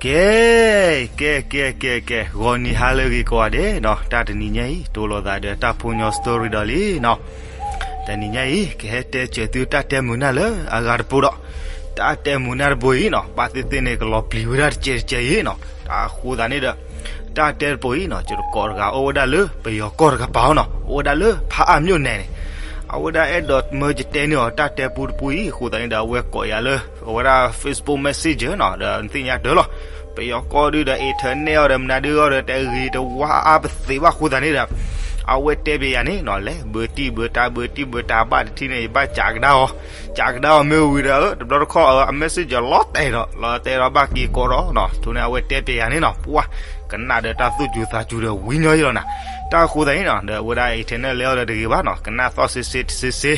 ကဲ, ကဲ ကဲ ကဲ ကဲ, ဂီၤနံၤဟါလၢအဂ့ၤကိးဂၤဒဲးနီၤ, တၢ်တနံၤညါအံၤ တိၢ်လိာ်သးဒီးတၢ်ဖိညီ story ဒီးလံနီၤ. တနံၤညါအံၤ ကဟဲတဲစၢၤသုတၢ်တဲမုာ်နၢ်လၢအဂၤတပိဒီး, တၢ်တဲမုာ်နၢ်တပိအံၤနီၤ, ဘၣ်သ့ၣ်သ့ၣ်န့ၣ် ကလီၤပျံၤဝဲဒၣ်တကဲးတကဲးအံၤနီၤ. တၢ်အဃိသတးန့ၣ်ဒီး တၢ်တဲတပိအံၤနီၤ, ယတကိးတဂၤအိၣ်ဝဲဒၣ်လၢပယီၤကီၢ်တကပၤနီၤ, အိၣ်ဝဲဒၣ်လၢဖးအါမျိာ်နဲၣ်န့ၣ်, အဝဲဒၣ်အဲၣ်ဒိးမၢကတဲန့ၢ်အီၤတၢ်တဲပူတပူအံၤ, အဃိသတးန့ၣ်ဒီး အဝဲကိးယၤလၢ အဝဲဒၣ် Facebook Messenger နီၤ, ဒီးနသ့ၣ်ညါတၢ်လီၤ. ပယီၤကီၢ်ဒုဒီး internet အီၤဒီး မနုၤဒုအီၤဒီး တဂ့ၤတဝါအါပသ့ဘၣ်အဃိသတးန့ၣ်ဒီး, အဝဲတဲပျဲယၤန့ၣ်နီၤ, လဲၤဘၢတံၢ်ဘၢတၢ် ဘၢတံၢ်ဘၢတၢ် ဘၣ်တထံၣ်န့ၣ် ယဘၣ်ကးကဒါအီၤ, ကးကဒါအီၤမ့ၢ်ဝံၤဒီး တဘျီတခီၣ် အ messenger လီၤတဲာ်ဒီး လီၤတဲာ်ဒီးဘၣ်က့ၤကိးဒီးနီၤ, အဃိန့ၣ် အဝဲတဲပျဲယၤန့ၣ်နီၤ, ပှၤ ကနၣ်ဒီးတၢ်သူၣ်စူၤသးစူၤဒီးဝံၤညီယလီၤနၤ. တၢ်အဃိသတးန့ၣ်နီၤ, ဒီးအဝဲဒၣ် internet လဲၤအီၤဒီးတဂ့ၤဘၣ်နီၤ, ကနၣ်သီၣ်စ့စ့တစ့စ့.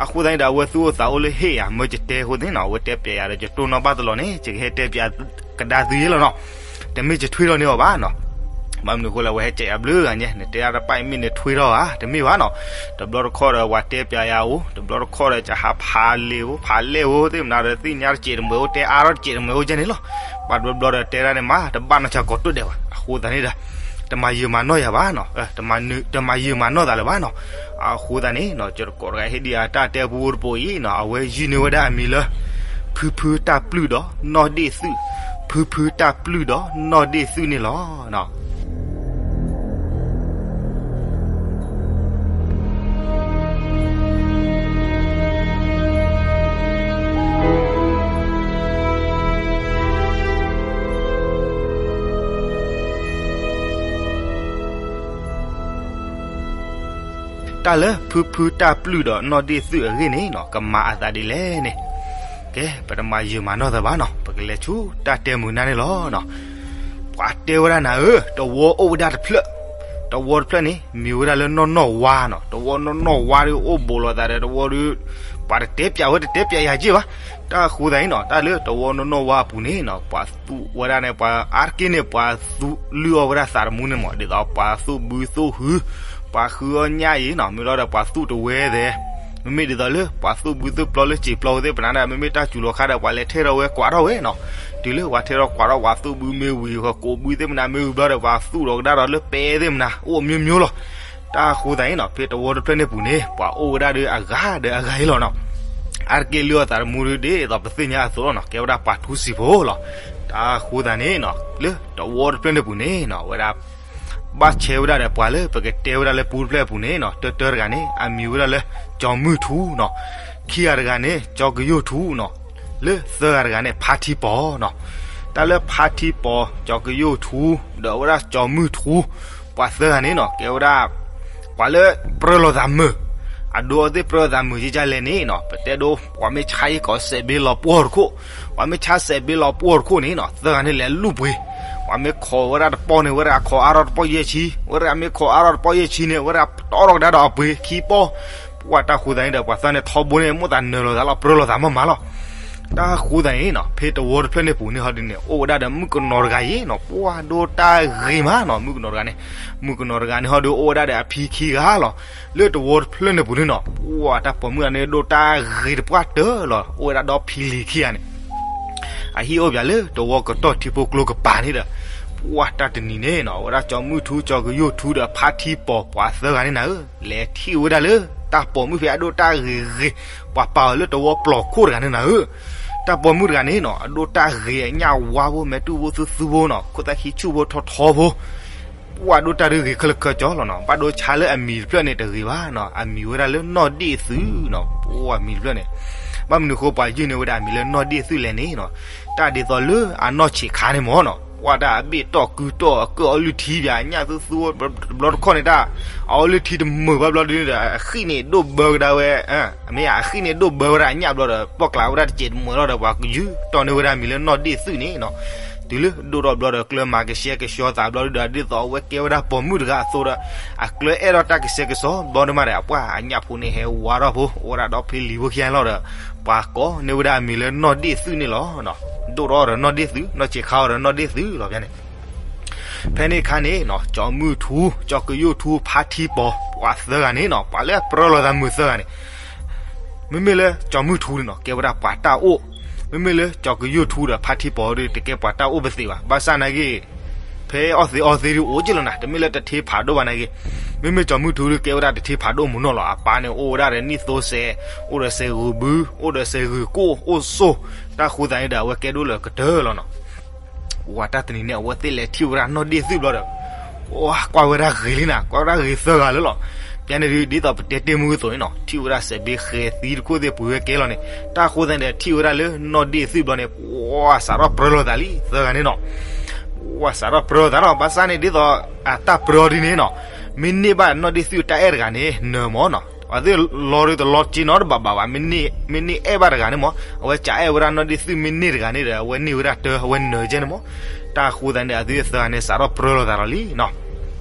အဃိသတးန့ၣ်ဒီး အဝဲသူၣ်အိၣ်သးအိၣ်လၢဟ့ၣ်ယၤ မၢကတဲအဃိသတးန့ၣ်နီၤ, အဝဲတဲပျဲယၤဒီး ယတိၢ်နီၣ်ဘၣ်တလီၤန့ၣ် ယကဟဲတဲပျဲကဒါသုယလီၤနီၤ. တမ့ၢ်ယထွံၣ်ထီၣ်န့ၢ်အီၤဘၣ်နီၤ. ဘၣ်မနုၤအဃိလဲၣ် အဝဲဟဲကဲးယၤဘျုးဂၤညါ, နတဲဒၣ်တၢ်တဖၣ်အံၤမ့ၢ်နထွံၣ်ထီၣ်ဧါ, တမ့ၢ်ဘၣ်နီၤ. တဘျီတခီၣ်ဒီး ပှၤတဲပျဲယၤအိၣ်, တဘျီတခီၣ်ဒီး ယဟးဖးလဲၢ်အိၣ် ဖးလဲၢ်အိၣ်သ့ၣ်မနုၤဒီး သ့ၣ်ညါတစဲးတမှဲၤအိၣ် တဲအါထီၣ်တစဲးတမှဲၤအိၣ်ကဲန့ၣ်လီၤ. ဘၣ်တဘျီဘျီဒီး တဲဒၣ်န့ၣ်မး တဘၣ်နီၢ်ဆါကိးတိၢ်ဒဲးဘၣ်. အဃိသတးန့ၣ်ဒီး တမၤယၢၤမၤနီၢ်ယၤဘၣ်နီၤ, တမၤယၢၤမၤနီၢ်သးလၢၤဘၣ်နီၤ. အဃိသတးန့ၣ်နီၤ, ယတကိးတဂၤဟ့ၣ်ဒံးယၤတၢ်တဲပူတပိအံၤနီၤ, အဝဲယုၢ်န့ၢ်ဝဲဒၣ်အမံၤလၢ ဖုဖုတၢ်ပျုၢ်ဒီးနီၢ်ဒ့ၣ်သုး, ဖုဖုတၢ်ပျုၢ်ဒီးနီၢ်ဒ့ၣ်သုးန့ၣ်လီၤ. တၢ်လၢဖုဖုတၢ်ပျုၢ်ဒီးနီၢ်ဒ့ၣ်သုးအဂ့ၢ်န့ၣ်နီၤ, ကမၤအသးဒ်လဲၣ်န့ၣ်, ကဲ ပတမၤယၢၤမၤနီၢ်သးဘၣ်နီၤ, ပကလဲၤဆူတၢ်တဲမုာ်နၢ်န့ၣ်လီၤ. ပှၤတဲဝဲဒၣ်နၤဧၢ, တဝီအိၣ်ဝဲဒၣ်တဖျၢၣ်, တဝီတဖျၢၣ်န့ၣ် မံၤဝဲဒၣ်လၢနီၢ်နီၢ်ဝါနီၤ, တဝီနီၢ်နီၢ်ဝါဒီးအိၣ်ဘူးလိာ်သးဒီးတဝီဒီး, ပှၤတတဲပျးဝဲ တတဲပျးယၤက့ၢ်ဘၣ်. တၢ်အဃိသတးန့ၣ်နီၤ, တၢ်လၢတဝီနီၢ်နီၢ်ဝါအပူၤန့ၣ်နီၤ, ပှၤသူၣ်ဝဲဒၣ်န့ၣ် ပှၤအါတက့ၢ်န့ၣ် ပှၤသူၣ်လုၢ်အီၣ်ဝဲဒၣ်သးတမူန့ၣ်မး, ဒ်သိးပှၤသူၣ်ဘုသူၣ်ဟု, ပှၤဃုအီၣ်ညၣ်အံၤနီၤ, မ့ၢ်လီၤဒီးပှၤသူၣ်တဝဲသဲး, မ့မ့ၢ်ဒ်သိးလၢပှၤသူၣ်ဘုသူၣ်ပျီလၢစံာ်ပျီဝဲသ့ၣ်ပနၤဒီး မ့မ့ၢ်တၢ်စူၤလီၤခါဒီး ပှၤလဲၤထဲထီၣ်ဝဲကွၢ်ထီၣ်ဝဲနီၤ. တုၤလၢပှၤထဲထီၣ်ကွၢ်ထီၣ် ပှၤသူၣ်ဘုမ့ၢ်ဝံၤ ကိးဘုသ့ၣ်မနၤမ့ၢ်ဝံၤဘျီဒီး ပှၤသူၣ်ထီၣ်ကဒါဒီးလၢပဲသ့ၣ်မနၤ အိၣ်အမျိုးမျိုးလီၤ. တၢ်အဃိသတးန့ၣ်နီၤ, ဖဲတဝီတဖျၢၣ်န့ၣ်ပူၤန့ၣ် ပှၤအိၣ်ဝဲဒၣ်ဒီးအဂၤဒီးအဂၤအံၤလီၤနီၤ. အါတက့ၢ်လုၢ်အီၣ်သးတမူဒ်သိးပသ့ၣ်ညါအသိးလီၤနီၤ, ကဲဝဲဒၣ်ပှၤထူစံာ်ဖိလီၤ. တၢ်အဃိသတးန့ၣ်နီၤ, လၢတဝီတဖျၢၣ်န့ၣ်ပူၤန့ၣ်နီၤ, အဝဲဒၣ် ဘၣ်ဆဲးဝဲဒၣ်ဒီးပှၤလၢပကတဲဝဲဒၣ်လၢပူတဖျၢၣ်အပူၤန့ၣ်နီၤ, တၢတၢတဂၤန့ၣ် အမံၤဝဲဒၣ်လၢ ကၠီၤမုၢ်ထူနီၤ, ခံဂၤတဂၤန့ၣ် ကၠီကယိၣ်ထူနီၤ, လၢသၢဂၤတဂၤန့ၣ် ဖါထံပီၤနီၤ. တၢ်လၢဖါထံပီၤ ကၠီကယိၣ်ထူ ဒီးအဝဲဒၣ်ကၠီၤမုၢ်ထူ ပှၤသၢဂၤန့ၣ်နီၤ, ကဲဝဲဒၣ် ပှၤလၢပြၢလိာ်သးမုာ်, အဒိအသ့ၣ်ပြၢလိာ်သးမုာ်ယကလဲၣ်န့ၣ်နီၤ, ပတဲဒိ ပှၤမ့ၢ်ဆါအ့ၣ်ကီးစဲးဘ့လီၤပှီၢ်တခိၣ်, ပှၤမ့ၢ်ဆါစဲးဘ့လီၤပှီၢ်တခိၣ်န့ၣ်နီၤ, သၢဂၤန့ၣ်လဲၤလူၢ်ပှ့ၤ, ပှၤမ့ၢ်ခိးဝဲဒၣ်တပီၢ်န့ၣ် ဝဲဒၣ်ခိးအါထီၣ်တပီၢ်ယဲၢ်ဆံ, ဝဲဒၣ်မ့ၢ်ခိးအါထီၣ်တပီၢ်ယဲၢ်ဆံန့ၣ် ဝဲဒၣ်တီထီၣ်ကဒါဒီးအပှ့ၤခံပီၢ်, ပှၤတၢ်ဃိသတးန့ၣ်ဒီး ပှၤသၢဂၤန့ၣ်ထီဘိန့ၣ် မိၣ်သးနၢၤလိာ်သးလီၤ ပြၢလိာ်သးမးမးလီၤ. တၢ်ဃိသတးန့ၣ်နီၤ, ဖဲတဝီတဖျၢၣ်န့ၣ်ပူၤန့ၣ်ဟီဒ်န့ၣ် အိၣ်ဝဲဒၣ်ဒီးမုၣ်ကနီၤတဂၤအံၤနီၤ, ပှၤဒိၣ်တၢ်ဂ့ၤမးနီၤ, မုၣ်ကနီၤတဂၤန့ၣ်, မုၣ်ကနီၤတဂၤန့ၣ်ဟီဒ်အိၣ်ဝဲဒၣ်ဒီးအဖံခံဂၤလီၤ. လၢတဝီတဖျၢၣ်န့ၣ်ပူၤန့ၣ်နီၤ, ပှၤတၢ်ပိာ်မုၣ်တဂၤန့ၣ်ဒိၣ်တၢ်ဂ့ၤတပှၢ်တၢၢ်လီၤ, အိၣ်ဝဲဒၣ်ဒီဖံလံၤခံဂၤန့ၣ် အဟံၣ်အိၣ်ပၠးလၢတဝီကတီၢ်ထံဖိကျိကပၤန့ၣ်ဒီး, ပှၤတၢ်တနံၤန့ၣ်နီၤ, အဝဲဒၣ်ကၠီၤမုၢ်ထူကၠီၤကယိၣ်ထူဒီးဖါထံပီၤပှၤသၢဂၤန့ၣ်နၤဧၢ, လဲၤထံၣ်ဝဲဒၣ်လၢတၢ်ပိာ်မုၣ်ဖဲအဒိၣ်တၢ်ဂ့ၤဂ့ၤ, ပှၤပာ်အီၤလၢတဝီပျီခိၣ်တဂၤန့ၣ်နၤဧၢ. တၢ်ပိာ်မုၣ်တဂၤန့ၣ်နီၤ, အဒိၣ်တၢ်ဂ့ၤအညၣ်ဝါဖိ မဲာ်တူၢ်ဖိသူသူဖိနီၤ, ခိၣ်သၣ်ခံဆူၣ်ဖိထီထီဖိ ပှၤဒိၣ်တၢ်ဒုးဂ့ၤခဲလၢာ်ခဲဆ့လီၤနီၤ, ဘၣ်ဒိဆါလၢအမံၤတဖျၢၣ်န့ၣ်တဂ့ၤဘၣ်နီၤ, အမံၤဝဲဒၣ်လၢနီၢ်ဒ့ၣ်သုးနီၤ, ပှၤမံၤတဖျၢၣ်န့ၣ်, ဘၣ်မနုၤအဃိပှၤယုၢ်န့ၢ်ဝဲဒၣ်အမံၤလၢနီၢ်ဒ့ၣ်သုးလဲၣ်န့ၣ်နီၤ, တၢ်ဒ်သိးလၢအနီၢ်ဆံးခါန့ၣ်မ့ၢ်နီၤ, ပှၤတၢ်အဘ့ၣ်တီၢ်ကုတီၢ် အကအီလုၢ်ထံပၠး အညၣ်သူသူ တဘျီတခီၣ်န့ၣ် တၢ်အီလုၢ်ထံတမုာ်ဘၣ်ဘျီဒုးဒီး အဃံၣ်န့ၣ်ဒိၣ်ဘၢကဒါဝဲ မ့ၢ်အဃံၣ်န့ၣ်ဒိၣ်ဘၢဝဲဒၣ်အညၣ်ဘျီဒီး ပီၣ်ကျးဝဲဒၣ်တစဲးတမုာ်လီၤဒီး ပှၤကယုၢ်တီၢ်န့ၢ်ဝဲဒၣ်မံၤလၢနီၢ်ဒ့ၣ်သုးန့ၣ်နီၤ, တုၤလၢဒိၣ်ထီၣ်ဘျီဒီး ကျၢမၤကဆှဲကဆှီသးဘျီဒုးဒီး ဒ်သိးအဝဲကဲဝဲဒၣ်ပိာ်မုၣ်တဂၤအသိးဒီး အကျၢအဲၣ်ဒိးတၢ်ကဆှဲကဆှီဘျီဒုးမးဒီး အပှၢ်အညၣ်ဖိန့ၣ်ဟဲဝါထီၣ်ဖိ အိၣ်ဝဲဒၣ်ဒီဖံလံၤဖိခံဂၤလီၤဒီး ပှၤကိးန့ၢ်ဝဲဒၣ်အမံၤလၢနီၢ်ဒ့ၣ်သုးန့ၣ်လီၤ. ဒိၣ်ထီၣ်ဒီးနီၢ်ဒ့ၣ်သုး နီၢ်ဆံးခါအီၤဒီးနီၢ်ဒ့ၣ်သုးလီၤန့ၣ် ဖဲန့ၣ်အခါန့ၣ် ကၠီၤမုၢ်ထူ ကၠီၤကယိၣ်ထူ ဖါထံပီၤ ပှၤသၢဂၤန့ၣ်နီၤ ပှၤလၢပြၢလိာ်သးမုာ်သၢဂၤန့ၣ် မ့မ့ၢ်လၢကၠီၤမုၢ်ထူန့ၣ်နီၤ ကဲဝဲဒၣ်ပှၤတၢ်အိၣ် မ့မ့ၢ်လၢကၠီၤကယိၣ်ထူဒီးဖါထံပီၤဒီး တကဲပှၤတၢ်အိၣ်ပသ့ဘၣ်. ဘၣ်ဆၣ်နာ်က့ ဖဲအီၣ်သ့အီသ့ဒုးအိၣ်က့လီၤနၤ, တမ့ၢ်လၢတထ့ဖးဒိၣ်ဘၣ်နာ်က့. မ့မ့ၢ်ကၠီၤမုၢ်ထူဒုး ကဲဝဲဒၣ်တထ့ဖးဒိၣ်မုၢ်နီၢ်လီၤ. အပၢ်န့ၣ်အိၣ်ဝဲဒၣ်ဒီးနံၣ်သိစဲး, အိၣ်ဒီးစဲးဂုာ်ဘု, အိၣ်ဒီးစဲးဂုာ်ကိၣ်, အိၣ်စိၢ်, တၢ်ဃိသတးန့ၣ်ဒီး အဝဲကဲဒိၣ်လၢကတၢၢ်လီၤနီၤ. ဝံၤတၢ်တနံၤန့ၣ် အဝဲသ့ၣ်လဲၤထံၣ်ဝဲဒၣ်နီၢ်ဒ့ၣ်သုဘျီဒီး ကွၢ်ဝဲဒၣ်ဂ့ၤလံနၤ, ကွၢ်ဝဲဒၣ်ဂ့ၤသၢဂၤလၢလီၤ. ပျဲန့ၣ်ဒုး ဒ်သိးပတဲတ့ၢ်မုၢ်အသိးန့ၣ်နီၤ, ထံၣ်ဝဲဒၣ်စဲးဘ့ဃဲၤသံတခိၣ်သ့ၣ်ပှ့ၤဝဲကဲလီၤန့ၣ်, တၢ်ဃိသတးန့ၣ်ဒီး ထံၣ်ဝဲဒၣ်လၢနီၢ်ဒ့ၣ်သုဘျီန့ၣ် ပှၤစးထီၣ်ပြၢလိာ်သးလံ သၢဂၤန့ၣ်နီၤ. ပှၤစးထီၣ်ပြၢလိာ်သးလီၤ. ဘၣ်ဆၣ်န့ၣ် ဒ်သိးအတၢ်ပြၢဒ်န့ၣ်နီၤ, မ့ၢ်န့ၢ်ဘၣ်နီၢ်ဒ့ၣ်သုတၢ်အဲၣ်တဂၤန့ၣ် နၢၤမၢ်နီၤ. အဝဲသ့ၣ်လီၤဒုးတလီၤက့နီတဘးဘၣ်ဘၣ်, မ့ၢ်န့ၢ်အဲၣ်ဘၣ်တဂၤန့ၣ်မၢ်, အဝဲကအဲၣ်ဝဲဒၣ်နီၢ်ဒ့ၣ်သုမ့ၢ်န့ၢ်တဂၤန့ၣ်ဒီး အဝဲန့ၢ်ဝဲဒၣ်တၢ် အဝဲနၢၤကဲန့ၣ်မၢ်. တၢ်ဃိသတးန့ၣ်ဒီး အဝဲသ့ၣ်သၢဂၤန့ၣ် စးထီၣ်ပြၢလိာ်သးလီၤလံနီၤ.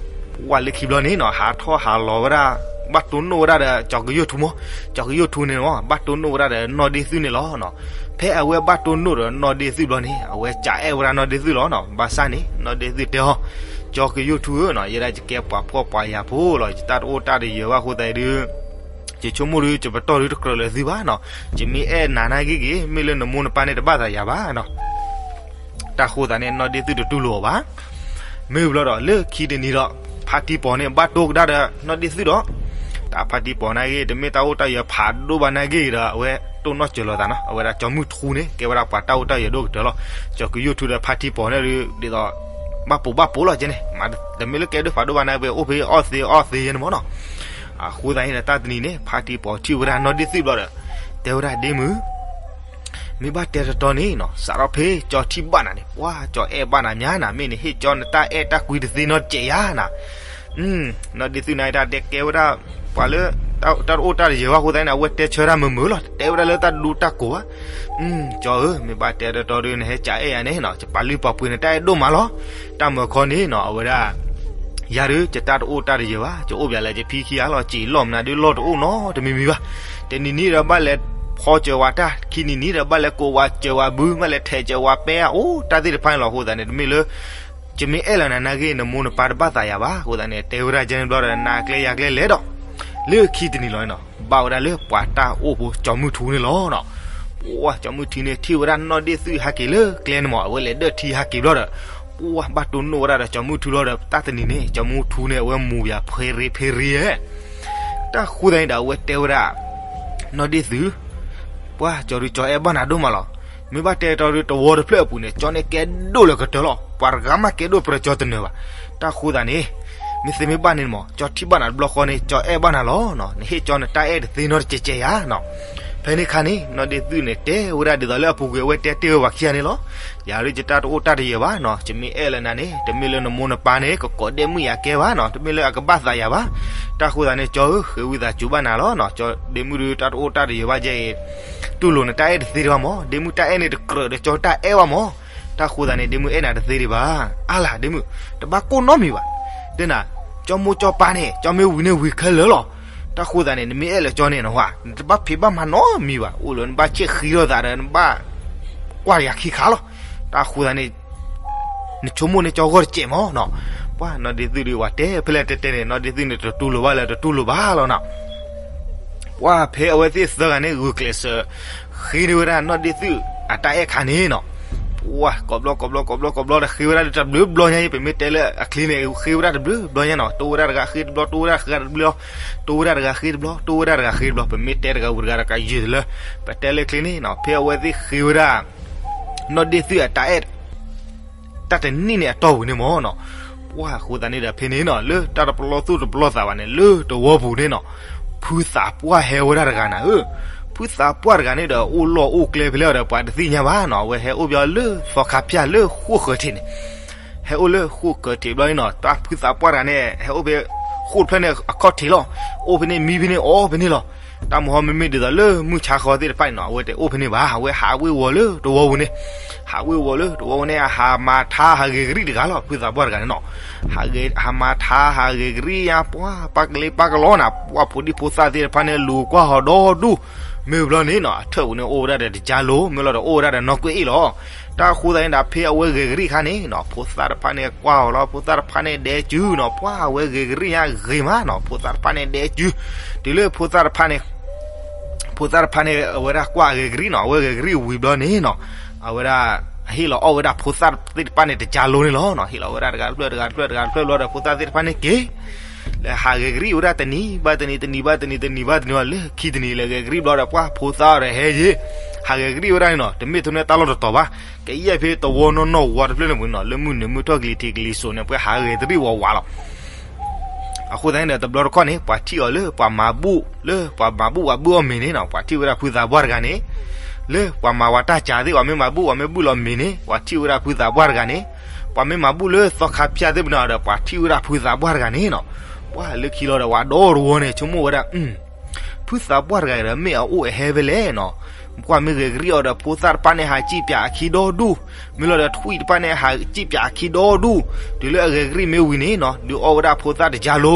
ပှၤလၢခံဘျီန့ၣ်နီၤ, ဟးထီၣ်ဟးလီၤဝဲဒၣ်, ဘၣ်တိၢ်နီၣ်ဝဲဒၣ်ဒီးကၠီၤကယိၣ်ထူမၢ်, ကၠီၤကယိၣ်ထူန့ၣ်မၢ် ဘၣ်တိၢ်နီၣ်ဝဲဒၣ်ဒီးနီၢ်ဒ့ၣ်သုန့ၣ်လီၤနီၤ. ဖဲအဝဲဘၣ်တိၢ်နီၣ်ဒီးနီၢ်ဒ့ၣ်သုဘျီန့ၣ် အဝဲကအဲၣ်ဝဲဒၣ်နီၢ်ဒ့ၣ်သုလီၤနီၤ. ဘၣ်ဆၣ်န့ၣ် နီၢ်ဒ့ၣ်သုတဲအီၤ, ကၠီၤကယိၣ်ထူဧၢနီၤ, ယဲဒၣ်ယကဲပှၤဖှီၣ်ပှၤယာ်ဖိလီၤ, ယတၢ်တအိၣ်တၢ်တယၢၤဘၣ်အဃိသတးဒုး ယဆိကမိၣ်ဒုး ယပတီၢ်ဒုးတကြၢးလၢသုဘၣ်နီၤ, ယမ့ၢ်အဲၣ်နၤနာ်က့ဂ့ၤ, မ့ၢ်လၢနမိၢ်နပၢ်န့ၣ်တဘၣ်သးယၤဘၣ်နီၤ. တၢ်ဃိသတးန့ၣ် နီၢ်ဒ့ၣ်သုတတူၢ်လိာ်အီၤဘၣ်. မ့ၢ်ဘျီဒီး လၢခံတနံၤဒီး ဖါတံပီၤန့ၣ် ဘၣ်တိၢ်ကဒါဒီးနီၢ်ဒ့ၣ်သုဒီး, တၢ်ဖါတံပီၤနာ်က့ တမ့ၢ်တၢ်အိၣ်တၢ်ယၢၤဖးဒိၣ်ဘၣ်နာ်က့ဒီး အဝဲတိၢ်နီၣ်စၢၤလိာ်သးနီၤ, အဝဲဒၣ်ကၠီၤမုၢ်ထူန့ၣ် ကဲဝဲဒၣ်ပှၤတၢ်အိၣ်တၢ်ယၢၤဒိၣ်ကတၢၢ်လီၤ. ကၠီၤကယိၣ်ထူဒီးဖါတံပီၤန့ၣ်ဒုး ဒ်သိး ဘၣ်ပိာ်ဘၣ်ပိာ်လီၤကဲန့ၣ်, တမ့ၢ်လၢကဲဒိၣ်ဖးဒိၣ်ဘၣ်နာ်က့ အိၣ်ဖဲအီၣ်သ့အီၣ်သ့ယဲန့ၣ်မၢ်နီၤ. အဃိသတးန့ၣ်ဒီး တၢ်တနံၤန့ၣ် ဖါတံပီၤထံၣ်ဝဲဒၣ်နီၢ်ဒ့ၣ်သုဘျီဒီး တဲဝဲဒၣ်ဒ့မုၣ် မ့ၢ်ဘၣ်တဲတတီန့ၣ်နီၤ, စးထီၣ်ဖဲကၠီၤထံၣ်ဘၣ်နၤန့ၣ် ပှၤကၠီၤအဲၣ်ဘၣ်နၤမးနၤ, မ့ၢ်နဟ့ၣ်ကၠီၤနတၢ်အဲၣ်တၢ်ကွံတသ့နီတစဲးယါနၤ. နီၢ်ဒ့ၣ်သုန့ၣ် တၢ်တဲကဲဝဲဒၣ် ပှၤလၢ တၢ်တအိၣ်တၢ်တယၢၤဘၣ်အဃိသတးန့ၣ် အဝဲတဲဆၢတၢ်မုာ်မုာ်လီၤ, တဲဝဲဒၣ်လၢတၢ်ဒူတၢ်ကိးဘၣ်. ကၠီၤဧၢ, မ့ၢ်ဘၣ်တဲတတီဒုး နဟဲကၠီၤအဲၣ်ယၤန့ၣ်နီၤ, ယပာ်လုၢ်ပာ်ပှ့ၤနတၢ်အဲၣ်ဒိၣ်မးလီၤ. တၢ်မၢခီန့ၣ်နီၤ အဝဲဒၣ် ယၤဒုး ယတၢ်တအိၣ်တၢ်တယၢၤဘၣ်, ယအိၣ်ဘၣ်လၢယဖံခံဂၤလီၤ, စံာ်လီၢ်မနုၤဒုးလီၢ်တအိၣ်နီတမံၤမံၤဘၣ်. တနံၤနံၤဒီးဘၣ်လဲၤဖီစၢၤဝဲတၢ်, ခံနံၤနံၤဒီးဘၣ်လဲၤကိးဝဲစၢၤဝဲဘု, ဘၣ်လဲၤထဲးစၢၤဝဲပဲ, အိၣ်တၢ်သ့ၣ်တဖၣ်န့ၣ်လီၤ. အဃိသတးန့ၣ် တမ့ၢ်လၢ ယမ့ၢ်အဲၣ်လီၤနၤနာ်က့ နမိၢ်နပၢ်တဘၣ်သးယၤဘၣ်. အဃိသတးန့ၣ် တဲဝဲဒၣ်ကဲန့ၣ်ဘျီဒီး နၤကျဲယၤကျဲလဲၤဒီး လၢခံတနံၤလီၤနီၤ, ဘၣ်ဝဲဒၣ်လၢပှၤတၢ်အိၣ်ဖိ ကၠီၤမုၢ်ထူန့ၣ်လီၤနီၤ. ပှၤကၠီၤမုၢ်ထူန့ၣ် ထံၣ်ဝဲဒၣ်နီၢ်ဒ့ၣ်သုဟဲက့ၤလၢကျဲန့ၣ်မး, အဝဲလဲၤဒၢၣ်ထံဟဲက့ၤဘျီဒီး ပှၤဘၣ်တိၢ်နီၣ်ဝဲဒၣ်ဒီးကၠီၤမုၢ်ထူလီၤဒီး တၢ်တနံၤန့ၣ် ကၠီၤမုၢ်ထူန့ၣ် အဝဲမူၤယၤဖဲရ့ဖဲရ့ဧဲ. တၢ်ဃိသတးန့ၣ်ဒီး အဝဲတဲဝဲဒၣ် နီၢ်ဒ့ၣ်သု ပှၤကၠီၤဒုးကၠီၤအဲၣ်ဘၣ်နၤဒိၣ်မးလီၤ. မ့ၢ်ဘၣ်တဲတီဒုး တဝီတဖျၢၣ်အပူၤန့ၣ် ကၠီၤန့ၣ်ကဲဒိၣ်လၢကတၢၢ်လီၤ. ပှၤတဂၤမးကဲဒိၣ်ပြၢကၠီၤတနၢၤဘၣ်. တၢ်ဃိသတးန့ၣ် မ့ၢ်သ့မ့ၢ်ဘၣ်န့ၣ်မး ကၠီၤထံၣ်ဘၣ်နၤတဘျီဃီန့ၣ် ကၠီၤအဲၣ်ဘၣ်နၤလီၤနီၤ. နဟ့ၣ်ကၠီၤနတၢ်အဲၣ်တသ့နီတစဲးစဲးယါနီၤ. ဖဲန့ၣ်ခါန့ၣ် နီၢ်ဒ့ၣ်သုန့ၣ် တဲဝဲဒၣ်ဒ်သိးလၢအပူၤကွံာ်အဝဲတဲတ့ၢ်ဝဲပှၤခံဂၤန့ၣ်လီၤ. ယၤဒုးယတၢ်တအိၣ်တၢ်တယၢၤဘၣ်နီၤ. ယမ့ၢ်အဲၣ်လၢနၤန့ၣ် တမ့ၢ်လၢနမိၢ်နပၢ်န့ၣ် ကကိးဒဲမုၣ်ယၤကဲဘၣ်နီၤ. တမ့ၢ်လၢအကဘၣ်သးယၤဘၣ်. တၢ်ဃိသတးန့ၣ် ကၠီၤဧၢ ဃ့ဝံသးစူၤဘၣ်နၤလီၤနီၤ. ကၠီၤဒ့မုၣ်ဒုးတၢ်တအိၣ်တၢ်တယၢၤဘၣ်ကဲအံၤ တူၢ်လိာ်နတၢ်အဲၣ်တသ့ဒံးဘၣ်မး. ဒ့မုၣ်တၢ်အဲၣ်န့ၣ်တကြၢးဒီးကၠီၤတၢ်အဲၣ်ဘၣ်မး. တၢ်ဃိသတးန့ၣ် ဒ့မုၣ်အဲၣ်နၤတသ့ဒံးဘၣ်. အါလၢ်ဒ့မုၣ် တဘၣ်ကိၢ်နီတမံၤဘၣ်. တဲနၤ ကၠီၤမိၢ်ကၠီၤပၢ်န့ၣ် ကၠီၤမ့ၢ်ဝံၤန့ၣ်ဝံၤခဲလၢာ်လီၤ. တၢ်ဃိသတးန့ၣ် နမ့ၢ်အဲၣ်လၢကၠီၤန့ၣ်နီၤ နတဘၣ်ဖံးဘၣ်မၤနီတမံၤဘၣ်. အိၣ်လၢနဘၣ်ဆ့ၣ်ဃံထီၣ်သးဒီး နဘၣ်ကွၢ်ယၤခံခါလီၤ. တၢ်ဃိသတးန့ၣ် နဆိကမိၣ်န့ၢ်ကၠီၤဂီၢ်တစဲးမးနီၤ. ပှၤနီၢ်ဒ့ၣ်သုဒုးဝဲတဲဖဲလဲၣ်တဲတဲန့ၣ် နီၢ်ဒ့ၣ်သုန့ၣ် တတူၢ်လိာ်ဘၣ်လၢတတူၢ်လိာ်ဘၣ်လီၤနီၤ. ပှၤဖဲအဝဲသ့ၣ်သၢဂၤန့ၣ် ဂုာ်ကျဲးစၢး ဃ့န့ၢ်ဝဲဒၣ်နီၢ်ဒ့ၣ်သုအတၢ်အဲၣ်ခါန့ၣ်နီၤ. ပှၤကိးဘျီကိးဘျီကိးဘျီကိးဘျီဒီး ဃ့ဝဲဒၣ်လၢတဘျုးဘျီညါအံၤ ပမ့ၢ်တဲလၢအချ့န့ၣ် ဃ့ဝဲဒၣ်တဘျုးဘျီညါနီၤ. တိၢ်ဝဲဒၣ်တဂၤဃ့တဘျီ တိၢ်ဝဲဒၣ်တဂၤဃ့တဘျီ တိၢ်ဝဲဒၣ်တဂၤဃ့တဘျီ တိၢ်ဝဲဒၣ်တဂၤဃ့တဘျီ ပမ့ၢ်တဲတဂၤဝံၤတဂၤဒီးကယုၢ်တလၢ ပတဲလၢချ့န့ၣ်နီၤ. ဖဲအဝဲသ့ၣ်ဃ့ဝဲဒၣ် နီၢ်ဒ့ၣ်သုအတၢ်အဲၣ် တၢ်တနံၣ်န့ၣ်အတီၢ်ပူၤန့ၣ်မးနီၤ. ပှၤအဃိသတးန့ၣ်ဒီးဖဲန့ၣ်နီၤ လၢတၢ်တပလီၢ်သူၣ်တပလီၢ်သးဘၣ်န့ၣ် လၢတဝီပူၤန့ၣ်နီၤ ဖုသးပှၢ်ဟဲဝဲဒၣ်တဂၤနၤဧၢ. ဖုသးပှၢ်တဂၤန့ၣ်ဒီး အိၣ်လီၢ်အိၣ်ကျဲဖဲလဲၣ်ဒီး ပှၤတသ့ၣ်ညါဘၣ်နီၤ. အဝဲဟဲအိၣ်ဘၣ်လၢသီခါဖၠၣ်လၢဃိၣ်ဃၢၤထံးန့ၣ် ဟဲအိၣ်လၢဃိၣ်ဃၢၤထံးဘျီန့ၣ်နီၤ တၢ်ဖုသးပှၢ်တဂၤန့ၣ် ဟဲအိၣ်ဖဲဃိၣ်တဖျၢၣ်န့ၣ်အခီၣ်ထံးလီၤ. အိၣ်ဖဲန့ၣ်မံဖဲန့ၣ်အီၣ်ဖဲန့ၣ်လီၤ. တၢ်မဟီမ့မ့ၢ်ဒ်သိးလၢမုၢ်ဆါဃီသ့ၣ်တဖၣ်န့ၣ်နီၤ အဝဲတအိၣ်ဖဲန့ၣ်ဘၣ်. အဝဲဟးဝ့ၤဝီၤလၢတဝီပူၤန့ၣ် ဟးဝ့ၤဝီၤလၢတဝီပူၤန့ၣ် ဟးမၤထါဟးဂ့ၤကရံၣ်တဂၤလီၤ. ဖုသးပှၢ်တဂၤန့ၣ်နီၤ ဟးမၤထါဟးဂ့ၤကရံၣ်ညါ ပှၤပၢ်ကလ့ပၢ်ကလီနၤ ပှၤဖိဒံဖိသၣ်သ့ၣ်တဖၣ်န့ၣ် လူၤကွၢ်ဟီၣ်ဒီဒူၣ်. မ့ၢ်ဘျီန့ၣ်နီၤ အထၢၣ်ပူၤန့ၣ်အိၣ်ဝဲဒၣ်ဒီးတကၠါလိၤ မ့ၢ်လီၤဒီးအိၣ်ဝဲဒၣ်ဒီးနီၢ်ကွ့ၢ်အ့ၣ်လီၤ. တၢ်ဃိသတးန့ၣ်ဒီး ဖဲအဝဲဂ့ၤကရံၣ်ခါန့ၣ်နီၤ ဖိသၣ်တဖၣ်န့ၣ်ကွၢ်အီၤလီၤ. ဖိသၣ်တဖၣ်န့ၣ်ဒဲးစုနီၤ ပှၤအဝဲဂ့ၤကရံၣ်ညါဂ့ၤမးနီၤ ဖိသၣ်တဖၣ်န့ၣ်ဒဲးစု တုၤလၢဖိသၣ်တဖၣ်န့ၣ် ဖိသၣ်တဖၣ်န့ၣ် အဝဲဒၣ်ကွၢ်အဂဲၤကရံၣ်နီၤ, အဝဲဂဲၤကရံၣ်ဝံၤဘျီန့ၣ်နီၤ, အဝဲဒၣ် ဟ့ၣ်လီၤအီၣ်ဝဲဒၣ်ဖိသၣ်သ့ၣ်တဖၣ်န့ၣ်တကၢလိန့ၣ်လီၤနီၤ. ဟ့ၣ်လီၤဝဲဒၣ်တဂၤတဖျၢၣ်တဂၤတဖျၢၣ်တဂၤတဖျၢၣ်ဘျီဒီး ဖိသၣ်သ့ၣ်တဖၣ်န့ၣ်က့ၤ လဲၤဟးဂဲၤကရံၣ်ဝဲဒၣ်တနံၤဘၣ်တနံၤ တနံၤဘၣ်တနံၤ တနံၤဘၣ်တနံၤ လၢခံတနံၤလဲၤဂဲၤကရံၣ်ဘျီဒီး ပှၢ်ဖိသၣ်ဒီးဟဲယ့ၤ ဟးဂဲၤကရံၣ်ဝဲဒၣ်န့ၣ်နီၤ. တမ့ၢ်ထူန့ၣ်တၢ်လီၢ်တတီၤဘၣ်, ကယဲၢ်ဖဲတဝီနီၢ်နီၢ်ဝါတဖျၢၣ်န့ၣ်ပူၤနီၤ, လၢမုၢ်နုာ်မုၢ်ထီၣ်ကလံၤထံးကလံၤစိးန့ၣ် ပှဲၤဟးဂဲၤတရံၣ်ဝးဝးလီၤ. အဃိသတးန့ၣ်ဒီး တဘျီတခီၣ်န့ၣ် ပှၤထံၣ်အီၤလၢပှၤမၤဘူၣ် လၢပှၤမၤဘူၣ်ပှၤဘူၣ်အီၣ်မ့ၤန့ၣ်နီၤ, ပှၤထံၣ်ဝဲဒၣ်ဖုသးပှၢ်တဂၤန့ၣ်, လၢပှၤမၤဝဲတၢ်ကၢသ့ၣ် ပှၤမ့ၢ်မၤဘူၣ် ပှၤမ့ၢ်ဘူၣ်လီၤမ့ၤန့ၣ် ပှၤထံၣ်ဝဲဒၣ်ဖုသးပှၢ်တဂၤန့ၣ်, ပှၤမ့ၢ်မၤဘူၣ်လၢသီခါဖၠၣ်သ့ၣ်ပနၤဒီး ပှၤထံၣ်ဝဲဒၣ်ဖုသးပှၢ်တဂၤန့ၣ်နီၤ. ပှၤလၢခံလီၤဒီး ပှၤဒီတဝီန့ၣ် ဆိကမိၣ်ဝဲဒၣ် ဖုသးပှၢ်တဂၤဒီး မ့ၢ်အအိၣ်အဟဲဖဲလဲၣ်နီၤ. ကွၢ်မ့ၢ်ဂဲၤကရံၣ်အီၤဒီး ဖိသၣ်တဖၣ်န့ၣ် ဟးစံၣ်ပၠးအခံဒီဒူၣ်, မ့ၢ်လီၤဒီးထွံၣ်တဖၣ်န့ၣ် ဟးစံၣ်ပၠးအခံဒီဒူၣ်, တုၤလၢအဂဲၤကရံၣ်မ့ၢ်ဝံၤန့ၣ်နီၤ ဒုးအီၣ်ဝဲဒၣ်ဖိသၣ်တကၢလိ,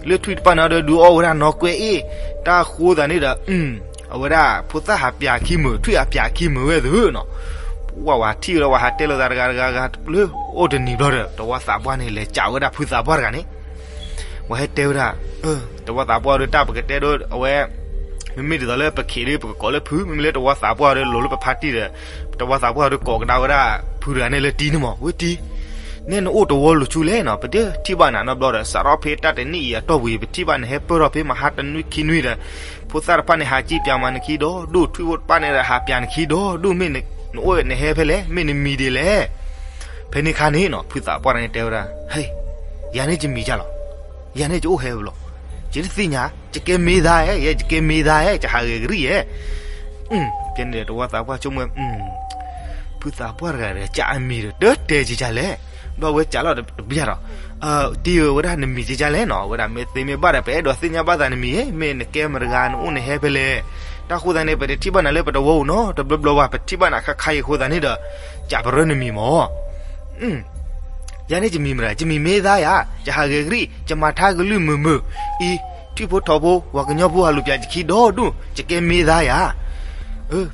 လၢထွံၣ်တဖၣ်န့ၣ်ဒီး ဒုးအီၣ်ဝဲဒၣ်နီၢ်ကွဲအ့ၣ်, တၢ်ဃိသးန့ၣ်ဒီး အဝဲဒၣ်ဖိသၣ်ဟးပၠးခံမုာ် ထွံၣ်ဟးပၠးခံမုာ်ဝဲသုနီၤ. ပှၤဝဲထံၣ်ဝဲဒီး ပှၤဟးတဲလိာ်သးတဂၤတဂၤတဂၤတဖျၢၣ် အိၣ်တနံၤဘျီဒီး တဝီသးပှၢ်န့ၣ် လဲၤကးဝဲဒၣ်ဖုသးပှၢ်တဂၤန့ၣ် ပှၤဟဲတဲဝဲဒၣ်, တဝီသးပှၢ်ဒီး တၢ်ပကတဲဒီးအဝဲ မ့မ့ၢ်ဒ်သိးလၢပခ့းဒီး ပကကိးလၢဖု, မ့မ့ၢ်လၢတဝီသးပှၢ်ဒီး လိၤလၢပဖါတံၢ်ဒီး တဝီသးပှၢ်ဒီးကိးကဒါဝဲဒၣ်ဖုတဂၤန့ၣ်လၢတံၤန့ၣ်မး, ဝဲတံၤ, နဲနအိၣ်တဝီလိၤဆူလဲၣ်နီၤ, ပတထံၣ်ဘၣ်နၤနီတဘျီဒီး စးထီၣ်ဖဲတၢ်တနံၣ်အံၤအတီၢ်ပူၤအံၤ ပထံၣ်ဘၣ်နဟဲပၢၢ်ထီၣ်ဖဲမဟါတနွံခံနွံဒီး ဖိသၣ်တဖၣ်န့ၣ် ဟးစံၣ်ပၠးမးနခံဒီဒူၣ်, ထွံၣ်ဖိတဖၣ်န့ၣ်ဒီး ဟးပၠးနခံဒီဒူၣ်, မ့ၢ်နအိၣ်နဟဲဖဲလဲၣ်, မ့ၢ်နမံၤဒ်လဲၣ်. ဖဲန့ၣ်ခါန့ၣ်နီၤ ဖုသးပှၢ်န့ၣ်တဲဝဲဒၣ်, ဟဲ, ယၤန့ၣ်ယမံၤကလီၤ, ယၤန့ၣ်ယအိၣ်ဟဲဖဲလဲၣ်, ယတသ့ၣ်ညါ, ယကဲမ့ၢ်သါဧါ, ယဲယကဲမ့ၢ်သါဧါ, ယဟးဂဲၤကရံၣ်ဧါ. ဖဲန့ၣ်ဒီး တဝီသးပှၢ်ဆိကမိၣ်, ဖုသးပှၢ်တဂၤဒီး ကးအမံၤဒီး တတဲကကလဲၣ်, ဘျီဝဲကးလီၤတဘၣ်ဒီး တ့ၢ်ဝဲဒၣ်နမံၤကကလဲၣ်နီၤ, ဝဲဒၣ်မ့ၢ်သ့မ့ၢ်ဘၣ်ဒီး ပအဲၣ်ဒိးသ့ၣ်ညါဘၣ်သးနမံၤ, မ့ၢ်နကဲမတၤတဂၤ နအိၣ်နဟဲဖဲလဲၣ်. တၢ်ဃိသတးန့ၣ် ပတထံၣ်ဘၣ်နၤလၢပတဝီပူၤနီတဘျီဘျီဘၣ်, ပထံၣ်ဘၣ်နၤခါခါအံၤအဃိသတးန့ၣ်ဒီး ကးပရၢနမံၤမး. ယၤန့ၣ်ယမံၤမတၤ, ယမံၤမ့ၢ်သါယၤ, ယဟးဂဲၤကရံၣ်, ယမၤထါကလုၢ်မုာ်မုာ်, အံၤ, ထွံၣ်ဖိထိးဖိ, ပှၤကညီဖိဟးလူၤပၠးယခံဒီဒူၣ်, ယကဲမ့ၢ်သါယၤ.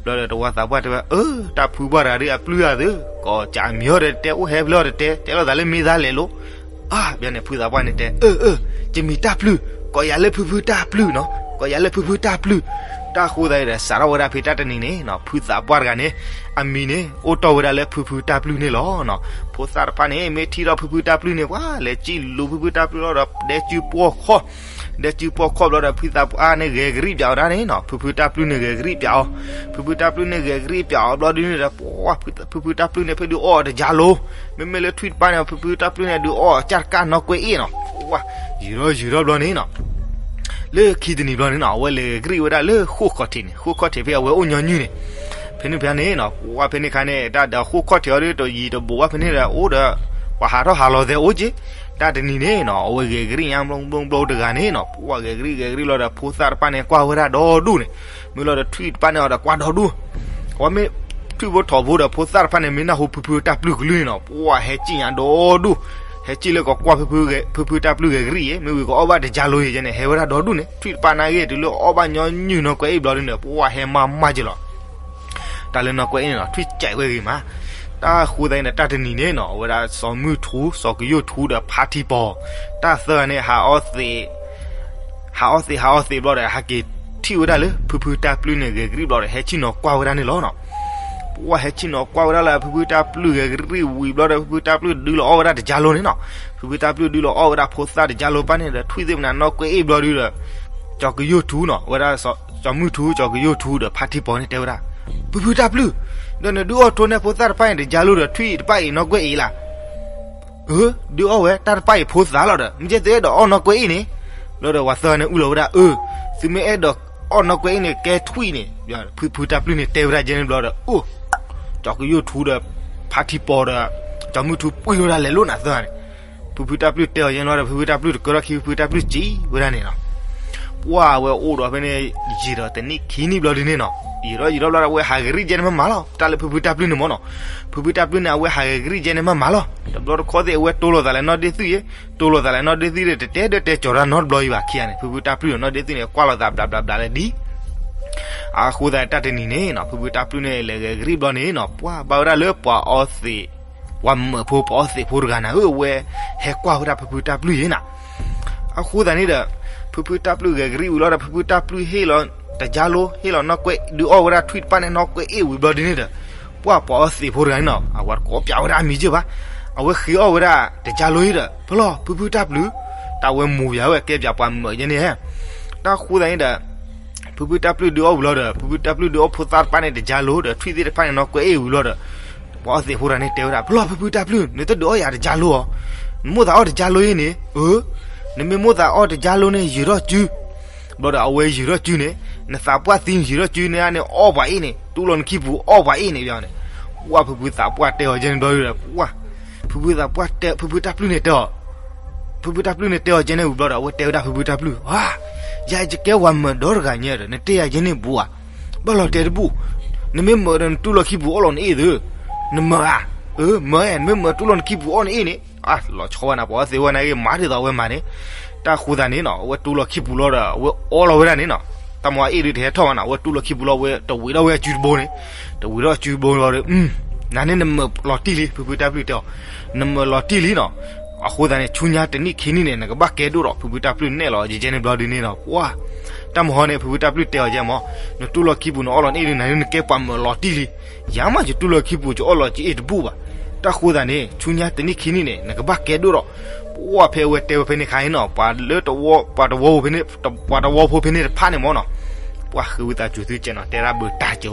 ဘျီဒီးတဝီသးပှၢ်တဲဝဲ, အၢ, တၢ်ဖုပှၢ်တဂၤဒီးအပျုၢ်အသး, ကိးကးအမံၤအီၤဒီးတတဲ, အိၣ်ဟဲဖဲလဲၣ်အီၤတတဲ, တဲလိာ်သးလၢမ့ၢ်သါလဲၣ်လိၤ. အါ, ဘျီန့ၣ် ဖုသးပှၢ်န့ၣ်တဲ, အၢ, အၢ, ယမံၤတၢ်ပျုၢ်, ကိးယၤလၢဖုဖုတၢ်ပျုၢ်နီၤ, ကိးယၤလၢဖုဖုတၢ်ပျုၢ်. တၢ်ဃိသတးဒီး စးထီၣ်ဝဲဒၣ်ဖဲတၢ်တနံၤန့ၣ်နီၤ, ဖုသးပှၢ်တဂၤန့ၣ် အမံၤန့ၣ် အိၣ်တ့ၢ်ဝဲဒၣ်လၢဖုဖုတၢ်ပျုၢ်န့ၣ်လီၤ. ဖိသၣ်တဖၣ်န့ၣ် မ့ၢ်ထံၣ်ထီၣ်ဖုဖုတၢ်ပျုၢ်န့ၣ် ပှၤလဲၤစံၣ်လူၤဖုဖုတၢ်ပျုၢ်လီၤဒီး ဒဲစုပှီၢ်ခီၣ်, ဒဲစုပှီၢ်ခီၣ်ဘျီဒီး ဖုသးပှၢ်န့ၣ်ဂဲၤကရံၣ်ပၠးအီၤဒၣ်န့ၣ်နီၤ, ဖုဖုတၢ်ပျုၢ်န့ၣ်ဂဲၤကရံၣ်ပၠးအီၤ, ဖုဖုတၢ်ပျုၢ်န့ၣ်ဂဲၤကရံၣ်ပၠးအီၤဘျီဒုန့ၣ်ဒီး ပှၤ ဖုဖုတၢ်ပျုၢ်န့ၣ် ဖဲဒုးအီၣ်အီၤတကၢလိၤ, မ့မ့ၢ်လၢထွံၣ်တဖၣ်န့ၣ် ဖုဖုတၢ်ပျုၢ်န့ၣ် ဒုးအီၣ်အီၤကၢ်တကၢ်နီၢ်ကွဲအ့ၣ်နီၤ, ပှၤ ယံာ်ထီၣ်ယံာ်ထီၣ်ဘျီန့ၣ်နီၤ လၢခံတနံၤဘျီန့ၣ်နီၤ, အဝဲလဲၤဂဲၤကရံၣ်ဝဲဒၣ်လၢဃိၣ်ခီၣ်ထံးန့ၣ်, ဃိၣ်ခီၣ်ထံးဖဲအဝဲအိၣ်ညီနုၢ်န့ၣ်, ဖဲန့ၣ်ဖဲန့ၣ်နီၤ, ပှၤဖဲန့ၣ်ခါန့ၣ် တၢ်ဒီးဃိၣ်ခီၣ်ထံးအီၤဒီး တယံာ်တဘူးဘၣ်ဖဲန့ၣ်ဒီး အိၣ်ဒီး ပှၤဟးထီၣ်ဟးလီၤသဲအိၣ်က့ၤ, တၢ်တနံၤန့ၣ်နီၤ အဝဲဂဲၤကရံၣ်ညါဘျီဘျီဘျီတဂၤန့ၣ်နီၤ, ပှၤဂဲၤကရံၣ်ဂဲၤကရံၣ်လီၤဒီး ဖိသၣ်တဖၣ်န့ၣ် ကွၢ်ဝဲဒၣ်ဒီဒူၣ်န့ၣ်, မ့ၢ်လီၤဒီးထွံၣ်တဖၣ်န့ၣ်အီၤဒီးကွၢ်ဒီဒူၣ်, အဝဲမ့ၢ်ထွံၣ်ဖိထိးဖိဒီး ဖိသၣ်တဖၣ်န့ၣ် မ့ၢ်နၢ်ဟူဖုဖုတၢ်ပျုၢ်ကလုၢ်န့ၣ်နီၤ, ပှၤဟဲစံၣ်ညါဒီဒူၣ်, ဟဲစံၣ်လၢကကွၢ်ဖုဖုတၢ်ပျုၢ်ဂဲၤကရံၣ်အံၤ, မ့ၢ်ဝံၤကအီၣ်ဘၣ်တကၢလိၤအံၤန့ၣ် ဟဲဝဲဒၣ်ဒီဒူၣ်န့ၣ်, ထွံၣ်တဖၣ်န့ၣ်ဂ့ၤ တုၤလၢအီၣ်ဘၣ်ညီနုၢ်နီၢ်ကွဲအ့ၣ်ဘျီဒုန့ၣ် ပှၤဟဲမၤမၢ်က့ၤလီၤ တၢ်လၢနီၢ်ကွဲအ့ၣ်န့ၣ်နီၤ ထွံၣ်ကဲးဝဲဂ့ၤမး, တၢ်ဃိသတးန့ၣ်ဒီး တၢ်တနံၤန့ၣ်နီၤ အဝဲဒၣ်စီၤမုၢ်ထူ စီၤကယိၣ်ထူဒီးဖါထံပီၤ, တၢ်သၢဂၤန့ၣ် ဟးအီသံး ဟးအီသံး ဟးအီသံးဘျီဒီး ဟဲက့ၤထံၣ်ဝဲဒၣ်လၢ ဖုဖုတၢ်ပျုၢ်န့ၣ်ဂဲၤကရံၣ်ဘျီဒီး ဟဲဆ့ၣ်နီၤကွၢ်ဝဲဒၣ်န့ၣ်လီၤနီၤ. ပှၤဟဲဆ့ၣ်နီၤကွၢ်ဝဲဒၣ်လၢ ဖုဖုတၢ်ပျုၢ်ဂဲၤကရံၣ်ဝံၤဘျီဒီး ဖုဖုတၢ်ပျုၢ်ဒုးလီၤအီၣ်ဝဲဒၣ်တကၢလိၤန့ၣ်နီၤ, ဖုဖုတၢ်ပျုၢ်ဒုးလီၤအီၣ်ဝဲဒၣ်ဖိသၣ်တကၢလိၤပၣ်န့ၣ်ဒီး ထွံၣ်သ့ၣ်မနုၤနီၢ်ကွဲအ့ၣ်ဘျီဒုဒီး စီၤကယိၣ်ထူနီၤ ဝဲဒၣ် စီၤမုၢ်ထူ စီၤကယိၣ်ထူဒီးဖါထံပီၤန့ၣ်တဲဝဲဒၣ်, ဖုဖုတၢ်ပျုၢ်, ဒီးနဒုးအီၣ်ထိၣ်န့ၢ်ဖိသၣ်တဖၣ်အံၤတကၢလိၤဒီး ထွံၣ်တဖၣ်အံၤနီၢ်ကွဲအ့ၣ်လၢ အၢ, ဒုးအီၣ်ဝဲတၢ်တဖၣ်အံၤဖိသၣ်လီၤဒီး မ့ၢ်ကဲသုအဲၣ်ဒိးအီၣ်နီၢ်ကွဲအ့ၣ်န့ၣ်, ဘျီဒီးပှၤသၢဂၤန့ၣ်အုၣ်လီၤဝဲဒၣ် အၢ, သုမ့ၢ်အဲၣ်ဒိးအီၣ်နီၢ်ကွဲအ့ၣ်န့ၣ် ကဲထွံၣ်န့ၣ်, ဖုဖုတၢ်ပျုၢ်န့ၣ်တဲဝဲဒၣ်ကဲန့ၣ်ဘျီဒီး အိၣ်, စီၤကယိၣ်ထူဒီး ဖါထံပီၤဒီး စီၤမုၢ်ထူပှ့ၤဝဲဒၣ်လဲၤလိာ်နၤသၢဂၤန့ၣ်, ဖုဖုတၢ်ပျုၢ်တဲအီၤကဲန့ၣ်ဘျီဒီး ဖုဖုတၢ်ပျုၢ်တကၢထီၣ်ခံ ဖုဖုတၢ်ပျုၢ်စံးဝဲဒၣ်န့ၣ်လီၤ. ပှၤဝဲအိၣ်ဒီးဖဲန့ၣ် ယံာ်ဒီးတနံၣ်ခံနံၣ်ဘျီဒ်န့ၣ်နီၤ, ယံာ်ထီၣ်ယံာ်ထီၣ်ဘျီဒီး အဝဲဟးဂဲၤကရံၣ်ကဲန့ၣ်မးမးလီၤ, တၢ်လၢဖုဖုတၢ်ပျုၢ်န့ၣ်မးနီၤ, ဖုဖုတၢ်ပျုၢ်န့ၣ် အဝဲဟးဂဲၤကရံၣ်ကဲန့ၣ်မးမးလီၤ, တဘျီတခီၣ်သ့ၣ်အဝဲတိၢ်လိာ်သးလၢနီၢ်ဒ့သွံၣ်ယဲ, တိၢ်လိာ်သးလၢနီၢ်ဒ့သွံၣ်ဒီး တတဲတၢ်ကၠီၤတၢ်နီတဘျီအံၤဘၣ်ခံဂၤန့ၣ်, ဖုဖုတၢ်ပျုၢ်ဒီးနီၢ်ဒ့သွံၣ်န့ၣ် ကွၢ်လိာ်သးဘျးဘျးဘျးလၢဒ် အဃိသတးတၢ်တနံၤန့ၣ်နီၤ ဖုဖုတၢ်ပျုၢ်န့ၣ် လဲၤဂဲၤကရံၣ်ဘျီန့ၣ်နီၤ ပှၤဘၣ်ဝဲဒၣ်လၢပှၤအီသံး, ပှၤမၢးဖိပှၤအီသံးဖိတဂၤန့ၣ်ဧၢ အဝဲဟဲကွၢ်ဝဲဒၣ်ဖုဖုတၢ်ပျုၢ်ယဲနၤ, အဃိသတးန့ၣ်ဒီး ဖုဖုတၢ်ပျုၢ်ဂဲၤကရံၣ်ဝံၤလီၤဒီး ဖုဖုတၢ်ပျုၢ်ဟ့ၣ်လီၤ တကၠါလိဟ့ၣ်လီၤနီၢ်ကွဲးဒုးအီၣ်ဝဲဒၣ်ထွံၣ်တဖၣ်န့ၣ် နီၢ်ကွဲးအ့ၣ်ဝံၤဘျီဒ်န့ၣ်ဒီး ပှၢ်ပှၤအီသံးဖိတဂၤန့ၣ်နီၤ အဝဲကိးပၠးဝဲဒၣ်အမံၤကၢၢ်ဘၣ်, အဝဲဃ့အီၣ်ဝဲဒၣ်တကၠါလိအံၤဒီး ဖဲလီၤဖုဖုတၢ်ပျုၢ်, တၢ်ဝဲမူၤပၠးဝဲကဲပၠးပှၤမၢာ်ကဲန့ၣ်, တၢ်ဃိသတးန့ၣ်ဒီး ဖုဖုတၢ်ပျုၢ်ဒုးအီၣ်ဝံၤလီၤဒီး ဖုဖုတၢ်ပျုၢ်ဒုးအီၣ်ဖိသၣ်တဖၣ်န့ၣ် တကၠါလိဒီး ထွံၣ်သ့ၣ်တဖၣ်န့ၣ် နီၢ်ကွဲးအ့ၣ်ဝံၤလီၤဒီး ပှၤအီသံးဖိတဂၤန့ၣ်တဲဝဲဒၣ် ဖဲလီၤဖုဖုတၢ်ပျုၢ် နတဒုးအီၣ်ယၤတကၠါလိဧါ, နမိၣ်သးအီၣ်တကၠါလိအံၤန့ၣ်, အၢ, နမ့ၢ်မိၣ်သးအီၣ်တကၠါလိန့ၣ် ယုာ်ထီၣ်စု ဘျီဒီးအဝဲယုာ်ထီၣ်စုန့ၣ် နသးပှၢ်သံယုာ်ထီၣ်စုန့ၣ်န့ၣ် အီၣ်ပှၤအ့ၣ်န့ၣ် တူၢ်လိာ်နခံပူၤအီၣ်ပှၤအ့ၣ်န့ၣ်ဘၣ်န့ၣ်, ပှၢ်ဖုဖုသးပှၢ်တဲအီၤကဲန့ၣ်ဘျီဒီး ပှၢ်, ဖုဖုသးပှၢ်တဲ ဖုဖုတၢ်ပျုၢ်န့ၣ်တဲအီၤ, ဖုဖုတၢ်ပျုၢ်န့ၣ်တဲအီၤကဲန့ၣ်ဝံၤဘျီဒီး အဝဲတဲဝဲဒၣ်ဖုဖုတၢ်ပျုၢ်, ယၤယကဲဝၤမၢာ်ဒီတဂၤညါဒီး နတဲယၤကဲန့ၣ်ဘူးဧါ, ဘၣ်လီၤတဲာ်တဘူး, နမ့ၢ်မၢာ်ဒီးနတူၢ်လိာ်ခံပူၤအီၣ်လီၤနအ့ၣ်သု, နမၢာ်ဧါ, အၢ မၢာ်, နမ့ၢ်မၢာ်တူၢ်လိာ်နခံပူၤအီၣ်နအ့ၣ်န့ၣ်, အလီၤဆီဝဲနၤ ပှၤအီသံးဝဲန့ၣ်ဂ့ၤ မၤဒ်သိးအဝဲမၤန့ၣ်, တၢ်ဃိသတးန့ၣ်နီၤ အဝဲတူၢ်လိာ်ခံပူၤလီၤဒီး အဝဲအီလီၤဝဲဒၣ်န့ၣ်နီၤ, တၢ်မၤအ့ၣ်ဒုးတဟဲထီၣ်ဘၣ်နီၤ အဝဲတူၢ်လိာ်ခံပူၤလီၤ အဝဲတဝံးထီၣ်ဝဲအစုတဘိန့ၣ်, တဝံးထီၣ်အစုတဘိလီၤဒီး, နၤန့ၣ်နမၢာ်လီၤတံၢ်လံ ဖုဖုတၢ်ပျုၢ်တဲအီၤ, နမၢာ်လီၤတံၢ်လံနီၤ, အဃိသတးန့ၣ် ဆူညါတနံၣ်ခံနံၣ်န့ၣ် နကဘၣ်ကဲဒိၣ်ဒီး ဖုဖုတၢ်ပျုၢ်နဲၣ်လီၤကဲန့ၣ်ဘျီဒ်န့ၣ်နီၤ, ပှၢ်, တၢ်မဟီန့ၣ် ဖုဖုတၢ်ပျုၢ်တဲအီၤကဲမး, နတူၢ်လိာ်ခံပူၤနအီၣ်လီၤနအ့ၣ်ဒုး နၤန့ၣ်နကဲပှၤမၢာ်လီၤတံၢ်လံ, ယၤမး ယတူၢ်လိာ်ခံပူၤ ကအီၣ်လီၤကအ့ၣ်တဘူးဘၣ်, တၢ်ဃိသတးန့ၣ် ဆူညါတနံၣ်ခံနံၣ်န့ၣ် နကဘၣ်ကဲဒိၣ်ဒီး, ပှၢ်ဖဲအဝဲတဲဝဲဖဲန့ၣ်ခါန့ၣ်နီၤ ပှၤလၢတဝီ ပှၤတဝီဖိဖဲန့ၣ် ပှၤတဝီဖိဖဲန့ၣ်တဖၣ်န့ၣ်မးနီၤ, ပှၢ်ဃ့ဝံသးစူၤသုကဲနီၤ တဲဒၣ်ဘၢတၢ်ကၠိ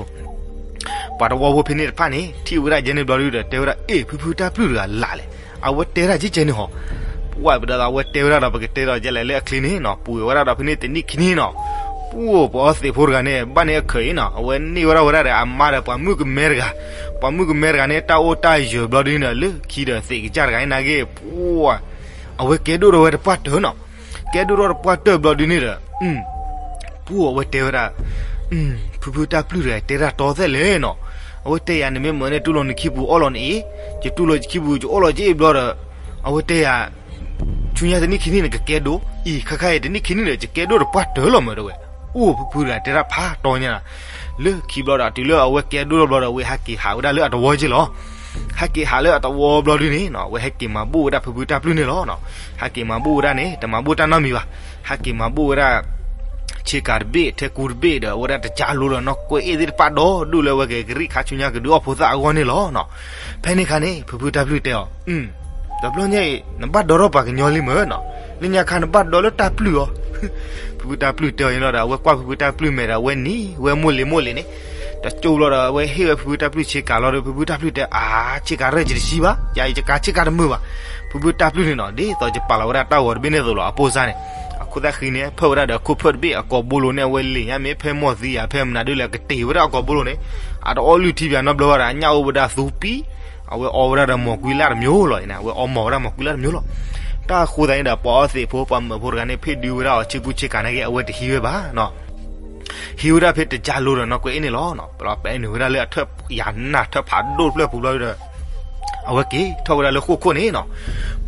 ပှၤတဝီဖိဖဲန့ၣ်တဖၣ်န့ၣ် ထံၣ်ဝဲဒၣ်ကဲန့ၣ်ဘျီဒုးဒီး တဲဝဲဒၣ် အ့ၣ် ဖုဖုတၢ်ပျုၢ်တဂၤလၢ်လဲၣ်, အဝဲတဲဒၣ်ကဲကဲန့ၣ်ဟီ, ပှၢ်ပဒီးအဝဲတဲဝဲဒၣ်ဒီး ပကတဲဒီးကဲလဲၣ်လၢအချ့န့ၣ်နီၤ ပှဲၤဝဲဒၣ်ဒီးဖဲန့ၣ်တနံၣ်ခံနံၣ်နီၤ, ပှၢ်ပှၤအီသံးဖိတဂၤန့ၣ် ဘၣ်န့ၢ်အခၢးအံၤနီၤ အဝဲန့ၢ်ဝဲဒၣ်ဝဲဒၣ်ဒီးအမါဒီးပှၤမုၣ်ကမဲတဂၤ, ပှၤမုၣ်ကမဲတဂၤန့ၣ် တၢ်အိၣ်တၢ်ယၢၤဘျီဒုးန့ၣ် လၢခံဒီးသံးကစၢ်တဂၤန့ၣ်နာ်က့ ပှၢ် အဝဲကဲဒိၣ်ထီၣ်ဝဲတပှၢ်တၢၢ်နီၤ, ကဲဒိၣ်ထီၣ်တပှၢ်တၢၢ်ဘျီဒုးန့ၣ်ဒီး ပှၢ်အဝဲတဲဝဲဒၣ်, ဖုဖုတၢ်ပျုၢ်တဂၤ တဲတၢ်တီသဲလဲၣ်နီၤ, အဝဲတဲယၤ နမ့ၢ်မၢန့ၣ် တူၢ်လိာ်နခံပူၤအီၣ်လီၤနအ့ၣ်, ယတူၢ်လိာ်ခံပူၤ ယအိၣ်လီၤကအ့ၣ်ဘျီဒီး, အဝဲတဲယၤ, ဆူညါတနံၣ်ခံနံၣ်န့ၣ် ကကဲဒိၣ်, အံၤခါခါအံၤတနံၣ်ခံနံၣ်ဒီး ယကဲဒိၣ်တပှၢ်တၢၢ်လီၤမၢတဝဲ, အိၣ်ဖုဖုတဂၤတဲတၢ်ဖးတီညါ, လၢခံဘျီဒီး တုၤလၢအဝဲကဲဒိၣ်ထီၣ်ဘျီဒီး အဝဲဟဲက့ၤဟးဝဲဒၣ်လၢအတဝီက့လီၤ. ဟဲက့ၤဟးလၢအတဝီဘျီဒုန့ၣ်နီၤ အဝဲဟဲက့ၤမၤဘူၣ်ဝဲဒၣ်ဖုဖုတၢ်ပျုၢ်န့ၣ်လီၤ. ဟဲက့ၤမၤဘူၣ်ဝဲဒၣ်န့ၣ် တမၤဘူၣ်တၢ်နီတမံၤဘၣ်. ဟဲက့ၤမၤဘူၣ်ဝဲဒၣ် ဆ့ကၤတဘ့ၣ် ထဲကူတဘ့ၣ်ဒီး အဝဲဒၣ်တကၠါလိဒီးနီၢ်ကွဲးအ့ၣ်သ့ၣ်တဖၣ်ဒီဒူၣ်လၢအဝဲက့ၤကရံၣ်ခါဆူညါကဒုးအီၣ်ဖိသၣ်အဂီၢ်န့ၣ်လီၤ. ဖဲန့ၣ်အခါန့ၣ် ဖုဖုတၢ်ပျုၢ်တဲအီၤ, တဘျီညါအံၤ နဘၣ်ဒီထီၣ်ပှၤကညီလံမ့ၢ်နီၤ, လၢညါခါနဘၣ်ဒီလၢတၢ်ပျုၢ်အီၤ. ဖုဖုတၢ်ပျုၢ်တဲအီၤန့ၣ်လီၤဒီး အဝဲကွၢ်ဖုဖုတၢ်ပျုၢ်မဲာ်ဒီး အဝဲနံၤဝဲမိၢ်လံၤမိၢ်လံၤန့ၣ်, တကၠိဘျီဒီး အဝဲဟ့ၣ်ဝဲဖုဖုတၢ်ပျုၢ်ဆ့ကၤလီၤဒီး ဖုဖုတၢ်ပျုၢ်တဲ အါ ဆ့ကၤရဲၣ်ယတဆံဘၣ်, ယၤအံၤယကၤဆ့ကၤတမုာ်ဘၣ်. ဖုဖုတၢ်ပျုၢ်န့ၣ်နီၤ ဒ်သိးယပာ်လီၤဝဲဒၣ်တၢ်ဂီၤတဘ့ၣ်န့ၣ်အသိးလီၤ အပိၢ်စါန့ၣ်, အခိၣ်သၣ်ဃံန့ၣ် ဖၢၣ်ဝဲဒၣ်ဒီးအခိၣ်ဖၢၣ်တဘ့ၣ် အကိာ်ဘိလိၤန့ၣ် အဝဲလံာ်ညါမ့ၢ်ဖဲမီၢ်သံယၤဖဲမနုၤဒ်လဲၣ် ကတ့ၢ်ဝဲဒၣ်အကိာ်ဘိလိၤန့ၣ်, အတအီလုၢ်ထံဘၣ်နီတဘျီဘၣ်ဒီး အညၣ်အိၣ်ဝဲဒၣ်သူပံ, အဝဲအီဝဲဒၣ်ဒီးမီၤကွံလၢ်တမျိုးလီၤန့ၣ်, အဝဲအီမီၤဝဲဒၣ်မီၤကွံလၢ်တမျိုးလီၤ. တၢ်ဃိသတးန့ၣ်ဒီး ပှၤအီသံးဖိ ပှၤမၢဖိတဂၤန့ၣ် ဖ့ၣ်ဒုဝဲဒၣ်အီၤဆ့ကူဆ့ကၤနာ်က့ အဝဲတဟံးဝဲဘၣ်နီၤ. ဟံးဝဲဒၣ်ဖဲတကၠါလိဒီးနီၢ်ကွဲးအ့ၣ်န့ၣ်လီၤ. ပှၤပဲနုာ်ဝဲဒၣ်လၢအထၢၣ်ယၤနၢ်ထၢၣ်ဖးဒိၣ်တဖျၢၣ်ပူၤဘျီဒီး အဝဲက့ၤထီၣ်ဝဲဒၣ်လၢဃိၣ်ခိၣ်န့ၣ်နီၤ,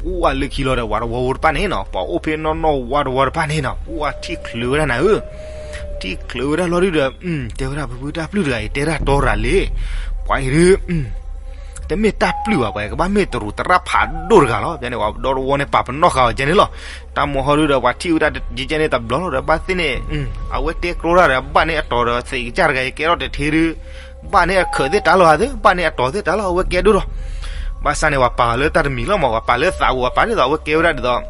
ပှၤလၢခံလီၤဒီး ပှၤတဝီဖိတဖၣ်န့ၣ်နီၤ, ပှၤအိၣ်ဖဲနီၢ်နီၢ်ဝါတဝီတဖၣ်န့ၣ်နီၤ, ပှၤထံၣ်ချုးဝဲဒၣ်နၤဧၢ, ထံၣ်ချုးဝဲဒၣ်လီၤဒုဒီး တဲဝဲဒၣ်ဖုဖုတၢ်ပျုၢ်တဂၤအံၤ တဲတၢ်တီတဂၤလံ, ပှၤအံၤဒု တမ့ၢ်တၢ်ပျုၢ်ဘၣ်, ပှၤကဘၣ်မ့ၢ်တရူးတရၣ်ဖးဒိၣ်တဂၤလီၤ. ဖဲန့ၣ် ပှၤဒီတဝီန့ၣ် ပာ်ပနီၣ်ဃာ်အီၤကဲန့ၣ်လီၤ. တၢ်မဟီဒုဒီး ပှၤထံၣ်ဝဲဒၣ်ယကဲန့ၣ်တဘျီလီၤဒီး ဘၣ်သ့ၣ်န့ၣ် အဝဲတဲကျိဒၣ်ဒီး ဘၣ်န့ၢ်အတီၤဒီးသ့ၣ်ကစၢ်တဂၤအံၤ ကဲထီၣ်တထ့ဒု ဘၣ်န့ၢ်အခၢးသ့ၣ်တၢ်လီၤဧါသ့ၣ်, ဘၣ်န့ၢ်အတီၤသ့ၣ်တၢ်လီၤ အဝဲကဲဒိၣ်လီၤ. ဘၣ်ဆၣ်န့ၣ် ပှၤပာ်လၢတၢ်တမံၤလီၤမး, ပှၤပာ်လၢသးပူၤ ပှၤပာ်ဒ်သိးအဝဲကဲဝဲဒၣ်ဒ်သိး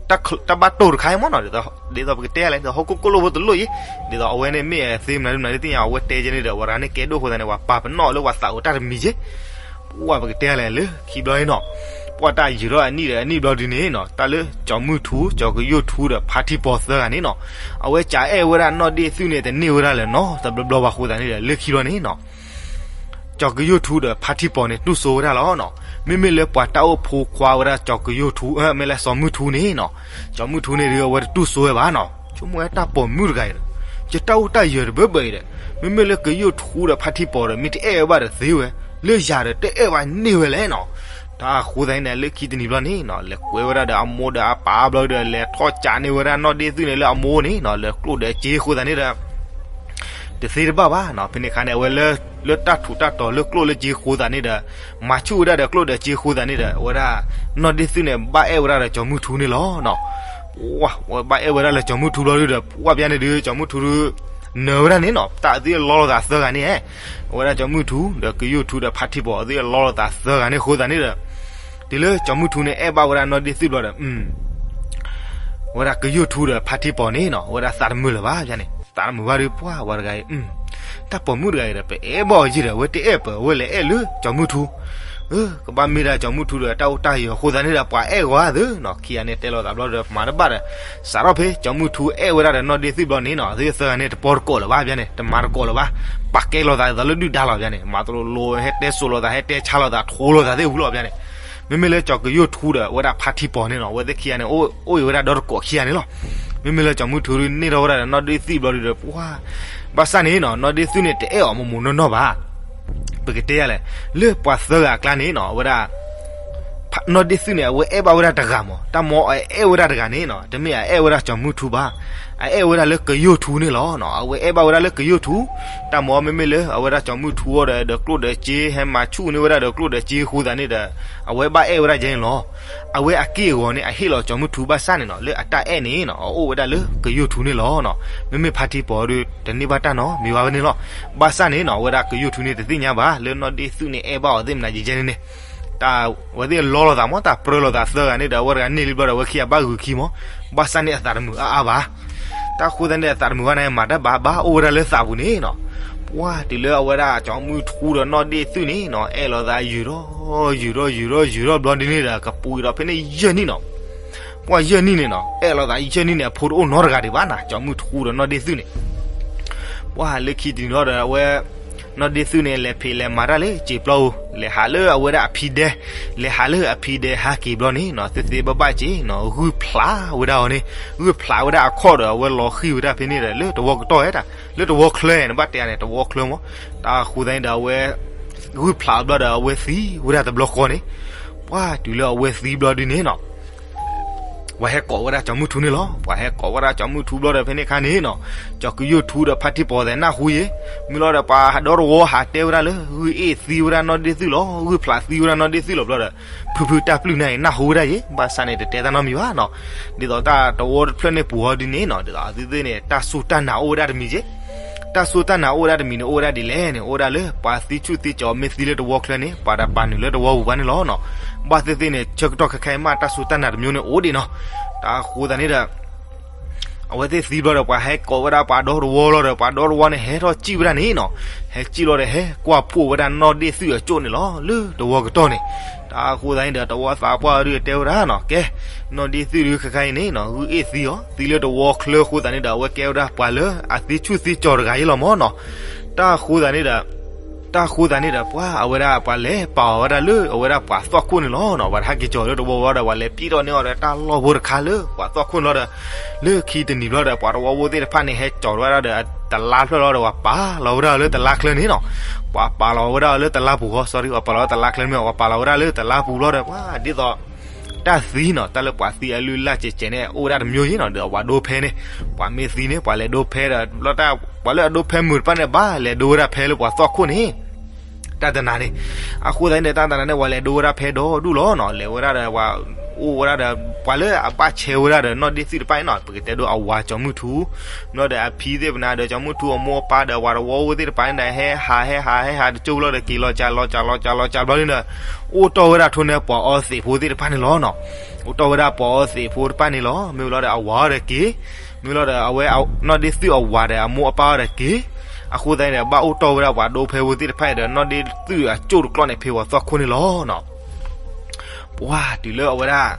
တၢ်ဘၣ်တိၢ်တခါအံၤမးနီၤ, ဒ်သိးပကတဲလဲၣ် ဒ်သိးဟီၣ်ခိၣ်ကိၣ်လိၣ်ဖိတလိၣ်အံၤ, ဒ်သိးအဝဲန့ၣ်မ့ၢ်သ့မနုၤမနုၤသ့ၣ်ညါ အဝဲတဲကဲန့ၣ်ဒီး ပှၤတဂၤန့ၣ်ကဲဒိၣ်အဃိသတးန့ၣ် ပှၤပာ်ပနီၣ်လၢပှၤသးပူၤတၢ်တမံၤက့ ပှၤပကတဲလဲၣ်လၢခံဘျီအံၤနီၤ, ပှၤတၢ်ယုာ်ထီၣ်အနံၣ်ဒီးအနံၣ်ဘျီဒုန့ၣ်နီၤ, တၢ်လၢကၠီၤမုၢ်ထူ ကၠီၤကယိၣ်ထူဒီးဖါထံပီၤသၢဂၤန့ၣ်နီၤ, အဝဲကးအဲၣ်ဝဲဒၣ်နီၢ်ဒ့ၣ်သုးန့ၣ် တန့ၢ်ဝဲဒၣ်လၢၤနီတဘျီဘျီဘၣ်အဃိသတးန့ၣ်ဒီး လၢခံဘျီန့ၣ်နီၤ ကၠီၤကယိၣ်ထူဒီးဖါထံပီၤန့ၣ် တူၢ်စိဝဲဒၣ်လီၤနီၤ. မ့မ့ၢ်လၢပှၤတၢ်အိၣ်ဖိခွါဝဲဒၣ်ကၠီၤကယိၣ်ထူ မ့ၢ်လၢစီၤမုၢ်ထူန့ၣ်နီၤ, စီၤမုၢ်ထူန့ၣ်ဒီး အဝဲတတူၢ်စိဝဲဘၣ်နီၤ. ဆိကမိၣ်ဝဲတၢ်ပိာ်မုၣ်တဂၤအံၤဒီး ယတၢ်အိၣ်တၢ်ယၢၤတဘၢဘၢအံၤဒီး မ့မ့ၢ်လၢကယိၣ်ထူဒီးဖါထံပီၤဒီး မ့ၢ်တအဲၣ်ဝဲဘၣ်ဒီးသ့ဝဲ, လၢယၤဒီးတအဲၣ်ဝဲန့ၢ်ဝဲလဲၣ်နီၤ. တၢ်ဃိသတးန့ၣ်ဒီး လၢခံတနံၤဘျီန့ၣ်နီၤ လဲၤကွဲဝဲဒၣ်ဒီးအမိၢ်ဒီးအပၢ်ဘျီဒီး လဲၤထီၣ်ကးန့ၢ်ဝဲဒၣ်နီၢ်ဒ့ၣ်သုးန့ၣ်လၢအမိၢ်န့ၣ်နီၤ လၢကျိၣ်ဒီးစ့အဃိသတးန့ၣ်ဒီး တသ့တဘၣ်ဘၣ်နီၤ. ဖဲန့ၣ်အခါန့ၣ် အဝဲလၢ လၢတၢ်ထူးတၢ်တီၤလၢကျိၣ်လၢစ့အဃိသတးန့ၣ်ဒီး မၤဆူၣ်ဝဲဒၣ်ဒီးကျိၣ်ဒီးစ့အဃိသတးန့ၣ်ဒီး အဝဲဒၣ် နီၢ်ဒ့ၣ်သုးန့ၣ် ဘၣ်အဲၣ်ဝဲဒၣ်ဒီးကၠီၤမုၢ်ထူန့ၣ်လီၤနီၤ. ဝဲဘၣ်အဲၣ်ဝဲဒၣ်လၢကၠီၤမုၢ်ထူဘျီဒုဒီး ပှၢ်ပျါန့ၣ်ဒု ကၠီၤမုၢ်ထူဒု နၢၤဝဲဒၣ်န့ၣ်နီၤ, တၢ်အသုလီလိာ်သးသၢဂၤန့ၣ်ဧါ, အဝဲဒၣ်ကၠီၤမုၢ်ထူ ဒီးကယိၢ်ထူဒီးဖါထံပီၤ အသုလီလိာ်သးသၢဂၤန့ၣ်အဃိသတးန့ၣ်ဒီး, တုၤလၢကၠီၤမုၢ်ထူန့ၣ် အဲၣ်ဘၣ်ဝဲဒၣ်နီၢ်ဒ့ၣ်သုၣ်ဘျီဒီး အဝဲဒၣ်ကယိၢ်ထူဒီးဖါထံပီၤန့ၣ်နီၤ အဝဲဒၣ်သးတမုာ်လၢၤဘၣ်န့ၣ်, သးတမုာ်ဘၣ်ဒီး ပှၢ်ဝဲတဂၤအံၤ, တၢ်ပိာ်မုၣ်တဂၤအံၤဒီး ပအဲၣ်ဘၣ်အီၤယံာ်ဒီး အဝဲတအဲၣ်ပၢၤဝဲလဲၤအဲၣ်လၢကၠီၤမုၢ်ထူ, ကဘၣ်မ့ၢ်ဒၣ်ကၠီၤမုၢ်ထူဒီးတၢ်အိၣ်တၢ်ယၢၤအဃိသတးန့ၣ်ဒီး ပှၤအဲၣ်ဂီၤဧါသုနီၤ, ခံဂၤန့ၣ်တဲလိာ်သးဘျီဒီး မၤတဘၣ်ဒီး, စးထီၣ်ဖဲကၠီၤမုၢ်ထူအဲၣ်ဝဲဒၣ်ဒီးနီၢ်ဒ့ၣ်သုၣ်ဘျီန့ၣ်နီၤ အသုသၢဂၤန့ၣ် တပီတကိးလၢၤဘၣ်ဘၣ်န့ၣ်, တမၤတကိးလၢၤဘၣ်, ပာ်ကဲလိာ်သးဒ်သိးလၢဒုၣ်ဒါလီၤဘၣ်န့ၣ်, မၤတလိၤလိၤ ဟဲတဲစိာ်လိာ်သး ဟဲတဲဆါလိာ်သး ထိလိာ်သးသ့ၣ်ဝံၤလီၤဘၣ်န့ၣ်, မ့မ့ၢ်လၢကၠီၤကယိၢ်ထူဒီး အဝဲဒၣ်ဖါထံပီၤန့ၣ်နီၤ အဝဲသ့ၣ်ခံဂၤန့ၣ် အိၣ်အံၤဝဲဒၣ်ဒီတကိးခံဂၤန့ၣ်လီၤ. မ့မ့ၢ်လၢကၠီၤမုၢ်ထူဒုးန့ၢ်ထီၣ်ဝဲဒၣ်ဒီးနီၢ်ဒ့ၣ်သုၣ်ဘျီဒုးဒီး ပှၢ်, ဘၣ်ဆၣ်န့ၣ်နီၤ နီၢ်ဒ့ၣ်သုၣ်န့ၣ် တအဲၣ်အီၤမိၢ်မိၢ်နီၢ်နီၢ်ဘၣ် ပကတဲယၤလဲၣ်, လၢပှၤသၢဂၤအကျါန့ၣ်နီၤ အဝဲဒၣ် နီၢ်ဒ့ၣ်သုၣ်န့ၣ် အဝဲအဲၣ်ဘၣ်ဝဲဒၣ်တဂၤမး, တၢ်မၤအအဲၣ်ဝဲဒၣ်တဂၤန့ၣ်နီၤ တမ့ၢ်အအဲၣ်ဝဲဒၣ်ကၠီၤမုၢ်ထူဘၣ်, အအဲၣ်ဝဲဒၣ်လၢကယိၢ်ထူန့ၣ်လီၤ. အဝဲအဲၣ်ဘၣ်ဝဲဒၣ်လၢကယိၢ်ထူ, တၢ်မၤမ့မ့ၢ်လၢအဝဲဒၣ်ကၠီၤမုၢ်ထူအီၤဒီး ဒီးကျိၣ်ဒီးစ့ ဟဲမၤဆူၣ်န့ၢ်ဝဲဒၣ်ဒီးကျိၣ်ဒီးစ့အဃိသတးန့ၣ်ဒီး အဝဲဘၣ်အဲၣ်ဝဲဒၣ်ယဲန့ၣ်လီၤ. အဝဲအက့ၢ်အဂီၤန့ၣ် အဟ့ၣ်လီၤကၠီၤမုၢ်ထူဘၣ်ဆၣ်န့ၣ်နီၤ လၢအတၢ်အဲၣ်န့ၣ်နီၤ အအိၣ်ဝဲဒၣ်လၢကယိၢ်ထူန့ၣ်လီၤ. မ့မ့ၢ်ဖါထံပီၤဒီး တန့ၢ်ဘၣ်တၢ်နီတမံၤဘၣ်န့ၣ်လီၤ. ဘၣ်ဆၣ်န့ၣ်နီၤ အဝဲဒၣ်ကယိၢ်ထူန့ၣ် တသ့ၣ်ညါဘၣ် လၢနီၢ်ဒ့ၣ်သုၣ်န့ၣ်အဲၣ်ဘၣ်အီၤသ့ၣ်မနၤယဲန့ၣ်န့ၣ်, တၢ်ဝဲသ့ၣ်လီလိာ်သးမး တၢ်ပြၢလိာ်သးသၢဂၤန့ၣ်ဒီး အဝဲတဂၤန့ၢ်လံဘျီဒီး အဝဲခံဂၤဘၣ်ဂုာ်ခံမး, ဘၣ်ဆၣ်န့ၣ်အသးတမုာ်အါအါဘၣ်. တၢ်အဃိသတးန့ၣ် အသးတမုာ်ဘၣ်န့ၣ် မၤတၢ်ဘၣ်ဘၣ် အိၣ်ဝဲဒၣ်လၢသးပူၤန့ၣ်နီၤ. ပှၢ်တုၤလၢအဝဲဒၣ်ကၠီၤမုၢ်ထူဒီးနီၢ်ဒ့ၣ်သုၣ်န့ၣ်နီၤ အဲၣ်လိာ်သးယုာ်ထီၣ် ယုာ်ထီၣ် ယုာ်ထီၣ် ယုာ်ထီၣ်ဘျီဒ်န့ၣ်ဒီး ကပူၤဒီးဖဲန့ၣ်ယဲၢ်နံၣ်နီၤ. ပှၢ်ယဲၢ်နံၣ်န့ၣ်နီၤ အဲၣ်လိာ်သးယဲၢ်နံၣ်န့ၣ် အဖိတအိၣ်နီတဂၤဒံးဘၣ်နၤ ကၠီၤမုၢ်ထူဒီးနီၢ်ဒ့ၣ်သုၣ်န့ၣ် ပှၢ်လၢခံတနံၤလီၤဒီး အဝဲ နီၢ်ဒ့ၣ်သုၣ်န့ၣ် လဲၤဖံးလဲၤမၤတၢ်လၢစံာ်ပျီဧိၤ လဲၤဟးလၢအဝဲဒၣ်အဖံဒဲ, လဲၤဟးလၢအဖံဒဲဟးက့ၤဘျီန့ၣ်နီၤ သ့သ့ဘၣ်ဘၣ်က့ၤနီၤ ဂုၢ်ဖျးဝဲဒၣ်အီၤန့ၣ်, ဂုၢ်ဖျးဝဲဒၣ်အခီၣ်ဒီး အဝဲလီၤဃံၤဝဲဒၣ်ဖဲန့ၣ်ဒီး လၢတဝီကတီၢ်ဝဲဒၣ်, လၢတဝီချၢန့ၣ် ဘၣ်တဲန့ၣ် တဝီချၢမး, တၢ်အဃိသတးန့ၣ်ဒီး အဝဲ ဂုၢ်ဖျးဘျီဒီး အဝဲသံဝဲဒၣ်တဘျီဃီန့ၣ်, ပှၢ်တုၤလၢအဝဲသံဘျီဒ်န့ၣ်နီၤ ပှၤဟဲကိးဝဲဒၣ်ကၠီၤမုၢ်ထူန့ၣ်လီၤ. ပှၤဟဲကိးဝဲဒၣ်ကၠီၤမုၢ်ထူဘျီဒီး ဖဲန့ၣ်အခါန့ၣ်နီၤ, ကၠီၤကယိၢ်ထူဒီးဖါထံပီၤသဲးနၢ်ဟူယဲ, မ့ၢ်လီၤဒီးပှၤဒီတဝီဟးတဲဝဲဒၣ်လၢ ဂုၢ်အ့ၣ်သံဝဲဒၣ်နီၢ်ဒ့ၣ်သုၣ်လီၤ, ဂုၢ်ဖျးသံဝဲဒၣ်နီၢ်ဒ့ၣ်သုၣ်လီၤဘျီဒီး, ဖုဖုတၢ်ပျုၢ်နၤအံၤ နၢ်ဟူဝဲဒၣ်ယဲ, ဘၣ်ဆၣ်န့ၣ် တတဲတၢ်နီတမံၤဘၣ်နီၤ, ဒ်သိးတၢ်တဝီတဖျၢၣ်န့ၣ်ပူၤအီၤဒ်န့ၣ်နီၤ, ဒ်သိးအသုသ့ၣ်န့ၣ် တၢ်စူၢ်တၢ်နာ်အိၣ်ဝဲဒၣ်တမံၤက့ တၢ်စူၢ်တၢ်နာ်အိၣ်ဝဲဒၣ်တမံၤန့ၣ် အိၣ်ဝဲဒၣ်ဒ်လဲၣ်န့ၣ် အိၣ်ဝဲဒၣ်လၢ ပှၤသံဆူၣ်သံကၠီၤမ့ၢ်သံလၢတဝီချၢန့ၣ် ပှၤတပာ်နုာ်လၢတဝီပူၤဘၣ်န့ၣ်လီၤနီၤ. ဘၣ်သ့ၣ်သ့ၣ်န့ၣ် ဆၢကတီၢ်ခဲခါအံၤမး တၢ်စူၢ်တၢ်နာ်တမျိုးန့ၣ်အိၣ်ဒံးနီၤ. တၢ်အဃိသတးန့ၣ်ဒီး အဝဲသ့ၣ်သံဘျီဒီး ပှၤဟဲကိးဝဲဒၣ်ပှၤဒီတဝီလီၤဒီး ပှၤဒီတဝီန့ၣ် ဟဲထီၣ်စံၣ်ဝဲဒၣ်န့ၣ်နီၤ. ဟဲစံၣ်လီၤဒီး ဟဲကွၢ်ဖှိၣ်ဝဲဒၣ်နီၢ်ဒ့ၣ်သုၣ်အကၠိၣ်န့ၣ်လီၤ လၢတဝီကတီၢ်န့ၣ်. တၢ်အဃိသတးန့ၣ်ဒီး တဝီသးပှၢ်ဒုးတဲဝဲဒၣ်နီၤ ကဲ နီၢ်ဒ့ၣ်သုၣ်ဒုးခဲခါအံၤန့ၣ်နီၤ ဂုၢ်အ့ၣ်သံအီၤ သံလၢတဝီချၢအဃိသတးန့ၣ်ဒီး အဝဲကဲဝဲဒၣ်ပှၤလၢအသံဆူၣ်သံကၠီၤတဂၤအံၤလီၤမၢ်နီၤ. တၢ်အဃိသတးန့ၣ်ဒီး တၢ်အဃိသတးန့ၣ်ဒီး ပှၤအဝဲဒၣ်ပှၤလဲၤပာ်အီၤဝဲဒၣ်လၢအဝဲဒၣ်ပှၤသွၣ်ခိၣ်န့ၣ်လီၤနီၤ. ပှၤတဟဲက့ၤကၠီၤလၢတဝီဝဲဒီး ပှၤလဲၤပံၣ်ထီၣ်န့ၢ်အီၤဒီး တၢ်လီၢ်ဖိတခါလၢပှၤသွၣ်ခိၣ်န့ၣ်လီၤဒီး လၢခံတနံၤဘျီဒီး ပှၤတဝီဖိသ့ၣ်တဖၣ်န့ၣ် ဟဲကၠီၤဝဲဒၣ်ဒီး တလါဖျၢၣ်လီၤဒီး ပှၤပာ်လီၤဝဲဒၣ်အီၤလၢတလါချၢန့ၣ်နီၤ. ပှၤပာ်လီၤဝဲဒၣ်အီၤလၢတလါပူၤဃီ sorry ပှၤပာ်လီၤဝဲတလါချၢမ့ၢ် ပှၤပာ်လီၤဝဲဒၣ်လၢတလါပူၤလီၤဒီး ပှၤဒ်သိး တၢ်သံနီၤ တၢ်လၢပှၤသံအလုၢ်အလၢ်ကဲးကဲးန့ၣ် အိၣ်ဝဲဒၣ်တမျိုးယ့ၣ်နီၤ ဒီးပှၤဒိဖဲန့ၣ် ပှၤမ့ၢ်သံန့ၣ် ပှၤလဲၤဒိဖဲဒီး လၢတၢ် ပှၤလၢအဒိဖဲမုာ်တဖၣ်န့ၣ် ဘၣ်လဲၤဒိဝဲဒၣ်ဖဲလၢပှၤသွၣ်ခိၣ်န့ၣ် တၢ်တနၤန့ၣ်. အဃိသတးန့ၣ် တၢ်တနၤန့ၣ် ပှၤလဲၤဒိဝဲဒၣ်ဖဲဒီဒူၣ်လီၤနီၤ လဲၤဝဲဒၣ်ဒီးပှၤ အိၣ်ဝဲဒၣ်ဒီး ပှၤလၢအဘၣ်ဆဲဝဲဒၣ်ဒီးနီၢ်ဒ့ၣ်သုၣ်တဖၣ်န့ၣ်နီၤ ပကတဲဒိအဝၤကၠီၤမုၢ်ထူ ဘျီဒီးအဖံသ့ၣ်ပနၤဒီးကၠီၤမုၢ်ထူအမိၢ်အပၢ်ဒီးပှၤတဝီဖိသ့ၣ်တဖၣ်န့ၣ်ဒီး ဟဲဟးဟဲဟးဟဲဟးတကၠိၢ်လီၤဒီး က့ၤလီၤကၢ်လီၤကၢ်လီၤကၢ်လီၤကၢ်ဘျီန့ၣ်ဒီး အိၣ်တီၢ်ဝဲဒၣ်ထိၣ်န့ၢ်ပှၤအီသံးဖိသ့ၣ်တဖၣ်န့ၣ်လီၤနီၤ. အိၣ်တီၢ်ဝဲဒၣ်ပှၤအီသံးဖိတဖၣ်န့ၣ်လီၤ မ့ၢ်ဘျီဒီးအဝၤအီၤဒီးက့ၤ မ့ၢ်ဘျီဒီးအဝဲ နီၢ်ဒ့ၣ်သုၣ်အဝၤဒီးအမိၢ်အပၢ်အီၤဒီးက့ၤ. အဃိသတးန့ၣ်ဒီး ဘၣ်အိၣ်တီၢ်ဝဲဒၣ်ပှၤဒိဖဲဖိသ့ၣ်တဖၣ်ဒီး နီၢ်ဒ့ၣ်သုၣ်အကၠိၢ်တကျီၢ်န့ၣ် ဖဲပှၤသွၣ်ခိၣ်န့ၣ်လီၤနီၤ. ပှၤတုၤလၢအဝဲဒၣ်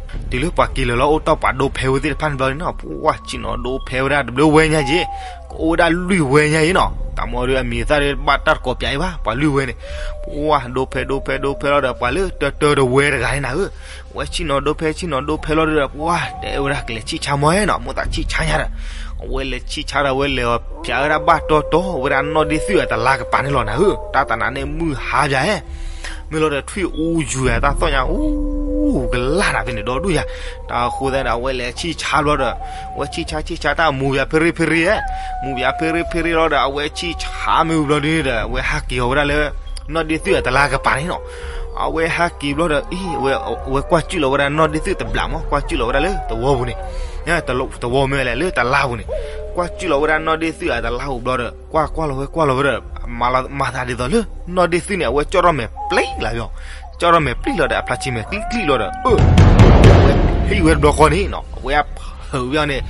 တုၤလၢပှၤက့ၤလီၤလၢအိၣ်တီၢ်ပှၤဒိဖဲဝဲသ့ၣ်တဖၣ်န့ၣ်ဘျီန့ၣ်နီၤ ပှၤဆ့ၣ်နီၤဒိဖဲဝဲဒၣ်တဘျုးဝဲညါယ့ၣ် ကအိၣ်ဝဲဒၣ်လွံၢ်ဝဲညါယ့ၣ်နီၤ တၢ်မ့ၢ်ဒီးအမံၤအသၣ်ဒီးဘၣ်တၢ်တကိးပၠးအံၤဘၣ် ပှၤလွံၢ်ဝဲန့ၣ် ပှၤဒိဖဲဒိဖဲဒိဖဲလီၤဒီး ပှၤလၢတၢတၢတဝဲတဂၤန့ၣ်နၤဧၢ အဝဲဆ့ၣ်နီၤဒိဖဲဆ့ၣ်နီၤဒိဖဲလီၤဒီး ပှၤတဲဝဲဒၣ်ကလဲၤဆံၣ်ဆါမီၢ်နီၤ မိၢ်သးဆံၣ်ဆါညါဒီး အဝဲလဲၤဆံၣ်ဆါဒီး အဝဲလဲၤအီၤဖျးဝဲဒၣ်ဘၣ်တီတီဝဲဒၣ်နီၢ်ဒ့ၣ်သုၣ်အတလါကပၤန့ၣ်လီၤနၤဧၢ တၢ်တနၤန့ၣ်မုၢ်ဟါပၠးဧဲ မ့ၢ်လီၤဒီးထွံၣ်အူယူၤယၤတၢ်သီၣ်ညါ အူကလၢ်နၤဖဲန့ၣ်ဒီဒူၣ်ယၤ တၢ်အဃိသတးန့ၣ်ဒီး အဝဲလဲၤဆံၣ်ဆါဘျီဒီး အဝဲဆံၣ်ဆါဆံၣ်ဆါတၢ်မူၤပၠးဖဲရ့ဖဲရ့ဧဲ မူၤပၠးဖဲရ့ဖဲရ့လီၤဒီး အဝဲဆံၣ်ဆါမ့ၢ်ဝံၤဘျီဒ်န့ၣ်ဒီး အဝဲဟးက့ၤအီၤဝဲဒၣ်လၢ နီၢ်ဒ့ၣ်သုၣ်အတလါကပၤန့ၣ်နီၤ အဝဲဟးက့ၤဘျီဒီး အံၤ အဝဲကွၢ်ကၠုၣ်လီၤဝဲဒၣ်နီၢ်ဒ့ၣ်သုၣ်တဘျးမီၢ် ကွၢ်ကၠုၣ်လီၤဝဲဒၣ်လၢသဝီပူၤန့ၣ် သဝီမ့ၢ်ဝဲလဲၣ် လၢတလါပူၤန့ၣ် ပှၢ်စုၣ်လီၤဝဲဒၣ်နီၢ်ဒ့သုၣ်အတလါအိၣ်ဘျီဒီး ကွၢ်ကွၢ်လီၤဝဲကွၢ်လီၤဝဲဒီး မၤလီၤမၤသးဒ်သိးလၢ နီၢ်ဒ့သုၣ်န့ၣ် အဝဲကၠီၣ်ထီၣ်မဲာ်ပျံၤလၢၤဘၣ်, ကၠီၣ်ထီၣ်မဲာ်ပျံၤလီၤဒီး အဖျါဆံးမဲာ်ကျံကျံလီၤဒီး အၢ ဝဲဟံၣ်ဝဲတဘျီဃီန့ၣ်နီၤ အဝဲအဖၢၣ်ဝဲအီၤန့ၣ်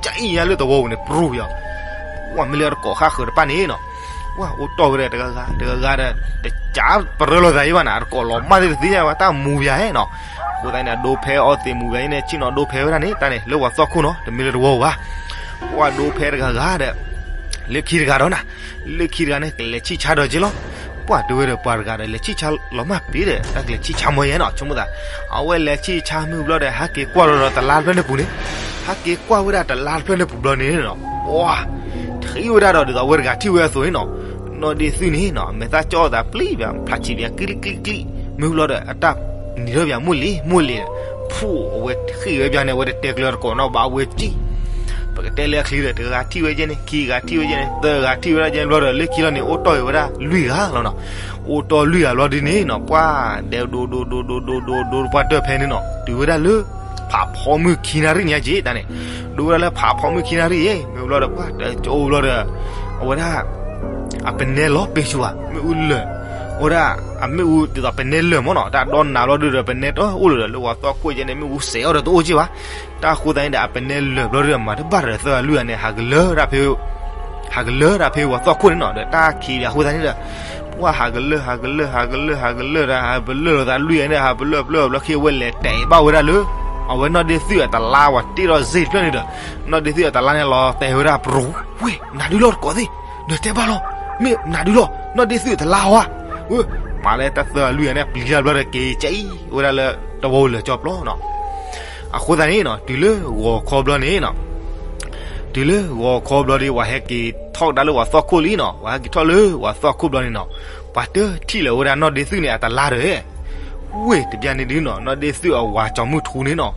ကအံၣ်ညါလၢသဝီပူၤန့ၣ် ပြူပယီၤ, ဝဲမ့ၢ်လၢတကိးဃၣ်ဃၢၤတပၣ်န့ၣ်နီၤ, ဝဲအိၣ်တီၢ်ဝဲဒၣ်တဂၤဂၤတဂၤဂၤဒီး တကးပရၢလိာ်သးယံၤဘၣ်နၤ တကိးလီၤမၢ်သ့ၣ်တသ့ညါဘၣ် တၢ်မူပယၤနီၤ, အဃိသတးန့ၣ် အဒိဖဲအီသံးမူပယၤအံၤန့ၣ် ဆ့ၣ်နီၤဒိဖဲဝဲဒၣ်န့ၣ် တၢ်န့ၣ် လၢပှၤသီၣ်ခိၣ်နီၤ တမ့ၢ်လၢတဝီပူၤဘၣ်, ပှၢ်ဒိဖဲတဂၤဂၤဒီး လၢခံတဂၤဒီးနၤ, လၢခံတဂၤန့ၣ် ကလဲၤဆံၣ်ဆါဒီးက့ၤလီၤ, ပှၢ်တဲဝဲဒီးပှၤတဂၤဒီး လဲၤဆံၣ်ဆါလီၤမၢ်ပ့ၤဒီး တၢ်ကလဲၤဆံၣ်ဆါမီၤယဲနီၤ ဆိကမိၣ်သး, အဝဲလဲၤဆံၣ်ဆါမုၢ်ဘျီဒီး ဟးက့ၤကွၢ်လီၤဒီးတလါတဖျၢၣ်န့ၣ်ပူၤန့ၣ်, ဟးက့ၤကွၢ်ဝဲဒၣ်တလါတဖျၢၣ်န့ၣ်ပူၤဘျီန့ၣ်နီၤ, ပှၢ် ထံၣ်ဝဲဒၣ်ဒီးဒ်သိးအဝဲတဂၤထံၣ်ဝဲအသိးန့ၣ်နီၤ, နီၢ်ဒ့သုၣ်န့ၣ်နီၤ အမဲာ်သၣ်ကၠီၣ်သးပျံၤပၠး ဖျါဆံးပၠးကျံကျံကျံ, မုၢ်ဘျီဒီးအတၢ်နံၤထီၣ်ပၠးမိၢ်လံၤမိၢ်လံၤဒီး, ဖူၣ်အဝဲဃ့ၢ်ဝဲပၠးန့ၣ် အဝဲတတဲကျၢၤတကိးနီတဘျီ အဝဲကံၣ်, ပကတဲလၢအချံဒီး တဂၤထံၣ်ဝဲကဲန့ၣ် ခံဂၤထံၣ်ဝဲကဲန့ၣ် သၢဂၤထံၣ်ဝဲဒၣ်ကဲန့ၣ်ဘျီဒီး လၢခံလီၤန့ၣ် အိၣ်တီၢ်က့ၤဝဲဒၣ်လွံၢ်ဂၤလီၤနီၤ, အိၣ်တီၢ်လွံၢ်ဂၤဘျီဒ်န့ၣ်နီၤ ပှၢ်ဒဲးဒိ ဒိ ဒိ ဒိ ဒိ ဒိ ဒိ တပှၢ်တၢၢ်ဖဲန့ၣ်နီၤ တုၤဝဲဒၣ်လၢ ဖးဖီမုၢ်ခံနၣ်ရံၣ်ညါက့ၤတၢ်န့ၣ်, ဒိဝဲဒၣ်လၢဖးဖီမုၢ်ခံနၣ်ရံၣ်အံၤ မ့ၢ်ဘျီဒီးပှၢ်တကၠိဘျီဒီး အဝဲဒၣ် အပနဲလီၤပ့ၤဆူၣ်ဧါ မ့ၣ်အူလၢာ်, အိၣ်ဒၣ် အမ့ၣ်အူဒ်သိးပနဲလၢာ်မ့ၢ်နီၤ တၢ်ဒီနၤဘျီဒုဒီး ပနဲတအိၣ်လၢၤဒီး လၢပှၤသီၣ်ခိၣ်ကဲန့ၣ် မ့ၣ်အူစဲးအီၤဒီးတအိၣ်က့ၤဘၣ်, တၢ်အဃိသတးန့ၣ်ဒီး အပနဲလၢာ်ဘျီဒုဒီး မၤတဘၣ်ဒီးသၢဂၤလွံၢ်ဂၤန့ၣ် ဟးကလၢာ်ဒၣ်ဖဲ ဟးကလၢာ်ဒၣ်ဖဲပှၤသီၣ်ခိၣ်န့ၣ်နီၤ ဒီးတၢ်ခံးပၠးအဃိသတးန့ၣ်ဒီး ပှၢ်ဟးကလၢာ် ဟးကလၢာ် ဟးကလၢာ် ဟးကလၢာ်ဒီး ဟးပလၢာ်လိာ်သးလွံၢ်ဂၤန့ၣ် ဟးပလၢာ်ပလၢာ်ဘျီခံအဝဲလဲၤတဲာ်ဘၣ်ဝဲဒၣ်လၢ အဝဲနီၢ်ဒ့သုၣ်အတလါဝဲတ့ထီၣ်စ့ၢ်တဖျၢၣ်န့ၣ်ဒီး နီၢ်ဒ့သုၣ်အတလါန့ၣ်လီၤတဲာ်ဝဲဒၣ်ပြူၤ, ဝ့ၢ် မနုၤဒုလီၤတကိးသ့ၣ်, ဒီးတဲဘၣ်လီၤ, မ့ၢ်မနုၤဒုလီၤ နီၢ်ဒ့သုၣ်အတလါဧါ, ဝ့ၢ် မၤလၢတၢ်သၢဂၤလွံၢ်ဂၤန့ၣ် ပျံၤတၢ်ဘျီဒီးက့ၤကၠီဝဲဒၣ်လၢတဝီလၢာ်ကၠီပျီနီၤ, အဃိသတးန့ၣ်နီၤ တုၤလၢဂီၤခီဘျီန့ၣ်နီၤ တုၤလၢဂီၤခီဘျီဒီး ပှၤဟဲက့ၤထီၣ်ကဒါလၢပှၤသီၣ်ခိၣ်လံနီၤ, ပှၤဟဲက့ၤထီၣ်လၢပှၤသီၣ်ခိၣ်ဘျီန့ၣ်နီၤ, ပှၤတထံၣ်လၢၤဝဲဒၣ်နီၢ်ဒ့သုၣ်န့ၣ် အတလါဒီး ဝ့ၢ်တဘျီန့ၣ်ဒုနီၤ နီၢ်ဒ့သုၣ်အဝၤကၠီၤမုၢ်ထူန့ၣ်နီၤ,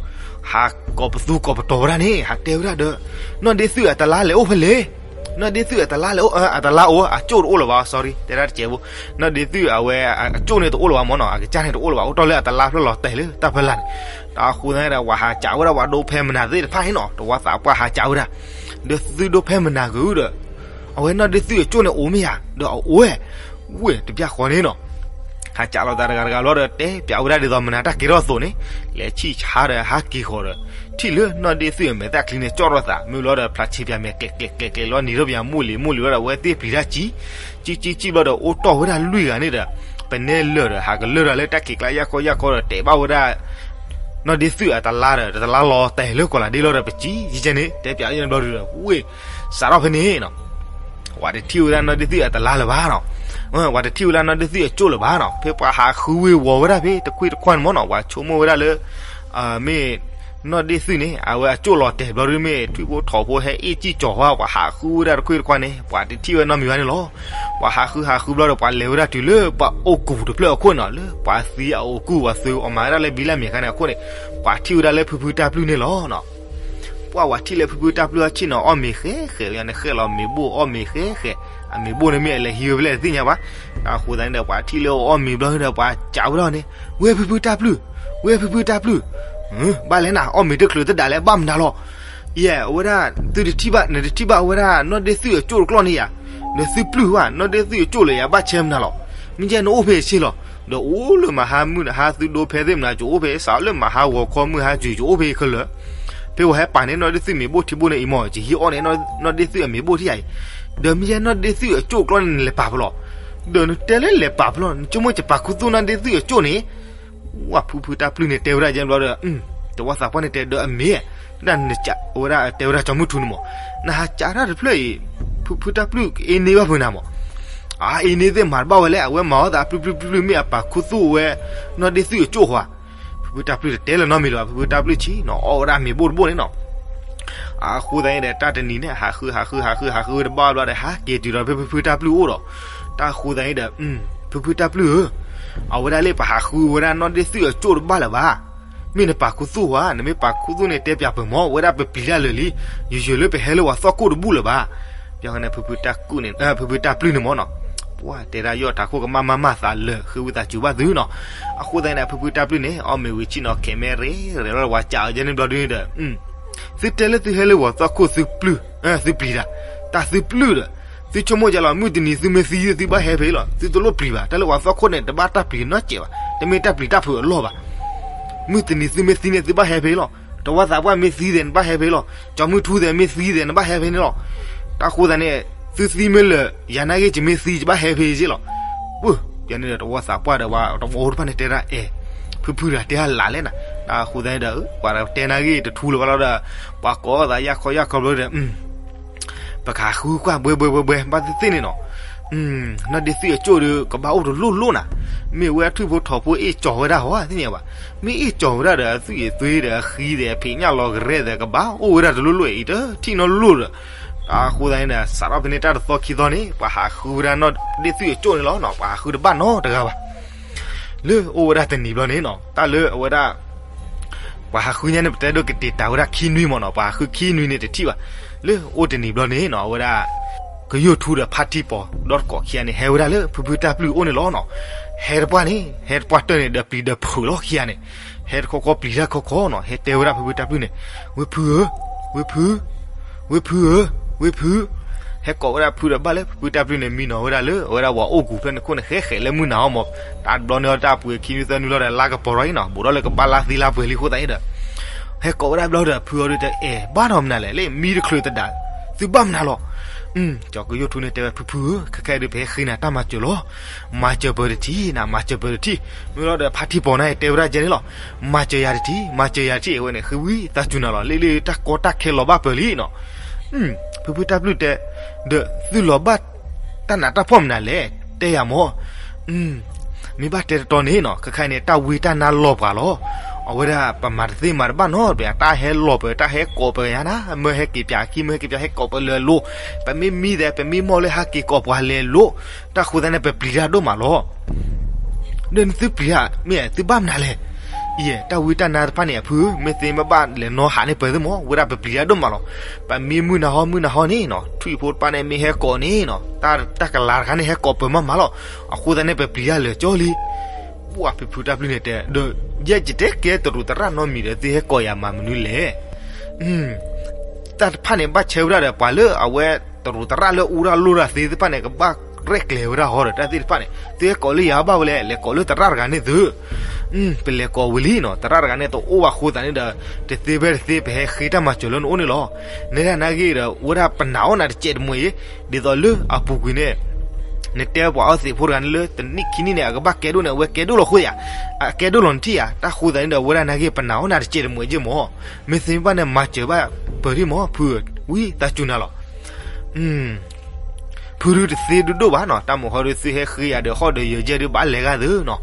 ဟးကိးပသူကိးပတီၤဝဲဒၣ်န့ၣ် ဟးတဲဝဲဒၣ်ဒီး နီၢ်ဒ့သုၣ်အတလါလဲၤအိၣ်ဖဲလဲၣ်, နီၢ်ဒ့သုၣ်အတလါလဲၤအိၣ် အတလါအိၣ် အကၠိၣ်တအိၣ်လၢၤဘၣ် sorry တဲဒၣ်တကဲးဖိ, နီၢ်ဒ့သုၣ်အဝဲအကၠိၣ်န့ၣ်တအိၣ်လၢၤဘၣ်မ့ၢ်နီၤ အကစၢ်န့ၣ်တအိၣ်လၢၤဘၣ် အိၣ်တီၢ်လၢအတလါဖျၢၣ်လီၤတဲာ်လၢတၢ်ဖီလာ်န့ၣ်, တၢ်အဃိသတးန့ၣ်ဒီး ပှၤဟးကးဝဲဒၣ်ပှၤဒိဖဲမနၤသ့ၣ်တဖၣ်န့ၣ်နီၤ တဝီသးပှၢ်ဟးကးဝဲဒၣ်, ဒီးသုဒိဖဲမနၤဂ့ၤဒီး အဝဲနီၢ်ဒ့သုၣ်အကၠိၣ်န့ၣ်အိၣ်မ့ၢ်ဧါ ဒီးအအိၣ်ဝဲ ဝ့ၢ်တဘျီဃီန့ၣ်နီၤ ဟးကးလိာ်သးတဂၤတဂၤဘျီဒီး တဲပၠးဝဲဒၣ်ဒ်သိးမနၤတၢ်ကဲထီၣ်အသိးန့ၣ်, လဲၤဆံၣ်ဆါဒီးဟးက့ၤဃီၤဒီး ထံၣ်လၢနီၢ်ဒ့သုၣ်အမဲာ်သၣ်ချံန့ၣ် ကၠီၣ်ထီၣ်သး မ့ၢ်ဘျီဒီး ဖျါဆံးပၠးမဲာ်ကျဲးကျဲးကျဲးကျဲးလီၤ နံၤထီၣ်ပၠးမိၢ်လံၤမိၢ်လံၤဘျီဒီး အဝဲသ့ၣ်ပျံၤတၢ်ကံၣ်, ကံၣ်ကံၣ်ကံၣ်ဘျီဒီး အိၣ်တီၢ်ဝဲဒၣ်လွံၢ်ဂၤန့ၣ်ဒီး ပနဲလၢာ်ဒီး ဟးကလၢာ်တၢ်လၢတၢ်ခံးကျါယၢ်ခီယၢ်ခီဒီး တဲဘၣ်ဝဲဒၣ် နီၢ်ဒ့သုၣ်အတလါဒီး တလါလီၤတဲာ်လၢကီးလးဒ့လီၤဒီး ပစံးယကဲန့ၣ် တဲပၠးယဘျီဒီး ဝ့ၢ် စးထီၣ်ဖဲန့ၣ်နီၤ ပှၤတထံၣ်ဝဲဒၣ်နီၢ်ဒ့သုၣ်အတလါလၢၤဘၣ်နီၤ, ပှၤတထံၣ်ဝဲဒၣ်နီၢ်ဒ့သုၣ်အကၠိၣ်လၢၤဘၣ်နီၤ, ဖဲပှၤဟးဃုဝ့ၤဝီၤဝဲဒၣ်ဖဲတခွံတခွါန့ၣ်မ့ၢ်နီၤ, ပှၤဆိကမိၣ်ဝဲဒၣ်လၢ မ့ၢ် နီၢ်ဒ့သုၣ်န့ၣ် အဝဲအကၠိၣ်လီၤတဲာ်ဘျီဒု မ့ၢ်ထွံၣ်ဖိထိးဖိဟဲအ့ၣ်စံၣ်ကၠီၤဝဲ ပှၤဟးဃုဝဲဒၣ်တခွံတခွါန့ၣ် ပှၤတထံၣ်ဝဲနီတမံၤဘၣ်န့ၣ်လီၤ. ပှၤဟးဃုဟးဃုဘျီဒီး ပှၤလဲၤဝဲဒၣ်တုၤလၢပှၤအိၣ်ကူၣ်တဖျၢၣ်အခိၣ်န့ၣ်နီၤ, လၢပှၤသံအအိၣ်ကူၣ် ပှၤသုးအီၣ်မၤဝဲဒၣ်လၢဘံလၢ်မဲာ်ခါန့ၣ်အခိၣ်န့ၣ်, ပှၤထံၣ်ဝဲဒၣ်လၢဖုဖုတၢ်ပျုၢ်န့ၣ်လီၤနီၤ. ပှၤ ပှၤထံၣ်လၢဖုဖုတၢ်ပျုၢ်အဆ့ၣ်နီၤ အီၣ်မ့ၤဃဲးဃဲးန့ၣ် ဃဲးလီၤမ့ၤဘိၣ်အီၣ်မ့ၤဃဲးဃဲး, အမ့ၤဘိၣ်န့ၣ်မ့ၢ်အလဲၤဟံးဝဲဖဲလဲၣ်တသ့ၣ်ညါဘၣ်. အဃိသတးန့ၣ်ဒီး ပှၤထံၣ်လၢအီၣ်မ့ၤဘျီဒီး ပှၤကးဝဲဒၣ်န့ၣ်, ဝဲဖုဖုတၢ်ပျုၢ်, ဝဲဖုဖုတၢ်ပျုၢ်, ဘၣ်လဲၣ်နၤ အီၣ်မ့ၤတချုးတဒၣ်လဲၣ် ဘၣ်မနုၤလီၤ. ယဲ အဝဲဒၣ် သုတထံၣ်ဘၣ် နတထံၣ်ဘၣ်ဝဲဒၣ် နီၢ်ဒ့သုၣ်အကၠိၣ်တကျီၢ်န့ၣ်ယၤ, ဒီးသုပျုၢ်ဘၣ် နီၢ်ဒ့သုၣ်အကၠိၣ်လၢယၤ ဘၣ်ဆဲမနုၤလီၤ. မ့ၢ်ယဲနအိၣ်ဖဲအဆ့ၣ်လီၤ. ဒီးအိၣ်လၢမဟါမုၢ်နဟါသုဒိဖဲသ့ၣ်မနၤ ယအိၣ်ဖဲစးလၢမဟါဂီၤခီမုၢ်ဟါစုၤ ယအိၣ်ဖဲယခဲလၢာ်. ဖဲဝဲဟဲပာ်န့ၢ်နီၢ်ဒ့သုၣ်မ့ၤဘိၣ်ထံဘိၣ်န့ၣ်အံၤမ့ၢ် ယဟံးအီၣ်န့ၣ် နီၢ်ဒ့သုၣ်အမ့ၤဘိၣ်ထံယၤအံၤ, ဒီးမ့ၢ်ယဲနီၢ်ဒ့သုၣ်အကၠိၣ်ကျီၢ်န့ၣ် နလဲၤပာ်ဖဲလဲၣ်. ဒီးနတဲလၢလဲၤပာ်ဖဲလဲၣ် နဆိကမိၣ်ယပာ်ခူသူၣ်နီၢ်ဒ့သုၣ်အကၠိၣ်န့ၣ် ဝဲဖုဖုတၢ်ပျုၢ်န့ၣ် တဲဝဲဒၣ်ယဲဘျီဒီး တဝီသးပှၢ်န့ၣ်တဲဒီးအမ့ၢ်, ဒ်နကးဝဲဒၣ်တဲဝဲဒၣ်ကၠီမုၢ်ထူန့ၣ်မ့ၢ်, နဟးကးတၢ်တဖျၢၣ်အံၤ, ဖုဖုတၢ်ပျုၢ်အ့န့ၢ်ဘၣ်ဖုနၤမ့ၢ်, အ့န့ၢ်သ့ၣ်မၤတဘၣ်ဝဲလဲၣ် အဝဲမၤအီၣ်သးပျုၢ်ပျုၢ်ပျုၢ်ပျုၢ် မ့ၢ်အပာ်ခူသူၣ်ဝဲ နီၢ်ဒ့သုၣ်အကၠိၣ်ဃီဧါ. ဖုဖုတၢ်ပျုၢ်တတဲလၢၤနီတမံၤလၢၤဘၣ် ဖုဖုတၢ်ပျုၢ်ဆံးနီၤ အီၣ်ဝဲဒၣ်မ့ၤဘိၣ်တဘိၣ်န့ၣ်နီၤ. အဃိသတးန့ၣ်ဒီး တၢ်တနံၤန့ၣ် ဟးဃုဟးဃုဟးဃုတဘၣ်ဘျီဒီး ဟးက့ၤတုၤဒီးဖဲဖုဖုတၢ်ပျုၢ်အိၣ်ဒီး, တၢ်ဃိသတးန့ၣ်ဒီး ဖုဖုတၢ်ပျုၢ်ဧၢ, အဝဲဒၣ်လၢပဟးဃုဝဲဒၣ်နီၢ်ဒ့သုၣ်အကၠိၣ်တဘၣ်လၢၤဘၣ်. မ့ၢ်နပာ်ခူသူၣ်ဧါ, နမ့ၢ်ပာ်ခူသူၣ်န့ၣ် တဲပၠးပၢၢ်မ့ၢ် ဝဲဒၣ်ပပျံၤတၢ်လၢာ်လံ, ယယၢၤလၢပဟဲလၢပှၤသီၣ်ခိၣ်တဘူၣ်လၢၤဘၣ်. ဖဲန့ၣ် ဖုဖုတၢ်ပျုၢ်န့ၣ် ပှၢ်တဲဒၣ် ယီၢ်တၢ်ခိၣ်ကမၣ်မၢ်မၢ်သးလၢာ် ဃ့ဝံသးစူၤဘၣ်သုနီၤ. အဃိသတးန့ၣ်ဒီး ဖုဖုတၢ်ပျုၢ်န့ၣ် အီၣ်မ့ၤဝံၤဆံၣ်နီၤ ခဲမဲရ့ရ့လီၤ ပှၤကးအီၤယဲန့ၣ်ဘျီဒုန့ၣ်ဒီး သုတဲလၢသုဟဲလၢပှၤသီၣ်ခိၣ်သုပျုၢ် သုပျံၤတၢ်, တၢ်သုပျုၢ်ဒီး, သုဆိကမိၣ်ကလီၤ မုၢ်တနံၤသုမ့ၢ်သံ သုဘၣ်ဟဲဖဲအံၤလီၤ. သုတလိၣ်ပျံၤဘၣ်, တၢ်လၢပှၤသွၣ်ခိၣ်န့ၣ် တဘၣ်တၢ်ပျံၤနီတစဲးဘၣ်, တမ့ၢ်တၢ်ပျံၤတၢ်ဖုးအလီၢ်ဘၣ်. မုၢ်တနံၤသုမ့ၢ်သံန့ၣ် သုဘၣ်ဟဲဖဲအံၤလီၤ. တဝီသးပှၢ်မ့ၢ်သံသဲး နဘၣ်ဟဲဖဲအံၤလီၤ. ကၠီမုၢ်ထူသဲးမ့ၢ်သံသဲး နဘၣ်ဟဲဖဲန့ၣ်လီၤ. တၢ်ဃိသတးန့ၣ် သုသံမ့ၢ်လၢာ် ယၤနာ်က့ ယမ့ၢ်သံ ယဘၣ်ဟဲဖဲအံၤလီၤ. ပှၤန့ၣ်ဒီး တဝီသးပှၢ်ဒီး ပှၤတဝီတဖၣ်န့ၣ်တဲဒၣ်အဲၣ်, ဖုဖုတဂၤတဲဒၣ်လၢ်လဲၣ်နၤ. တၢ်ဃိသတးန့ၣ်ဒီး ပှၤတဲနာ်က့ တထူလၢၤဘၣ်လီၤဒီး ပှၤကိးသးယၢ်ခီယၢ်ခီဘျီဒီး ပကဟးဃုကွၢ်ဘှဲဘှဲဘှဲဘှဲ ဘၣ်သ့ၣ်သ့ၣ်န့ၣ်နီၤ. နီၢ်ဒ့သွံၣ်အကၠိၣ်ဒီး ကဘၣ်အိၣ်တလိၣ်လိၣ်နၤ. မ့ၢ်ဝဲထွံၣ်ဖိထိးဖိအ့ၣ်ကၠီၤဝဲဒၣ်ဟီ သ့ၣ်ညါဘၣ်. မ့ၢ်အ့ၣ်ကၠီၤဝဲဒၣ်ဒီး အသွံၣ်အသွ့ဒီး အဃံဒီး အဖံးညၣ်လီၤကရဲဒီး ကဘၣ်အိၣ်ဝဲဒၣ်တလိၣ်လိၣ်အံၤ တထံၣ်နီတလိၣ်ဒီး. တၢ်ဃိသတးန့ၣ်ဒီး စးထီၣ်ဖဲန့ၣ်တၢ်တသီခံသီန့ၣ် ပှၤဟးဃုဝဲဒၣ်နီၢ်ဒ့သွံၣ်အကၠိၣ်န့ၣ်လီၤနီၤ. ပှၤဟးဃုတဘၣ်နီတဂၤဘၣ်. လၢအိၣ်ဝဲဒၣ်တနံၤဘျီန့ၣ်နီၤ တၢ်လၢအဝဲဒၣ် ပှၤဟးဃုညါန့ၣ် ပတဲဒိးကတ့ၢ်တၢ်ဝဲဒၣ်ခံနွံမ့ၢ်နီၤ, ပှၤဟးဃုခံနွံန့ၣ်တထံၣ်ဘၣ်. လၢအိၣ်တနံၤဘျီန့ၣ်နီၤ အဝဲဒၣ် ကယိၣ်ထူဒီးဖါထံပီၤ ဒီတကိးခံဂၤန့ၣ် ဟဲဝဲဒၣ်လၢဖုဖုတၢ်ပျုၢ်အအိၣ်န့ၣ်လီၤနီၤ. ဟဲတပှၢ်န့ၣ် ဟဲတပှၢ်တၢၢ်န့ၣ် ဒီးပျံၤဒီးဖုးလီၤခံဂၤန့ၣ်, ဟဲတခီခီပျံၤတၢ်ခီခီနီၤ, ဟဲတဲဝဲဒၣ်ဖုဖုတၢ်ပျုၢ်န့ၣ်, ဝ့ၢ်ဖုဧၢ, ဝ့ၢ်ဖု, ဝ့ၢ်ဖုဧၢ, ဝ့ၢ်ဖု. ဟဲကိးဝဲဒၣ်ဖုဒီးဘၣ်လၢဖုဖုတၢ်ပျုၢ်န့ၣ် မံနီၤဝဲဒၣ်လၢ အဝဲဒၣ်ဝၤအိၣ်ကူၤဖျၢၣ်န့ၣ်ခိၣ်န့ၣ် ဃဲဃဲလၢမုၢ်နၤဟီမး, တၢ်တဘျီန့ၣ်အီၤတၢ်ပှ့ၤခံနွံသၢနွံလီၤဒီး လါကပီၤရီအံၤနီၤ, ဘူးဒီးလၢကဘၣ်လါသံလါပှဲၤလံအဃိသတးန့ၣ်ဒီး ဟဲကိးဝဲဒၣ်ဘျီဒီး ဖုအီၤဒုးတဲအဲၣ် ဘၣ်နီတမနုၤလဲၣ်, လၢမံတချုးသဒၣ်, သုဘၣ်မနုၤလီၤ. ကၠီကယိၣ်ထူန့ၣ်တဲဝဲ ဖုဖုဧၢ, ခဲခဲအံၤဒုး ပဟဲဃ့နၤတၢ်မၤစၢၤလီၤ. မၤစၢၤပၢၤတထံၣ်နၤ, မၤစၢၤပၢၤတထံၣ်. မ့ၢ်လီၤဒီးဖါထံပီၤန့ၣ်တဲဝဲဒၣ်ကဲန့ၣ်လီၤ. မၤစၢၤယၤတထံၣ်, မၤစၢၤယၤတထံၣ်, အဝဲန့ၣ် ဃ့ဝံသးစူၤနၤလီၤ, လၢလၢတၢ်ကီတၢ်ခဲလီၤဘၣ်ပၢၤလံနီၤ. ဖုဖုတၢ်ပျုၢ်တဲ, ဒီးသုလီၤဘၣ်တၢ်နးတၢ်ဖှီၣ်မနုၤလဲၣ်, တဲယၤမၢ်. မ့ၢ်ဘၣ်တဲတတီန့ၣ်နီၤ, ခဲခါအံၤန့ၣ် တၢ်ဝံတၢ်နါလီၤပှၤလီၤ. အဝဲဒၣ်ပမၤတသ့မၤတဘၣ်နီတဘျီ, တၢ်ဟဲလီၤပၢၤ တၢ်ဟဲကိးပၢၤယၤနၤ, မၢဟဲက့ၤပၠးအခံ မၢဟဲက့ၤပၠး ဟဲကိးပၢၤလဲၤလိၤ, ပမ့ၢ်မံသဲး ပမ့ၢ်မီၢ်လၢဟဲက့ၤကိးပှၤလဲၤလိၤ, တၢ်ဃိသတးန့ၣ် ပပျံၤတၢ်ဒိၣ်မးလီၤ. ဒီးနသုပျံၤတၢ် မ့ၢ်သုဘၣ်မနုၤလဲၣ်. ယဲ တၢ်ဝံတၢ်နါတဖၣ်န့ၣ် အဖုဧၢ, မ့ၢ်သ့မ့ၢ်ဘၣ်လဲၤနီၢ်ဟးန့ၢ်ပၢၤသုမၢ်, ဝဲဒၣ်ပပျံၤတၢ်ဒိၣ်မးလီၤ. ပမ့ၢ်မုၢ်နၤဟီ မုၢ်နၤဟီန့ၣ်နီၤ, ထွံၣ်ဖိတဖၣ်န့ၣ် မ့ၢ်ဟဲကိးန့ၣ်နီၤ, တၢ်ကလၤတခါန့ၣ် ဟဲကိးပၢၤမးမးလီၤ. အဃိသတးန့ၣ် ပပျံၤတၢ်လၢာ်ကၠီလံ. ပှၤဖုဖုတၢ်ပျုၢ်န့ၣ်တဲ, ဒီးယဲယတဲကဲတရူးသရၣ်နီတမံၤဒီး သုဟဲကိးယၤမၤမနုၤလဲၣ်. တၢ်တဖၣ်န့ၣ် ဘၣ်ဆၢဝဲဒၣ်ဒီး ပှၤလၢအဝဲတရူးသရၣ်လၢအူတၢ်လိၣ်တၢ်သ့သ့ၣ်တဖၣ်န့ၣ် ကဘၣ်ရဲၣ်ကျဲၤဝဲဒၣ်ဟီဒီး တၢ်သ့ၣ်တဖၣ်န့ၣ် သုဟဲကိးလၢယၤဘၣ်ဝဲလဲၣ်, လဲၤကိးလၢသရၣ်တဂၤန့ၣ်သု. ပလဲၤကိးဝံၤလံနီၤ, သရၣ်တဂၤန့ၣ်တအိၣ်ဘၣ်အဃိသတးန့ၣ်ဒီး တသ့ဖဲတသ့ ပဟဲဃ့တၢ်မၤစၢၤလၢနအိၣ်န့ၣ်လီၤ. နဲဒၣ်နာ်ဂ့ၤဒီး ဝဲဒၣ်ပနာ်အီၣ်နၤတစဲးတမှဲၤအံၤ, ဒ်သိးလၢအပူၤကွံာ်န့ၣ် နတဲပှၤအီၣ်သ့းဖိတဂၤန့ၣ်လၢ တနံၣ်ခံနံၣ်န့ၣ် အကဘၣ်ကဲဒိၣ်န့ၣ် အဝဲကဲဒိၣ်လီၤဃိယၤ, အကဲဒိၣ်လီၤနထံၣ်ယၤ, တၢ်ဃိသတးန့ၣ်ဒီး ဝဲဒၣ်နာ်ဂ့ၤ ပနာ်အီၣ်နၤတစဲးတမှဲၤက့မၢ်. မ့ၢ်သ့မ့ၢ်ဘၣ်န့ၣ် မၤစၢၤဘၣ်ပၢၤဒံးမၢ်, ဖုဧၢ, ဝံသးစူၤနၤလီၤ. ဖုဒုးတသ့ဒိၣ်ဒိၣ်ဘၣ်နီၤ, တၢ်မုၢ်ဟီဒုးသုဟဲဃ့ယၤဒီး ဟီၣ်ဒီးယၢၤယဲၢ်ဒုး ဘၣ်လဲၤဂၤသုနီၤ.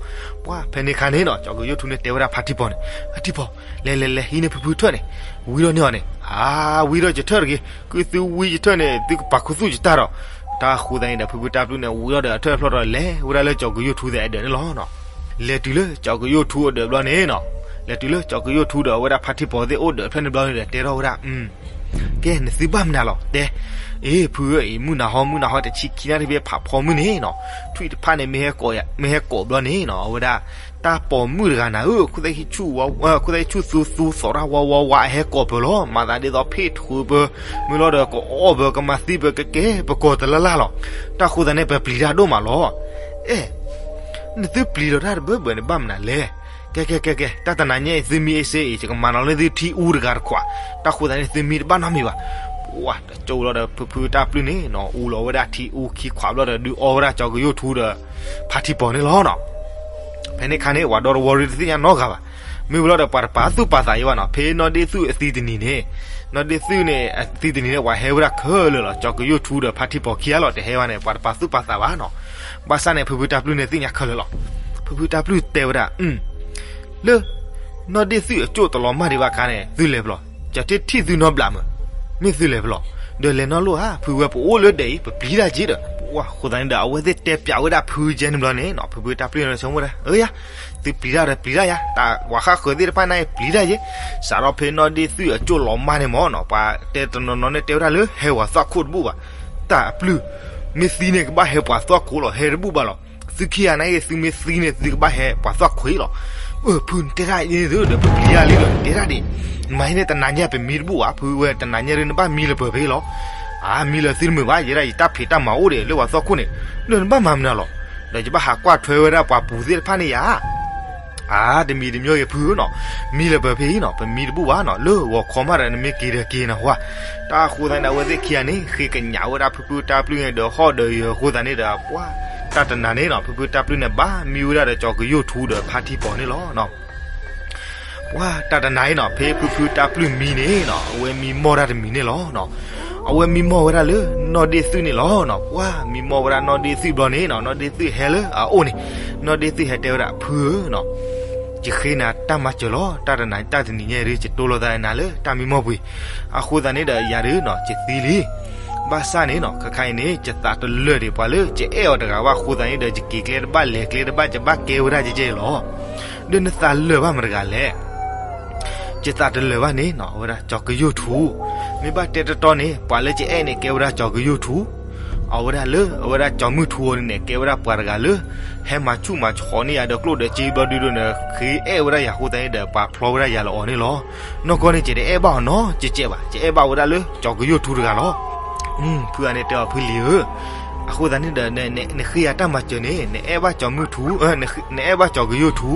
ပှၤဖဲန့ၣ်ခါန့ၣ်နီၤ, ကၠီကယိၣ်ထူန့ၣ်တဲဝဲဒၣ်ဖါထံပီၤန့ၣ်, ဖါထံပီၤ, လဲၤလဲၤလဲၤ ဟံးန့ၢ်ဖုဖုထၢၣ်န့ၣ်, ဝံထီၣ်န့ၢ်အီၤန့ၣ်, အါ, ဝံထီၣ်ယထၢၣ်တဂ့ၤ, ကုၢ်သုဝံယထၢၣ်န့ၣ် သုကပာ်ခူသူၣ်ယတၢ်ဒီး. တၢ်ဃိသတးန့ၣ်ဒီး ဖုဖုတၢ်ပျုၢ်န့ၣ် ဝံထီၣ်ဒီးအထၢၣ်ဖျီၣ်ဒီးလဲၤဝဲဒၣ်လၢကၠီကယိၣ်ထူသ့ၣ်အဒၢးန့ၣ်လီၤ. လဲၤတုၤလၢကၠီကယိၣ်ထူအဒၢးဘျီန့ၣ်နီၤ, လဲၤတုၤလၢကၠီကယိၣ်ထူဒီးအဝဲဒၣ်ဖါထံပီၤသ့ၣ်အိၣ်ဒၢးဖျၢၣ်န့ၣ်ဘျီန့ၣ်ဒီး တဲထီၣ်ဝဲဒၣ် ကဲ နသုဘၣ်မနုၤလီၤ တဲ. အ့ ဖုဧၢ, အံၤမုၢ်နၤဟီ မုၢ်နၤဟီ တဆံခံနၣ်ရံၣ်ဖဲဖးဖီမုၢ်န့ၣ်နီၤ, ထွံၣ်တဖၣ်န့ၣ် မ့ၢ်ဟဲကိးဘျီန့ၣ်နီၤ, အဝဲဒၣ် တၢ်ပိာ်မုၣ်တဂၤနၤဧၢ, ခိၣ်သ့ၣ်ဆူၣ်သူသူ သီၣ်တၢ်ဝါဝါဝါ အဟဲကိးပၢၤလီၤ. မၤသးဒ်သိး ဖ့ၣ်ထုးပၢၤ, မ့ၢ်လီၤဒီး ကအီၣ်ပၢၤ ကမၤသံပၢၤ ကကဲပကီၢ်တလၢ်လၢ်လီၤ. တၢ်ဃိသတးန့ၣ် ပပျံၤတၢ်ဒိၣ်မးလီၤ. အဲ နသုပျံၤဒီးတၢ်တဘၢဘၢန့ၣ် ဘၣ်မနုၤလဲၣ်. ကဲ ကဲ ကဲ ကဲ တၢ်တနၤညါအံၤ သုမံအ့စ့အံၤ ယကမၤနီၤလၢသုထံအူတဂၤတခွး, တၢ်ဃိသတးန့ၣ် သုမံတဘၣ်နီတမံၤဘၣ်. ပှၤတကၠိလီၤဒီး ဖုဖုတၢ်ပျုၢ်န့ၣ်နီၤ, အူလီၤဝဲဒၣ်ထံအူခံခွးဘျီဒီး ဒုးအီဝဲဒၣ်ကၠီကယိၣ်ထူဒီး ဖါထံပီၤန့ၣ်လီၤနီၤ. ဖဲန့ၣ်ခါန့ၣ် ပှၤဒီတဝီရံတသ့ၣ်ညါနီတဂၤဘၣ်. မ့ၢ်ဝံၤလီၤဒီး ပှၤတပာ်သူၣ်ပာ်သးအံၤဘၣ်နီၤ, ဖဲနီၢ်ဒ့ၣ်သူၣ်အသံတနံၤန့ၣ်, နီၢ်ဒ့ၣ်သူၣ်န့ၣ် အသံတနံၤန့ၣ် ပှၤဟဲဝဲဒၣ်ခဲလၢာ်လီၤ, ကၠီကယိၣ်ထူဒီးဖါထံပီၤခံဂၤလီၤ, တဟဲဝဲန့ၣ် ပှၤတပာ်သူၣ်ပာ်သးဘၣ်နီၤ. ဘၣ်ဆၣ်န့ၣ် ဖုဖုတၢ်ပျုၢ်န့ၣ်သ့ၣ်ညါခဲလၢာ်လီၤ. ဖုဖုတၢ်ပျုၢ်တဲဝဲဒၣ် လၢ နီၢ်ဒ့ၣ်သူၣ်အကၠိၣ်တလီၤမၢ်ဒံးဘၣ်အခါန့ၣ် သုလဲၤဖဲလဲၣ်, ကထံၣ်ထံၣ်သုနီတဘျီမး, မ့ၢ်သုလဲၤဖဲလဲၣ်, ဒီးလဲၤနီတလိၣ်ဧါ, ဖုဝဲပအိၣ်လၢဒဲးအံၤ ပပျံၤတၢ်က့ၤဒီး. ပှၤဃိသတးန့ၣ်ဒီး အဝဲသ့ၣ်တဲပျးဝဲဒၣ်ဖုကဲန့ၣ်ဘျီန့ၣ်နီၤ, ဖုဖုတၢ်ပျုၢ်န့ၣ်ဆိကမိၣ်ဝဲဒၣ် အၢယၤ, သုပျံၤတၢ်ဒီးပျံၤတၢ်ယၤ, တၢ်ပှၤဃၣ်ဃၢၤသ့ၣ်တဖၣ်န့ၣ်ပျံၤတၢ်က့ၤ. စးထီၣ်ဖဲနီၢ်ဒ့ၣ်သူၣ်အကၠိၣ်လီၤမၢ်န့ၣ်မၢ်နီၤ, ပှၤတဲတနီၤနီၤန့ၣ်တဲဝဲဒၣ်လၢဟဲပှၤသွၣ်ခိၣ်တဘူၣ်ဘၣ်. တၢ်အပျုၢ် မ့ၢ်သံန့ၣ် ကဘၣ်ဟဲပှၤသွၣ်ခိၣ်လီၤ, ဟဲတဘူၣ်ဘၣ်လီၤ. သုခံဂၤန့ၣ် သုမ့ၢ်သံန့ၣ် သုကဘၣ်ဟဲပှၤသွၣ်ခိၣ်လီၤ. ဖုနတဲဒၣ်အံၤန့ၣ်သုဒီး ပပျံၤတၢ်လံဒီး နတဲဒၣ်ဒံး, နမၤဟံးန့ၢ်တနၤညါပမံတဘူၣ်ဘၣ်, ဖုဝဲတနၤညါဒုး နဘၣ်မံလၢပၢၤဖဲအံၤလီၤ. အါ မံလၢသုတမုာ်ဘၣ်, ယဲဒၣ်ယတၢ်ဖံးတၢ်မၤအိၣ်ဒံး လၢပှၤသီခိၣ်န့ၣ်, ဒီးနဘၣ်မၤမနုၤလီၤ. ဒီးယဘၣ်ဟးကွၢ်ထွဲဝဲဒၣ်ပှၤပူၤသ့ၣ်တဖၣ်န့ၣ်ယၤ အါ တမံၤတမံၤဂ့ၤဖုဧၢနီၤ, မံလၢပၢၤဖဲအံၤနီၤ ပမံတဘူၣ်ဘၣ်နီၤ, လၢဂီၤခီမးဒီး နမ့ၢ်က့ၤဒီးက့ၤနၢ်ဟူဧါ. တၢ်အဃိသတးန့ၣ်ဒီး အဝဲသ့ၣ်ခံဂၤန့ၣ် ဃ့ကညးဝဲဒၣ်ဖုဖုတၢ်ပျုၢ်န့ၣ်ဒီး ဟီၣ်ဒီးယၢၤအဃိသတးန့ၣ်ဒီး ပှၤ တၢ်တနၤန့ၣ်နီၤ ဖုဖုတၢ်ပျုၢ်န့ၣ် ဘၣ်မံဝဲဒၣ်ဒီးကၠီၤကယိၣ်ထူဒီးဖါထံပီၤန့ၣ်လီၤ. ပှၤတၢ်တနၤအံၤနီၤ ဖဲဖုဖုတၢ်ပျုၢ်မံန့ၣ်နီၤ အဝဲမံမီၢ်တၢ်တမံၤန့ၣ်လီၤ. အဝဲမံမီၢ်ဝဲဒၣ်လၢနီၢ်ဒ့ၣ်သုၣ်န့ၣ်လီၤ. ပှၤမံမီၢ်ဝဲဒၣ်နီၢ်ဒ့ၣ်သုၣ်ဘျီန့ၣ်နီၤ နီၢ်ဒ့ၣ်သုၣ်ဟဲလၢအအိၣ်န့ၣ်, နီၢ်ဒ့ၣ်သုၣ်ဟဲတဲဝဲဒၣ် ဖုဧၢနီၤ, ယဃ့နၤတၢ်မၤစၢၤလီၤ. တၢ်တနၤတၢ်တနံၤညါအံၤဒုး ယတိၢ်လိာ်သးနၤလၢတၢ်မံမီၢ်ပှ့ၤ, အဃိသတးန့ၣ်ဒီးယၤဒုးနီၤ ယသံလံ. ဘၣ်ဆၣ်န့ၣ်နီၤ ခါခါအံၤန့ၣ် ယသးတလၢာ်ဒံးပှၤလၢ ယအဲၣ်အီၤတဂၤဘၣ်အဃိသတးန့ၣ်ဒီး ယက့ၤကျဲတဘၣ်လဲၤကျဲတဘၣ် ယဘၣ်ကဲဝဲဒၣ်ကဲကဲလီၤ. ဒီးနသးလၢာ်ဘၣ်မတဂၤလဲၣ်. ယသးတလၢာ်ဘၣ်န့ၣ်နီၤ အဝဲဒၣ်ကၠီၤကယိၣ်ထူ, မ့ၢ်ဘၣ်တဲတီတီန့ၣ် ပှၤလၢယအဲၣ်န့ၣ် ကဲဝဲဒၣ်ကၠီၤကယိၣ်ထူ, အဝဲဒၣ်လၢ အဝဲဒၣ်ကၠီၤမုၢ်ထူအီၤန့ၣ် ကဲဝဲဒၣ်ပှၤတဂၤလၢ ဟဲမၤဆူၣ်မၤဆီးန့ၢ်ယၤဒီးကျိၣ်ဒီးစ့ဘျီဒုးဒီးန့ၣ် ဃ့အဲၣ်ဝဲဒၣ်ယၤအဃိသတးန့ၣ်ဒီး ပှၤဖျီဝဲဒၣ်ယၤလၢအီၤန့ၣ်လီၤ. နီၢ်ကီၢ်န့ၣ် ယတအဲၣ်ဘၣ်အီၤနီတစဲးဘၣ်, ယအဲၣ်ဘၣ်ဝဲဒၣ်လၢကၠီၤကယိၣ်ထူတဂၤလီၤ. ဖုအန့ၣ်တဲအီၤ ဖုလံၤဧၢ, အဃိသတးန့ၣ်ဒီး နဃ့ယၤတၢ်မၤစၢၤန့ၣ် နအဲၣ်ဘၣ်ကၠီၤမုၢ်ထူ, နအဲၣ်ဘၣ်ကၠီၤကယိၣ်ထူ,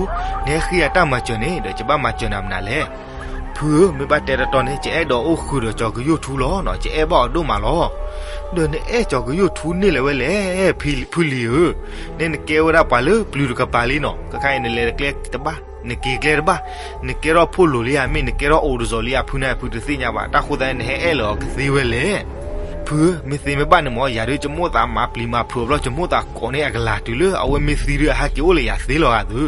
နဟဲဃ့ယၤတၢ်မၤစၢၤန့ၣ်ဒီး ယဘၣ်မၤစၢၤနၤမနုၤလဲၣ်. ဖုဧၢ, မ့ၢ်ဘၣ်တဲတီတီန့ၣ် ယအဲၣ်ဒိးအိၣ်ဃုာ်ဒီးကၠီၤကယိၣ်ထူလီၤနီၤ, ယအဲၣ်ဘၣ်အီၤဒိၣ်မးလီၤ. ဒီးနအဲၣ်ကၠီၤကယိၣ်ထူန့ၢ်လၢၤဝဲလဲၣ်, ဖုလံၤဧၢ, နနကဲဝဲဒၣ်ပှၤလၢပျုၤတကပၤလံနီၤ, ခါခါအံၤနလဲၤကျဲတဘၣ်, နက့ၤကျဲတဘၣ်, နကဲထီၣ်ဖိလိာ်လံဧါ မ့ၢ်နကဲထီၣ်အိၣ်တစီၤလံဧါ ဖုန့ၣ်ဖုတသ့ၣ်ညါဘၣ်, တၢ်ဃိသတးန့ၣ် နဟဲအဲၣ်လၢၤအီၤကသ့ဝဲလဲၣ်. ဖုဧၢ, မ့ၢ်သ့မ့ၢ်ဘၣ်န့ၣ်မ့ၢ် ယၤဒုးယမိၣ်သးမၤပျံၤမၤဖုးအီၤဘျီ ယမိၣ်သးကိးန့ၢ်အကလၤတုၤလၢအဝဲမ့ၢ်သံဒုးအဟဲက့ၤအိၣ်လၢယၤသ့လီၤဂာ်သု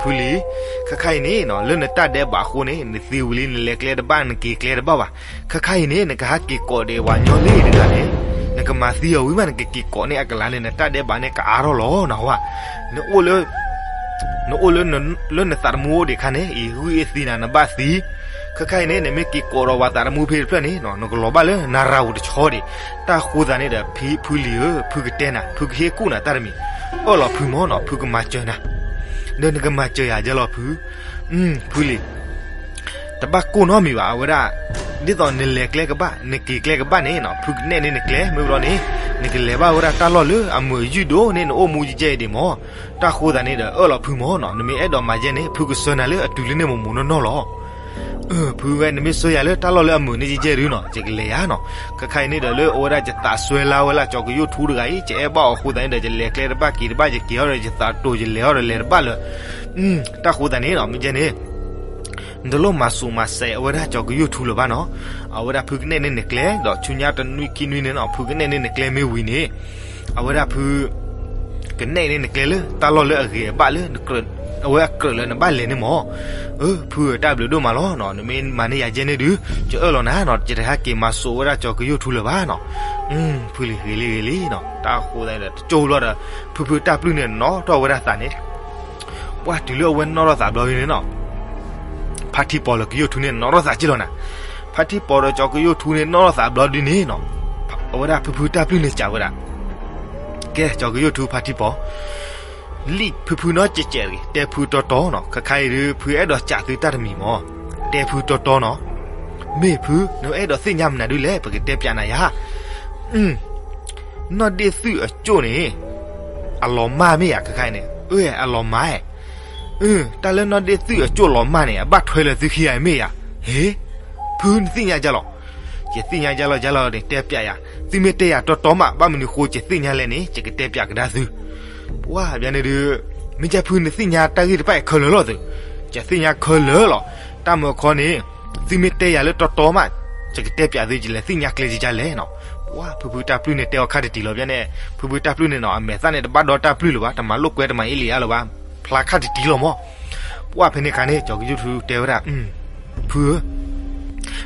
ဖုလံၤ, ခါခါအံၤန့ၣ်နီၤ လၢနတၢ်ဒဲးဘးအဃိန့ၣ် နသံဝံၤလံ နလဲၤကျဲတဘၣ် နက့ၤကျဲတဘၣ်ဘၣ်. ခါခါအံၤန့ၣ် နကဟဲက့ၤကိးဒံးပှၤညီလံတဂၤန့ၣ်, နကမၤသံအီၤဝံၤမး နကက့ၤကိးန့ၢ်အကလၤန့ၣ် နတၢ်ဒဲးဘးန့ၣ်ကအါထီၣ်လီၤနဟါ. နအိၣ်လၢ နအိၣ်လၢ လၢနသးတမူအိၣ်ဒံးခါန့ၣ် အံၤဂုၢ်အ့ၣ်သံနၤ နဘၣ်သံ. ခါခါအံၤန့ၣ် နမ့ၢ်က့ၤကိးဒီးပှၤသးတမူဖဲတဖျၢၣ်န့ၣ်နီၤ နကလီၤဘၣ်လၢနရၤဝူၤတဆီဒံး. တၢ်ဃိသတးန့ၣ်ဒီး ဖုလံၤဧၢ, ဖုကတဲနၤ, ဖုကဟ့ၣ်ကူၣ်နၤတၢ်တမံၤ, အၢၣ်လီၤဖုမ့ၢ်နီၤ ဖုကမၤစၢၤနၤ, ဒီးနကမၤစၢၤယၤယဲလီၤဖု. ဖုလံၤ တဘၣ်ကိၢ်နီတမံၤဘၣ် အဝဲဒၣ်, ဒ်သိးနလဲၤကျဲကဘၣ် နက့ၤကျဲကဘၣ်န့ၣ်နီၤ ဖုကနဲၣ်န့ၢ်နကျဲ မ့ၢ်ဘျီန့ၣ် နကလဲၤဘၣ်ဝဲဒၣ်တၢ်လီၢ်လၢအမုာ်အယုၢ်ဒိၣ်န့ၣ် နအိၣ်မူယဲယဲအံၤဒံးမ့ၢ်. တၢ်ဃိသတးန့ၣ်ဒီး အၢၣ်လီၤဖုမ့ၢ်နီၤ နမ့ၢ်အဲၣ်ဒိးမၤယဲန့ၣ် ဖုကဆှၢနၤလၢအတုၤလၢန့ၣ်မိၢ်မိၢ်နီၢ်နီၢ်လီၤ. ဖုဝဲ နမ့ၢ်ဆှၢယၤလၢတၢ်လီၢ်လၢအမုာ်န့ၣ်ယဲယဲဒုနီၤ ယကလဲၤယၤနီၤ. ခါခါအံၤန့ၣ်ဒီး လၢအဝဲဒၣ်ယသးစွဲလၢဝဲလၢကၠီၤကယိၣ်ထူတဂၤအံၤ ယအဲၣ်ဘၣ်အီၤအဃိသတးန့ၣ်ဒီး ယလဲၤကျဲတဘၣ်က့ၤတဘၣ် ယက့ၤဟီၣ်ဒီးယသးတိၤ ယလဲၤဟီၣ်ဒီးလဲၤတဘၣ်လၢ တၢ်ဃိသတးန့ၣ်နီၤ မ့ၢ်ယဲန့ၣ် နတလိၣ်မၤစူးမၤစဲးအဝဲဒၣ်ကၠီၤကယိၣ်ထူလၢၤဘၣ်နီၤ. အဝဲဒၣ်ဖုကနဲၣ်န့ၢ်နကျဲ ဒီးဆူညါတနွံခံနွံန့ၣ်နီၤ ဖုကနဲၣ်န့ၢ်နကျဲမ့ၢ်ဝံၤန့ၣ် အဝဲဒၣ်ဖု ကနဲၣ်န့ၢ်နကျဲလၢတၢ်လီၢ်လၢအဂ့ၤအဘၣ်လၢ အဝဲအကြၢးလၢနဘၣ်လဲၤန့ၣ်မ့ၢ်. အၢ ဖုဧၢ တၢ်ဘျုးဒိၣ်မးလီၤနီၤ နမ့ၢ်မၤန့ၢ်ယၤယဲန့ၣ်ဒုး ယအၢၣ်လီၤနၤနီၤ ယတဟဲက့ၤမၤစူးဝဲဒၣ်ကၠီၤကယိၣ်ထူလၢၤဘၣ်နီၤ. ဖုလံၤဂ့ၤလံဂ့ၤလံနီၤ တၢ်ဃိသတးဒီး တကၠိဘျီဒီး ဖုဖုတၢ်ပျုၢ်န့ၣ်နီၣ်ထီၣ်ဝဲဒၣ်သးန့ၣ် ပှၢ်တုၤလၢအဝဲနီၣ်ထီၣ်သးဘျီဒုန့ၣ်နီၤ ဖါထံပီၤလၢကယိၣ်ထူန့ၣ် နီၣ်ထီၣ်သးက့ၢ်လီၤနၤ. ဖါထံပီၤဒီးကၠီၤကယိၣ်ထူန့ၣ် နီၣ်ထီၣ်သးဘျီဒုန့ၣ်နီၤ အဝဲဒၣ်ဖုဖုတၢ်ပျုၢ်န့ၣ်စံးဝဲဒၣ် ကဲ ကၠီၤကယိၣ်ထူ ဖါထံပီၤ လံၣ်ဖုဖုနီၣ်ကဲးကဲးတဂ့ၤ တဲဖုတီတီနီၤ ခါခါအံၤဒုး ဖုအဲၣ်ဒိးစံးသုတၢ်တမံၤမ့ၢ် တဲဖုတီတီနီၤ မ့ၢ်ဖု နအဲၣ်ဒိးသ့ၣ်ညါမနုၤဒုလဲၣ် ပကတဲပျးနၤယၤ နီၢ်ဒ့ၣ်သုၣ်အကၠိၣ်န့ၣ် အလီၤမၢ်မ့ၢ်ဧါ ခါခါအံၤန့ၣ် အၢ အလီၤမၢ်ဧါ တၢ်လၢနီၢ်ဒ့ၣ်သုၣ်အကၠိၣ်လီၤမၢ်န့ၣ် အဘၣ်ထွဲလၢသုခံဂၤအံၤမ့ၢ်ဧါ ဟ့ ဖုနသ့ၣ်ညါယါလီၤ ယသ့ၣ်ညါယါလီၤယါလီၤန့ၣ် တဲပျးယၤ သုမ့ၢ်တဲယၤတီတီမး ဘၣ်မနုၤဃိ ယသ့ၣ်ညါလဲၣ်န့ၣ် ယကတဲပျးကဒါသု ပှၢ်ဘျီန့ၣ်ဒုး မ့ၢ်ကဲဖုနသ့ၣ်ညါတၢ်ဂ့ၢ်တဖၣ်အံၤခဲလၢာ်လီၤသု ယသ့ၣ်ညါခဲလၢာ်လီၤ တၢ်မၢခီန့ၣ် သုမ့ၢ်တဲယၤလၢတီတီမး ယကတဲပျးသု ယလဲၤသ့ၣ်ညါကျဲယကလဲၣ်နီၤ ပှၢ်ဖုဖုတၢ်ပျုၢ်န့ၣ် တဲအီၤခါတံၢ်တံၢ်လီၤဘျီန့ၣ် ဖုဖုတၢ်ပျုၢ်န့ၣ်နီၤ အမဲာ်သၣ်န့ၣ် တဘၣ်ဒီတၢ်ပျုၢ်လၢၤဘၣ် တမၤလိာ်ကွဲတမၤအ့လံအါလၢၤဘၣ် ဖျါခါတံၢ်တံၢ်လီၤမး ပှၢ်ဖဲန့ၣ်ခါန့ၣ် ကၠီၤကယိၣ်ထူတဲဝဲဒၣ် ဖုဧၢ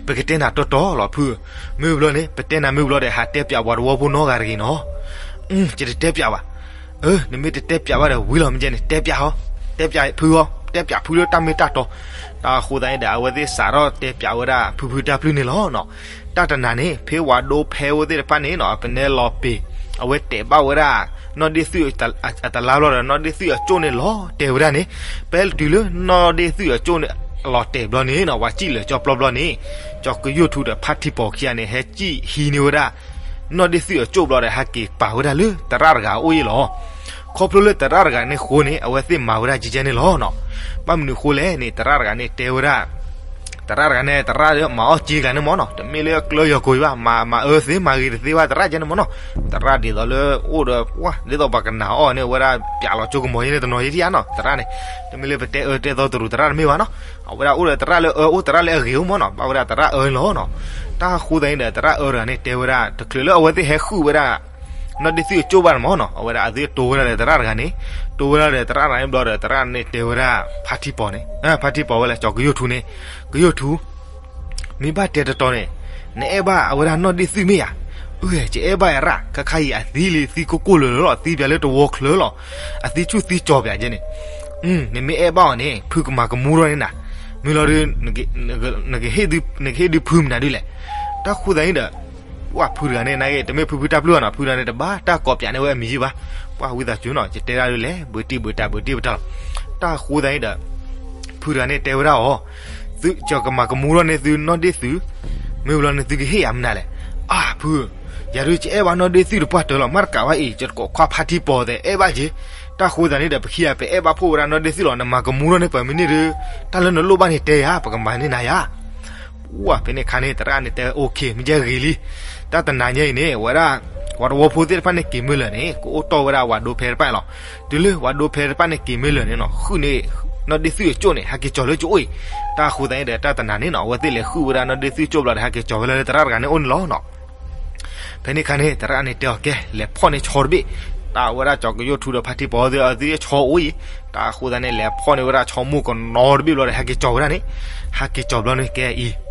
ပကတဲနၤတီတီလီၤဖု မ့ၢ်ဘျီန့ၣ် ပတဲနၤမ့ၢ်ဘျီဒီး ဟးတဲပျးပှၤတဝီဖိနီတဂၤတဂ့ၤနီၤ ယတတဲပျးဘၣ် အၢ နမ့ၢ်တတဲပျးဘၣ်ဒီးဝံၤလီၤ မ့ၢ်ကဲန့ၣ် တဲပျးဟီ တဲပျးဖုဟီ တဲပျးဖုလၢတၢ်မ့ၢ်တၢ်တီ တၢ်အဃိသတးန့ၣ်ဒီး အဝဲသ့ၣ်စးထီၣ်တဲပျးဝဲဒၣ် ဖုဖုတၢ်ပျုၢ်န့ၣ်လီၤနီၤ တၢ်တနၤန့ၣ် ဖဲဝၤဒိဖဲဝဲသ့ၣ်တဖၣ်န့ၣ်နီၤ ပနဲလီၤပ့ၤ အဝဲတဲာ်ဘၣ်ဝဲဒၣ် နီၢ်ဒ့ၣ်သုၣ်အတလါဘျီဒီး နီၢ်ဒ့ၣ်သုၣ်အကၠိၣ်န့ၣ်လီၤတဲာ်ဝဲဒၣ်န့ၣ်, ဖဲတုၤလၢနီၢ်ဒ့ၣ်သုၣ်အကၠိၣ်န့ၣ် လီၤတဲာ်ဘျီန့ၣ်နီၤ ပှၤစံၣ်လၢာ်ကၠီပျီဘျီန့ၣ်, ကၠီၤကယိၣ်ထူဒီးဖါထံပီၤခံဂၤန့ၣ် ဟဲစံၣ်ဟံးန့ၢ်ဝဲဒၣ် နီၢ်ဒ့ၣ်သုၣ်အကၠိၣ်ဘျီဒီး ဟဲက့ၤပာ်ဝဲဒၣ်လၢသရၣ်တဂၤအအိၣ်အံၤလီၤ. ခီဖျိလၢသရၣ်တဂၤန့ၣ်အဃိန့ၣ် အဝဲသ့ၣ်မၤဝဲဒၣ်ကဲကဲန့ၣ်လီၤနီၤ. ဘၣ်မနုၤအဃိလဲၣ်န့ၣ် သရၣ်တဂၤန့ၣ်တဲဝဲဒၣ် သရၣ်တဂၤန့ၣ် သရၣ်မၤအီၣ်က့ၤကျါန့ၣ်မ့ၢ်နီၤ, တမ့ၢ်လၢကျၢယီၤကိာ်အံၤဘၣ်, မၤအၢသ့မၤဂ့ၤတသ့ဘၣ် သရၣ်ကဲန့ၣ်မ့ၢ်နီၤ. သရၣ်ဒ်သိးလၢအိၣ်ဒီး ဒ်သိးပှၤကနာ်အီၤန့ၣ် အဝဲဒၣ်ပျးလီၤကၠိကမီၤယဲန့ၣ်တနီၤယဲဒံဧါနီၤ သရၣ်န့ၣ်, တမ့ၢ်လၢပတဲအၢတဲသီတရူးသရၣ်တမ့ၢ်ဘၣ်နီၤ. အဝဲဒၣ်အိၣ်ဒီးသရၣ်လၢအၢ အိၣ်သရၣ်လၢအဂ့ၤအိၣ်မ့ၢ်နီၤ, ဘၣ်ဝဲဒၣ်သရၣ်အၢန့ၣ်လီၤနီၤ. တၢ်ဃိသတးန့ၣ်ဒီး သရၣ်အၢတဂၤန့ၣ်တဲဝဲဒၣ် တချုးလၢအဝဲသ့ၣ်ဟဲဃုာ်ဝဲဒၣ် နီၢ်ဒ့ၣ်သုၣ်အကၠိၣ်ဘၣ်န့ၣ်မ့ၢ်နီၤ, အဝဲဒၣ်အသုတိဝဲဒၣ်ဒီးသရၣ်တဂၤန့ၣ်, တိဝဲဒၣ်ဒီးသရၣ်တဂၤန့ၣ်ဘျီဒီး သရၣ်န့ၣ်တဲဝဲဒၣ် ဖါထံပီၤန့ၣ်, ဖါထံပီၤဝဲလၢကၠီၤကယိၣ်ထူန့ၣ်, ကယိၣ်ထူ မ့ၢ်ဘၣ်တဲတတီၤန့ၣ် နအဲၣ်ဘၣ်အဝဲဒၣ်နီၢ်ဒ့ၣ်သုၣ်မ့ၢ်ဧါ. အၢ ယအဲၣ်ဘၣ်ယၤရၣ်, ခါခါအံၤအသံလံ သံကိၢ်ကိၢ်လၢာ်လၢာ်လီၤ, သံပၠးလၢတဝီချၢလီၤ, အသံဆူၣ်သံကၠီၤပၠးကဲန့ၣ်, နမ့ၢ်အဲၣ်ဘၣ်အီၤန့ၣ် ဖုကမၤကမူထီၣ်န့ၢ်နၤ, မ့ၢ်လီၤဒီး နကဟ့ၣ်ဒုးဖုမနုၤဒ်လဲၣ်. တၢ်ဃိသတးန့ၣ်ဒီး ပှၢ်ဖုတဂၤန့ၣ် နာ်က့ တမ့ၢ်ဖုဖုတၢ်ပျုၢ်ဘၣ်နီၤ, ဖုတဂၤန့ၣ် တဘၣ်တၢ်ကိးပၠးန့ၢ်ဝဲအမံၤယံၣ်ဘၣ်, ပှၢ်ဝံသးစူၤနီၤ ယတဲဒၣ်ဒ်လဲၣ် ဘၢတံၢ်ဘၢတၢ်ဘၢတံၢ်ဘၢတၢ်လီၤ. တၢ်ဃိသတးန့ၣ်ဒီး ဖုတဂၤန့ၣ်တဲဝဲဒၣ်အီၤ, သုကမၤကမူထီၣ်န့ၢ်သုနီၢ်ဒ့ၣ်သုၣ်, မ့ၢ်ဘျီန့ၣ်သုကဟ့ၣ်ယၤမနုၤလဲၣ်. အၢ ဖု, ယၤဒုးယအဲၣ်ဘၣ်နီၢ်ဒ့ၣ်သုၣ်တပှၢ်တၢၢ်လီၤ, မ့ၢ်တကးဘၣ်အံၤ ယတကိးခွါဖါထံပီၤသဲးအဲၣ်ဘၣ်က့ၤ. တၢ်ဃိသတးန့ၣ်ဒီး ပခံဂၤပအဲၣ်ဘၣ်ဖှိၣ်ဝဲဒၣ်နီၢ်ဒ့ၣ်သုၣ်လီၤ, နမၤကမူထီၣ်န့ၢ်ပှၤမ့ၢ်န့ၢ်ဒီး တၢ်လၢနလိၣ်ဘၣ်န့ၣ်တဲယၤ ပကမၤန့ၢ်နၤယၤ ဝဲဖဲန့ၣ်အခါန့ၣ် သရၣ်န့ၣ်တဲ OK မ့ၢ်ကဲဂ့ၤလံ. တၢ်တနၤညါအံၤန့ၣ် ဝဲဒၣ် ပှၤတဝီဖိသ့ၣ်တဖၣ်န့ၣ်က့ၤမ့ၢ်လၢာ်န့ၣ် ကအိၣ်တီၢ်ဝဲဒၣ်ဝၤဒိဖဲတဖၣ်လီၤ. တုၤလၢဝၤဒိဖဲတဖၣ်န့ၣ်က့ၤမ့ၢ်လၢာ်န့ၣ်နီၤ ဃုာ်န့ၢ် နီၢ်ဒ့ၣ်သုၣ်အကၠိၣ်န့ၣ် ဟဲက့ၤကၠီၤလၢကၠိအိၣ်အံၤ. တၢ်ဃိသတးန့ၣ်ဒီး တၢ်တနၤန့ၣ်နီၤ အဝဲသ့ၣ်လဲၤဃုာ်ဝဲဒၣ်နီၢ်ဒ့ၣ်သုၣ်ကၠိၣ်ဘျီဒီး ဟဲက့ၤကၠီၤဝဲလၢလၢသရၣ်တဂၤန့ၣ်အိၣ်န့ၣ်လီၤနီၤ. ဖဲန့ၣ်အခါန့ၣ် သရၣ်န့ၣ်တဲအီၤ ကဲ လဲၤဖီၣ်န့ၢ်ဆီတဘ့ၣ်. တၢ်ဝဲဒၣ်ကၠီၤကယိၣ်ထူဒီးဖါထံပီၤသ့ၣ် အဝဲသ့ၣ်ဆီအိၣ်အံၤ. တၢ်ဃိသတးန့ၣ် လဲၤဖီၣ်န့ၢ်ဝဲဒၣ်ဆီမိၢ်ကနီတဘ့ၣ်ဘျီဒီး ဟဲက့ၤကၠီၤဝဲဒၣ်န့ၣ်. ဟဲက့ၤကၠီၤဘျီန့ၣ်ကဲအံၤ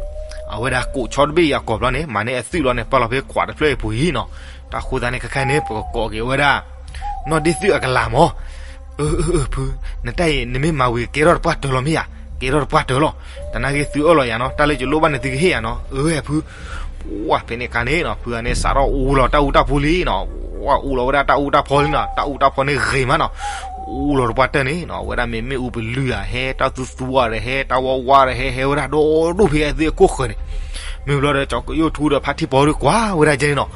အဝဲဒၣ်ကိးဆီတဘ့ၣ်အံၤအကိာ်ဘျီန့ၣ် မၤန့ၢ်အသုၣ်ဘျီန့ၣ် ပာ်လီၤဖဲကွးတဖျၢၣ်အံၤပူၤအံၤနီၤ. တၢ်ဃိသတးန့ၣ် ခဲခါန့ၣ် ပကကိးက့ၤဝဲဒၣ် နီၢ်ဒ့ၣ်သုၣ်အကလၤမၢ်. အၢ အၢ အၢ ဖု, နတၢ်အံၤ နမ့ၢ်မၤဝံၤကဲထီၣ်တပှၢ်တၢၢ်လီၤမ့ၢ်ဧါ, ကဲထီၣ်တပှၢ်တၢၢ်လီၤ. တနာ်က့သုအၢၣ်လီၤယၤနီၤ, တၢ်လၢယလိၣ်ဘၣ်န့ၣ်သုကဟ့ၣ်ယၤနီၤ. အၢ ဖု, ပှၢ်ဖဲန့ၣ်အခါန့ၣ်နီၤ ဖုဂၤန့ၣ် စးထီၣ်အူလီၤတၢ်အူတၢ်ဖိလံနီၤ, ဝဲအူလီၤဝဲဒၣ်တၢ်အူတၢ်ဖီလံနီၤ, တၢ်အူတၢ်ဖီန့ၣ်ဂ့ၤမးနီၤ. အူလီၤတပှၢ်တၢၢ်န့ၣ်နီၤ အဝဲဒၣ်မ့မ့ၣ်အူပလုၢ်ဧါဟဲ, တၢ်သူသူဧါဒီးဟဲ, တၢ်ဝါဝါဒီးဟဲ, ဟဲဝဲဒၣ်ဒီဒိၣ်ဖဲအသုအခိၣ်ဃၢၤန့ၣ်. မ့ၢ်ဘျီဒီး ကၠီၤကယိၣ်ထူဒီးဖါထံပီၤဒီးကွၢ်ဝဲဒၣ်ကဲန့ၣ်နီၤ.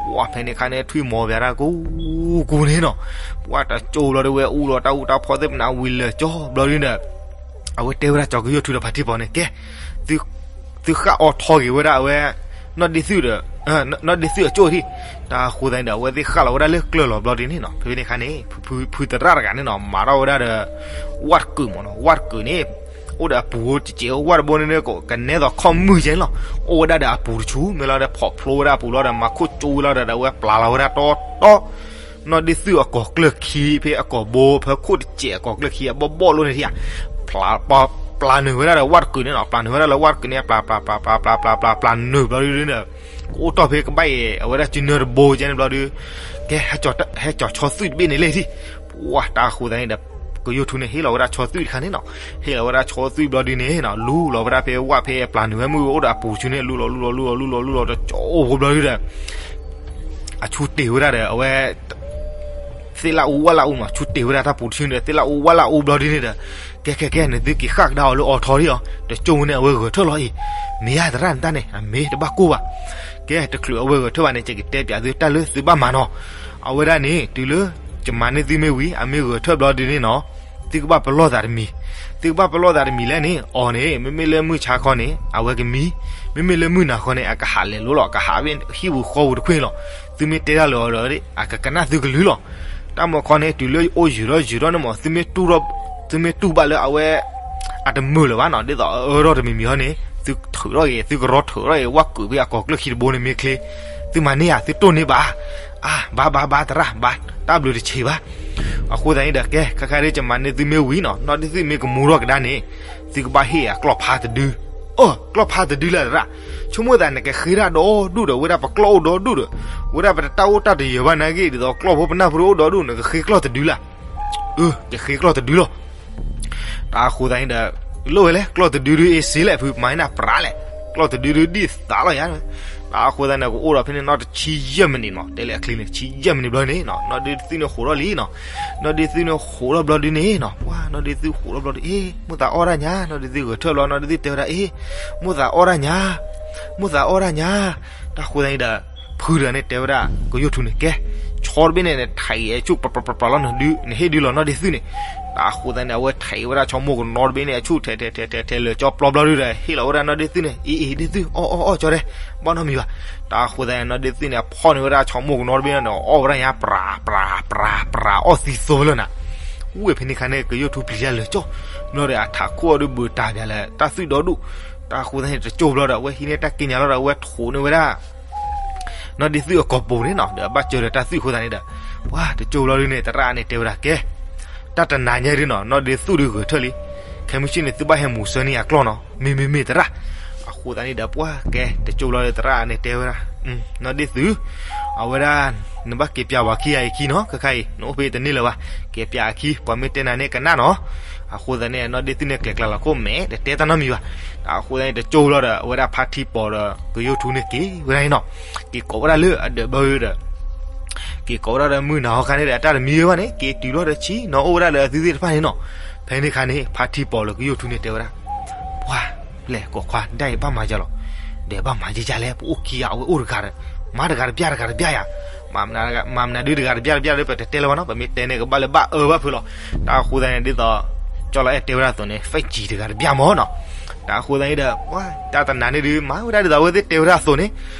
ပှၢ်ဖဲန့ၣ်အခါန့ၣ် ထွံၣ်မီၤပၠးတၢ်ကိးကိးန့ၣ်နီၤ. ပှၢ်တကၠိဘျီဒီး ဝဲအူလီၤတၢ်အူတၢ်ဖီသ့ၣ်မနၤဝံၤလၢာ်ကၠီဘျီဒုန့ၣ် အဝဲတဲဝဲဒၣ်ကၠီၤကယိၣ်ထူဒီးဖါထံပီၤန့ၣ် ကဲ သုဃၣ်အီၣ်ထီၣ်က့ၤဝဲဒၣ်အဝဲ နီၢ်ဒ့ၣ်သုၣ်ဒီး နီၢ်ဒ့ၣ်သုၣ်အကၠိၣ်ထံၣ်. တၢ်ဃိသတးန့ၣ်ဒီး အဝဲသ့ၣ်ဃၣ်လီၤဝဲဒၣ်လၢကျၢၢ်လီၤဘျီဒုန့ၣ်နီၤ. ဖဲန့ၣ်အခါန့ၣ် ဖုသရၣ်တဂၤန့ၣ်နီၤ မၤထီၣ်ဝဲဒၣ်ဒီး ဝၣ်တကုာ်မၢ်နီၤ. ဝၣ်တကုာ်န့ၣ် အိၣ်ဒီးအပူၤတစဲး ဝၣ်တဘိန့ၣ် ကနဲသိးခီၣ်မုၢ်ကဲန့ၣ်လီၤ. အိၣ်ဝဲဒၣ်ဒီးအပူၤတဆူ မ့ၢ်လီၤဒီး ဖီၣ်ဖျိဝဲဒၣ်အပူၤလီၤဒီး မၤခိၣ်ကၠိဝဲလီၤဒီး အဝဲပျၢ်လီၤဝဲဒၣ်တီတီ နီၢ်ဒ့ၣ်သုၣ်အကိာ်ကျၢၢ်ခံ ဖဲအကိာ်ဘိ ဖဲခိၣ်တစဲးအကိာ်ကျၢၢ်ခံ အဘီၣ်ဘီၣ်လိန့ၣ်ထံၣ်ဧါ. ပျၢ်နုာ်ဝဲဒၣ်လၢဝၣ်တကုာ်န့ၣ်နီၤ, ပျၢ်နုာ်ဝဲဒၣ်လၢဝၣ်တကုာ်န့ၣ် ပျၢ်ပျၢ်ပျၢ်ပျၢ်ပျၢ်ပျၢ်ပျၢ်ပျၢ်နုာ်ဘျီဒုန့ၣ် ကအိၣ်တီၢ်ဖဲကဘၣ်အံၤ အဝဲဒၣ်စုနၢတဘိကဲန့ၣ်ဘျီဒု ကဲ ဟဲကၠီၤဆီသွံၣ်တဘ့ၣ်န့ၣ်လဲၣ်ထံၣ်. ပှၢ်တၢ်ဃိသတးန့ၣ်ဒီး ကယိၣ်ထူန့ၣ် ဟ့ၣ်လီၤဝဲဒၣ်ဆီသွံၣ်တခါန့ၣ်နီၤ. ဟ့ၣ်လီၤဝဲဒၣ်ဆီသွံၣ်ဘျီဒုန့ၣ်နီၤ လူလီၤဝဲဒၣ်ဖဲဝၣ်ဖဲအပျၢ်နုာ်ဝဲမုၢ် အိၣ်ဒီးအပူၤတဆူန့ၣ် လူလီၤလူလီၤလူလီၤလူလီၤလူလီၤတကၠိဖိဘျီဒုဒီး အဆူတ့ၢ်ဝဲဒၣ်ဒီး အဝဲ သ့ၣ်လၣ်အူဝၣ်လၣ်အူမး ဆူတ့ၢ်ဝဲဒၣ်တၢ်ပူၤတဆူန့ၣ်ဒီး သ့ၣ်လၣ်အူဝၣ်လၣ်အူဘျီဒုန့ၣ်ဒီး ကဲ ကဲ ကဲ နသုက့ၤဃၣ်ကဒါအီၤလၢအီထီဒံးအီၤ တကၠိဖိန့ၣ် အဝဲဂဲၤထၢၣ်လီၤအံၤ မ့ၢ်ဧါသရၣ်နတၢ်န့ၣ် အမ့ၢ်တဘၣ်ကိၢ်ဘၣ်. ကဲ တချုးအဝဲဂဲၤထၢၣ်ဘၣ်န့ၣ် ယကတဲပၠးသုတၢ်လၢသုဘၣ်မၤနီၤ. အဝဲဒၣ်န့ၣ် တုၤလၢ ယမၤန့ၢ်သုမ့ၢ်ဝံၤ အမ့ၢ်ဂဲၤထၢၣ်ဘျီဒုန့ၣ်နီၤ သုကဘၣ်ပလီၢ်သးတမံၤ, သုကဘၣ်ပလီၢ်သးတမံၤလဲၣ်န့ၣ် အီၤန့ၣ် မ့မ့ၢ်လၢမုၢ်ဆါခီန့ၣ် အဝဲကမံ, မ့မ့ၢ်လၢမုၢ်နၤခီန့ၣ် အကဟးလဲၤလိၤလီၤ, အကဟးဝဲဟံၣ်ပူၤဃီပူၤတခွ့ၣ်လီၤ. သုမ့ၢ်တဲတၢ်လၢအီၤဒီး အကကနၣ်သုကလုၢ်လီၤ. တၢ်မၤခီန့ၣ် တုၤလၢအိၣ်ယုာ်ထီၣ်ယုာ်ထီၣ်န့ၣ်မး သုမ့ၢ်တူၢ်, သုမ့ၢ်တူၢ်ဘၣ်လၢအဝဲ အတမုာ်လၢၤဘၣ်နီၤ, ဒ်သိးအအၢထီၣ်တမံၤမံၤဟီန့ၣ် သုထုးထီၣ်က့ၤ သုကရီထုးထီၣ်က့ၤ ဝၣ်ကုာ်ဖဲအကိာ်ကျၢၢ်ခံတဘိန့ၣ်မ့ၢ်ချ့, သုမၤန့ၢ်ဧါ သုတိၢ်န့ၢ်ဘၣ်, အါ ဘၣ်ဘၣ်ဘၣ်သရၣ် ဘၣ်, တၢ်ဘျုးတဆံးဘၣ်. အဃိသတးန့ၣ်ဒီး ကဲ ခဲခါဒ်ယမၤန့ၢ်သုမ့ၢ်ဝံၤနီၤ နီၢ်ဒ့ၣ်သုၣ်မ့ၢ်ကမူထီၣ်ကဒါန့ၣ် သုကဘၣ်ဟ့ၣ်အကျီၢ်ဖါတဒု, အိ ကျီၢ်ဖါတဒုလၢသရၣ်, ဆိကမိၣ်သးနကဃ့တၢ်ဒီဒူၣ်ဒီး ဝဲဒၣ်ပကျီၢ်အိၣ်ဒီဒူၣ်ဒီး ဝဲဒၣ်ပတၢ်အိၣ်တၢ်တယၢၤဘၣ်နာ်က့ ဒ်သိးကျီၢ်ဖိပနၢ်ဖိအိၣ်ဒီဒူၣ် နကဃ့ကျီၢ်တဒုလၢ် အၢ ကဃ့ကျီၢ်တဒုလီၤ. တၢ်ဃိသတးန့ၣ်ဒီး လိၣ်ဝဲလဲၣ် ကျီၢ်တဒုဒုအ့စ့လဲၣ် ဖုမၤန့ၢ်နၤပြးလဲၣ်, ကျီၢ်တဒုဒုဒ်သးလီၤယၤ, တၢ်အဃိသတးန့ၣ် ကအိၣ်ဒီးဖဲန့ၣ်နီတဆံယဲၢ်မံးနံးနီၤ, တဲလၢအချံန့ၣ် ဆံယဲၢ်မံးနံးဘျီန့ၣ်နီၤ, နီၢ်ဒ့သုန့ၣ်ဃိးထီၣ်လံနီၤ. နီၢ်ဒ့သုန့ၣ်ဃိးထီၣ်ဘျီဒုန့ၣ်နီၤ, ပှၤနီၢ်ဒ့သုဃိးထီၣ်ဘျီဒု အ့ မိၣ်သးအီၣ်တၢ်ညါ, နီၢ်ဒ့သုဂဲၤထၢၣ်ဘျီ နီၢ်ဒ့သုတဲဝဲဒၣ် အ့ မိၣ်သးအီၣ်တၢ်ညါ, မိၣ်သးအီၣ်တၢ်ညါ. တၢ်အဃိသတးန့ၣ်ဒီး ဖုတဂၤန့ၣ်တဲဝဲဒၣ် ကယိၣ်ထူန့ၣ် ကဲ ဆီတဘ့ၣ်န့ၣ် နထံးအဆူၣ် ပြးပြးပြးပြးလီၤ နဟ့ၣ်ဒုးလီၤနီၢ်ဒ့သုန့ၣ်. တၢ်အဃိသတးန့ၣ် အဝဲထံးဝဲဒၣ်ဆီမိၢ်ကနီတဘ့ၣ်န့ၣ် အဆူၣ်ထဲထဲထဲထဲထဲလၢာ်ကၠီပျီဘျီဒုဒီး ဟ့ၣ်လီၤဝဲဒၣ်နီၢ်ဒ့သုန့ၣ်, အ့ အ့ ဒ့သု အီၣ်အီၣ်အီၣ်ကၠီဒဲး, ဘၣ်နီတမံၤဘၣ်. တၢ်အဃိသတးန့ၣ် နီၢ်ဒ့သုန့ၣ် အဖီၣ်န့ၢ်ဝဲဒၣ်ဆီမိၢ်ကနီတဘ့ၣ်န့ၣ် အီၣ်ဝဲဒၣ်ညါ ပြးပြးပြးပြး အီၣ်သံသိလၢာ်နၤ. ဝဲဖဲန့ၣ်ခါန့ၣ် ကယိၣ်ထူပျံၤတၢ်လၢာ်ကၠီ, ဘျီဒီးအထးခိၣ်အီၤဒုးဘုးတၢ်ပၠးလၢတၢ်သွံၣ်ဒီဒူၣ်. တၢ်အဃိသတးန့ၣ် တကၠိဘျီဒီး အဝဲဟံးန့ၢ်တၢ်ကံးညာ်လီၤဒီး အဝဲထိးန့ၢ်ဝဲဒၣ် နီၢ်ဒ့သုအကိာ်ပူၤန့ၣ်နီၤ, ဒီးအဘၣ်စၢၤဒီးတၢ်သွံၣ်အဃိသတးန့ၣ်ဒီး ပှၤတကၠိဘျီဒုန့ၣ် သရၣ်န့ၣ်တဲဝဲဒၣ် ကဲ တၢ်တနၤညါဒုနီၤ, နီၢ်ဒ့သုဒုးဂဲၤထၢၣ်လံ, ခဲမုၢ်ဆ့ၣ်န့ၣ် သုဘၣ်ဟဲမူၤစၢၤန့ၢ်အကျီၢ်နီၤ, မ့မ့မ့ၢ်သရၣ်. အဃိသတးန့ၣ်ဒီး ပှၤကဲ တကၠိဘျီဒီးသရၣ်န့ၣ်တဲဝဲဒၣ် နီၢ်ဒ့သု အဝဲဒၣ် နဘၣ်က့ၤပၠးဝဲခံဂၤအံၤအခံနီၤ, ခဲခါအံၤ နအိၣ်ဖဲတန့ၢ်လၢၤဘၣ်, က့ၤပၠးအခံ ပှၤမ့ၢ်တဲနၤန့ၣ်ကနၣ်နီၤ. အဃိသတးန့ၣ် နီၢ်ဒ့သုန့ၣ်ကျဲၤကျါလီၤခိၣ်မဲာ် တတဲတၢ်နီတမံၤဘၣ်. တၢ်အဃိသတးန့ၣ် တကၠိလီၤဒီး အဝဲဒၣ်ဖါထံပီၤဒီးကယိၣ်ထူန့ၣ်က့ၤဝဲဒၣ်န့ၣ်နီၤ, က့ၤကိးဝဲဒၣ်လၢအဒၢးဘၢဒီး က့ၤကိးဝဲဒၣ်ဒီးမုၢ်နၤဟီခါန့ၣ်ဒီး အတၢ်တမံၤဝဲဘၣ်န့ၣ် က့ၤတုၤလီၤဒီးဆံးနီၤ အိၣ်ဝဲဒၣ်လၢအသုသ့ၣ်တဖၣ်န့ၣ်နီၤ. ဖဲန့ၣ်ခါန့ၣ် ဖါထံပီၤလၢကယိၣ်ထူန့ၣ်တဲဝဲဒၣ် ပှၤ ပျဲၢ်ကိးခွါ ဒ်အံၤဘၣ်မၤယၤလီၤ, ဒီးဘၣ်မၤယၤလဲၣ် ပအိၣ်ခံဂၤအဝဲအိၣ်တဂၤဒီး မၤတဂၤတပျၢ်တဂၤတပျၢ်ယၤ, မၤမနုၤဒုးတဂၤတပျၢ်တပျၢ်ဒီး ပတတဲလၢၤဘၣ်နီၤ, ပမ့ၢ်တဲန့ၣ် ကဘၣ်လၢဘၣ်အၢဘၣ်ဖုးလီၤ. တၢ်အဃိသတးန့ၣ် ဒ်သိး ကၠီလီၤအဲၣ်တဲဝဲဒၣ်အသိးန့ၣ် ဖဲကံၤတဂၤတပျၢ်မၢ်နီၤ. တၢ်အဃိသတးန့ၣ်ဒီး ပှၤ တၢ်တနၤန့ၣ်ဒုး မၤဝဲဒၣ်ဒ်သိးအဝဲသ့ၣ်တဲဝဲဒၣ်အသိးန့ၣ်,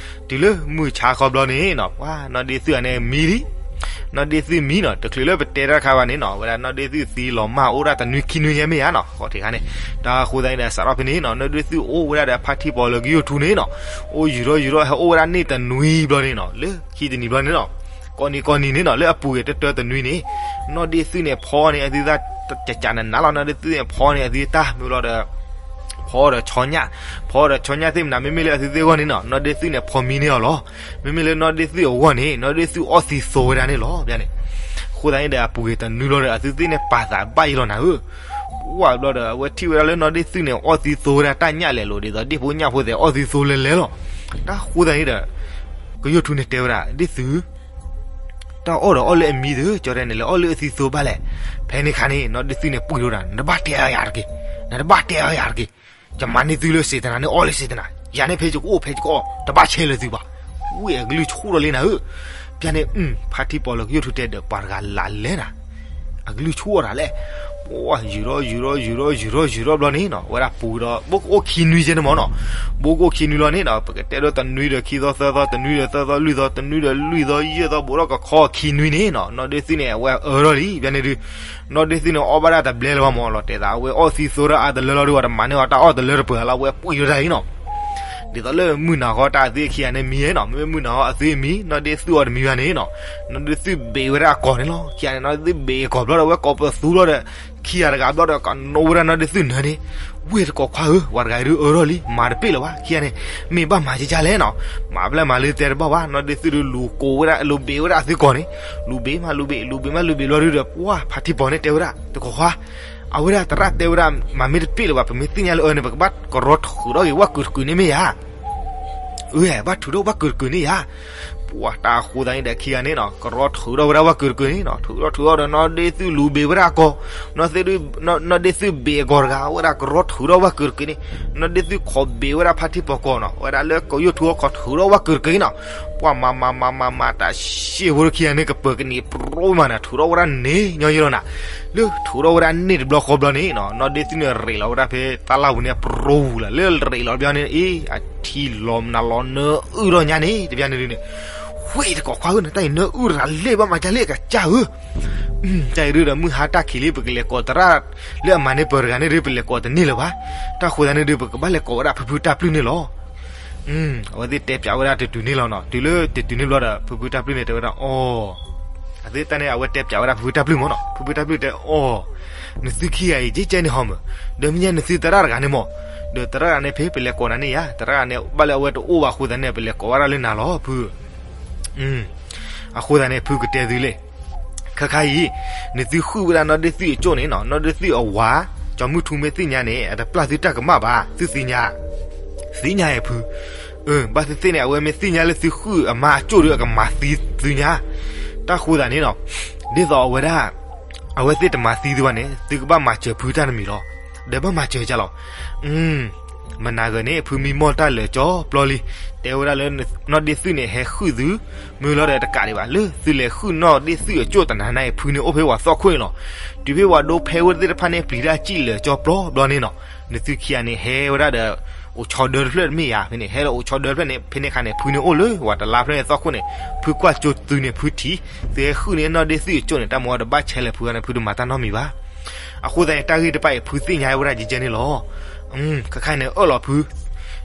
တုၤလၢမုၢ်ဆါခီဘျီန့ၣ်နီၤ ပှၤ နီၢ်ဒ့သုအန့ၣ်မံလံ နီၢ်ဒ့သုမံနီၤ, တချုးလၢပတဲတၢ်တခါဘၣ်န့ၣ်နီၤ ဝဲဒၣ်နီၢ်ဒ့သုသံလီၤမၢ်အိၣ်ဒၣ်တနွံခံနွံညါမ့ၢ်ဧါနီၤ, ဃီထံးခါန့ၣ်. တၢ်အဃိသတးန့ၣ်ဒီး စးထီၣ်ဖဲန့ၣ်နီၤ နီၢ်ဒ့သုအိၣ်ဝဲဒၣ်ဒီးဖါထံပီၤလၢကယိၣ်ထူန့ၣ်နီၤ, အိၣ်ယူၤထီၣ်ယူၤထီၣ် ဟဲအိၣ်ဝဲဒၣ်န့ၢ်တနွံဘျီန့ၣ်နီၤ, လၢခံတနံၤဘျီန့ၣ်နီၤ, ကိးနံၤကိးနံၤန့ၣ်နီၤ လၢအပူၤကွံာ်တၢတၢတနွံန့ၣ် နီၢ်ဒ့သုန့ၣ်ဖီန့ၣ် အသုသၣ် ကကနးနးလီၤ, နီၢ်ဒ့သုန့ၣ်ဖီန့ၣ် အသုတၢ်မ့ၢ်ဘျီဒီး ဖီဒီးဆီညၣ်, ဖီဒီးဆီညၣ်သ့ၣ်မနုၤ မ့မ့ၢ်လၢအသုသ့ၣ်အဂီၢ်န့ၣ်နီၤ နီၢ်ဒ့သုန့ၣ်ဖီမံန့ၢ်အီၤလီၤ. မ့မ့ၢ်လၢနီၢ်ဒ့သုအဂီၢ်န့ၣ် နီၢ်ဒ့သုအီၣ်သံသိဝဲဒၣ်န့ၣ်လီၤ. ဘၣ်န့ၣ် အဃိသတးန့ၣ်ဒီး အပူၤကွံာ်တနွံဘျီဒီး အသုသ့ၣ်န့ၣ်ပာ်သးဘၣ်အံၤလီၤနၤဧၢ. ပှၤဘျီဒီး အဝဲထံၣ်ဝဲဒၣ်လၢနီၢ်ဒ့သုန့ၣ် အီၣ်သံသိဝဲဒၣ်တၢ်ညၣ်လဲာ်လိၤ ဒ်သိးဒ့ၣ်ဖိညၣ်ဖိသဲးအီၣ်သံသိလဲၤလဲၤလီၤ. တၢ်ဃိသတးန့ၣ်ဒီး ကယိၣ်ထူန့ၣ်တဲဝဲဒၣ် ဒ့ၣ်သု တၢ်အီၣ်ဒီးအီၣ်လၢအမံသု ကၠီတဲန့ၣ် လဲၤအီၣ်လၢအသံသိဘၣ်လဲၣ်. ဖဲန့ၣ်ခါန့ၣ် နီၢ်ဒ့သုန့ၣ်ပှံၢ်ထီၣ်ဒၣ် နတဘၣ်တဲအယၤတက့ၢ်, နတဘၣ်တဲအယၤတက့ၢ်. ယမၤန့ၢ်သုလၢစ့တနၤန့ၣ် အီၣ်လၢစ့တနၤ, ယၤန့ၣ်ဖဲယကအီၣ်ဖဲယကအီၣ် တဘၣ်ဆဲးလၢသုဘၣ်. ဝံၢ်အကလုၢ်ဆူၣ်ထီၣ်လံနၤဧၢ. ပျၢ်န့ၣ် ဖါထံပီၤလၢကယိၣ်ထူတဲဒီး ပှၤတဂၤလၢ်လဲၣ်နၤ အကလုၢ်ဆူၣ်အီၣ်တၢ်လဲၣ်. ပှၤယူၤထီၣ်ယူၤထီၣ်ယူၤထီၣ်ယူၤထီၣ်ယူၤထီၣ်ဘျီန့ၣ်နီၤ ဝဲဒၣ်ပူၤဒီး ဘိကအိၣ်ခံနွံကဲန့ၣ်မၢ်နီၤ. ဘိကအိၣ်ခံနွံလီၤန့ၣ်နီၤ ပကတဲဒိတနွံဒီးခံသီသၢသီ တနွံဒီးသၢသီလွံၢ်သီ တနွံဒီးလွံၢ်သီယဲၢ်သီ ဘူးထီၣ်ကခီခံနွံန့ၣ်နီၤ နီၢ်ဒ့သုန့ၣ် အဝဲအၢထီၣ်လံ ဘျီန့ၣ်ဒုး နီၢ်ဒ့သုန့ၣ် အီၣ်ဘၣ်ဒၣ်တဘျဲလၢၤဘၣ်မၢ် လီၤတဲာ်သး အဝဲအီၣ်သံသိထီၣ်အါတလၢလီၤဒုး အတမၤန့ၢ်အီၤတၢ်အီၣ်တလၢတပှဲၤလီၤ အဝဲပှံၢ်ထီၣ်တၢ်အံၤနီၤ. ဒ်သိးလၢမုၢ်နၤဃီတၢ်အသုခံဂၤန့ၣ်မံနီၤ မ့မ့ၢ်မုၢ်နၤဃီအသုမံ နီၢ်ဒ့သုအီၤတမံဘၣ်န့ၣ်နီၤ နီၢ်ဒ့သုဘ့းဝဲဒၣ်အကိာ်န့ၣ်လီၤ. ခံဂၤန့ၣ် နီၢ်ဒ့သုဘ့းအကိာ်ဘျီဒီး အဝဲကိးပသူလီၤဒီး ခံဂၤတဂၤဘျီဒီး ကနိဝဲဒၣ်နီၢ်ဒ့သုနၢၤန့ၣ် ဝ့ၢ်တကိးခွါဧၢ ပှၤတဂၤအံၤဒုးအၢထီၣ်လံ မၤတပ့ၢ်လၢၤဘၣ် ခံဂၤန့ၣ် မ့ၢ်ဘၣ်မၤကကလဲၣ်နီၤ မၤဖျဲၣ်မၤလၢတဲတဘၣ်ဘၣ် နီၢ်ဒ့သုဒုးလူၤကိးဝဲဒၣ် လူၤဘ့းဝဲဒၣ်အသုကိာ်န့ၣ် လူၤဘ့းမးလူၤဘ့း လူၤဘ့းမးလူၤဘ့းဘျီဒုးဒီး ပှၤဖါထံပီၤန့ၣ်တဲဝဲဒၣ် တကိးခွါ အဝဲဒၣ်သရၣ်တဲဝဲဒၣ် မၤမ့ၢ်တပ့ၢ်လၢၤဘၣ် ပမ့ၢ်သ့ၣ်ညါလၢအၢန့ၣ် ပကဘၣ်ကရီထုးထီၣ်က့ၤဝၣ်ကုာ်တကုာ်န့ၣ်မ့ၢ်ဧါ အၢ ဘၣ်ထုးထီၣ်ဝၣ်ကုာ်တကုာ်န့ၣ်ဧါ. ပှၤတၢ်အဃိသတးန့ၣ်ဒီးခံဂၤန့ၣ်နီၤ ကရီထုးထီၣ်ဝဲဒၣ်ဝၣ်ကုာ်တကုာ်န့ၣ်နီၤ ထုးထီၣ်ထုးထီၣ်ဒီး နီၢ်ဒ့သုလူၤဘ့းဝဲဒၣ်အကိာ် နီၢ်ဒ့သုဘ့းအကိာ်တဂၤ အဝဲဒၣ်ကရီထုးထီၣ်ဝၣ်ကုာ်တကုာ်န့ၣ် နီၢ်ဒ့သုခိးဘ့းဝဲဒၣ်ဖါထံပီၤကိာ်နီၤ အဝဲဒၣ်လၢကယိၣ်ထူအခီၣ်ထုးထီၣ်ဝၣ်ကုာ်တကုာ်န့ၣ်နီၤ ပှၤမၤမၤမၤမၤမၤတၢ်ရှဲဖိတခံဂၤန့ၣ် ကပၢၤကနံၣ်ပြိမးနၤ ထုးထီၣ်ဝဲဒၣ်န့ၣ်ညီညီလီၤနၤ လၢထုးထီၣ်ဝဲဒၣ်န့ၣ်တဘျီဃီဘျီန့ၣ်နီၤ နီၢ်ဒ့သုန့ၣ်ရ့းလီၤဝဲဒၣ်ဖဲတၢ်လၢ်ပူၤန့ၣ်အပြိပူၤလီၤ လၢရ့းလီၤတဘျီန့ၣ် အ့ အထံလီၤမနုၤလီၤနၢအုၣ်ထီၣ်ညါန့ၣ် တဘျီန့ၣ်ဒုးန့ၣ် ဝ့ၢ်တကိးခွါဧၢ နတၢ်အံၤနၢအုၣ်တဂၤလဲၣ် ဘၣ်မၤကလဲၣ်ကစၢ်ဧၢ တၢ်အံၤဒုးဒီးမုၢ်ဟါတၢ်ခံးလံ ပကလဲၤကိးသရၣ်လၢအမၤန့ၢ်ပၢၤတဂၤန့ၣ်ဒုး ပလဲၤကိးတန့ၢ်လၢၤဘၣ် တၢ်ဃိသတးန့ၣ်ဒုး ပကဘၣ်လဲၤကိးဝဲဒၣ်ဖုဖုတၢ်ပျုၢ်န့ၣ်လီၤ အဝဲသ့ၣ်တဲပၠးဝဲဒၣ်တတုၤန့ၣ်လီၤနီၤ တုၤလၢတတုၤန့ၣ်ဘျီဒီး ဖုဖုတၢ်ပျုၢ်န့ၣ်တဲဝဲဒၣ် အီ အသ့ၣ်တၢ်န့ၣ် အဝဲတဲပၠးဝဲဒၣ်ဖုဖုတၢ်ပျုၢ်မၢ်နီၤ ဖုဖုတၢ်ပျုၢ်တဲအီၤ နသုခံဂၤအံၤ ကဲကဲန့ၣ်ဟီမၢ် ဒီးမ့ၢ်ညါနသုသရၣ်တဂၤန့ၣ်မၢ် ဒီးသရၣ်တဂၤန့ၣ်ဖဲပလဲၤကိးနၤန့ၣ်ယါ သရၣ်တဂၤန့ၣ် ဘၣ်လၢအဝဲတအိၣ်ဘၣ်အဃိသတးန့ၣ် ပလဲၤကိးဝဲဒၣ်လၢနၤလီၤဖု အဃိသတးန့ၣ် ဖုကတဲသုလံ ခဲခါအံၤ နသုဃုဝဲဒၣ်နီၢ်ဒ့သုအကၠိၣ်န့ၣ်နီၤ နီၢ်ဒ့သုအဝၤ ကၠီမုၢ်ထူမ့ၢ်သ့ၣ်ညါန့ၣ် အတပျၢ်သုတၢ်ကမၣ်ဘၣ် သုသ့ၣ်ညါ သ့ၣ်ညါအံၤဖု ဘၣ်သ့ၣ်သ့ၣ်န့ၣ် အဝဲမ့ၢ်သ့ၣ်ညါလၢသုဃုအမါအကၠိၣ်ဒီး အကမၤသံသုညါ. တၢ်ဃိသးန့ၣ်နီၤ, ဒ်သိးအဝဲဒၣ် အဝဲသ့ၣ်တမၤသံသုဘၣ်န့ၣ် သုကဘၣ်မၤစၢၤဖုတၢ်တမံၤလီၤ. ဒီးဘၣ်မၤစၢၤကလီၤ. မနၤဂၤန့ၣ် ဖုမံမီၢ်တၢ်လၢာ်ကၠီပျီလံ, တဲဝဲဒၣ်လၢ နီၢ်ဒ့သုၣ်န့ၣ် ဟဲဃုသု မ့ၢ်လီၤဒီးတကးဒံးဘၣ် လၢသုလဲၤဃုနီၢ်ဒ့သုၣ်အကၠိၣ်တနၤန့ၣ် ဖုန့ၣ်အိၣ်ဖဲပှၤသီၣ်ခိၣ်န့ၣ်လီၤ. တုၤဖဲပှၤဒိဖဲဝဲသ့ၣ်တဖၣ်န့ၣ် ပျံၤတၢ်စံၣ်လၢာ်ကၠီပျီဘျီန့ၣ်နီၤ, နသုခံဂၤန့ၣ် ဟဲဝဲဒၣ်ဒီး အိၣ်ဆီဒၢတဖျၢၣ်တမ့ၢ်ဧါ, ဖဲန့ၣ် ဟဲလၢအိၣ်ဆီဒၢတဖျၢၣ်န့ၣ် ဖဲန့ၣ်အခါန့ၣ် ဖုန့ၣ်အိၣ်လၢပှၤတလါဖျၢၣ်န့ၣ်သီၣ်ခိၣ်န့ၣ်, ဖုကွၢ်ကၠိသုန့ၣ် ဖုထံၣ် သုဟဲဃုန့ၢ်နီၢ်ဒ့သုၣ်အကၠိၣ်န့ၣ် တၢ်မၤဝဲဒီးဘၣ်ဆဲးလဲၤဖုဂၤန့ၣ် ဖုတမၤတၢ်နီတမံၤဘၣ်. အဃိသတးန့ၣ် တၢ်ဂ့ၢ်တဖၣ်အံၤ ဖုသ့ၣ်ညါဝဲဒၣ်ကဲကဲန့ၣ်လီၤ. ခဲခါအံၤန့ၣ် အၢၣ်လီၤဖု, ဒ်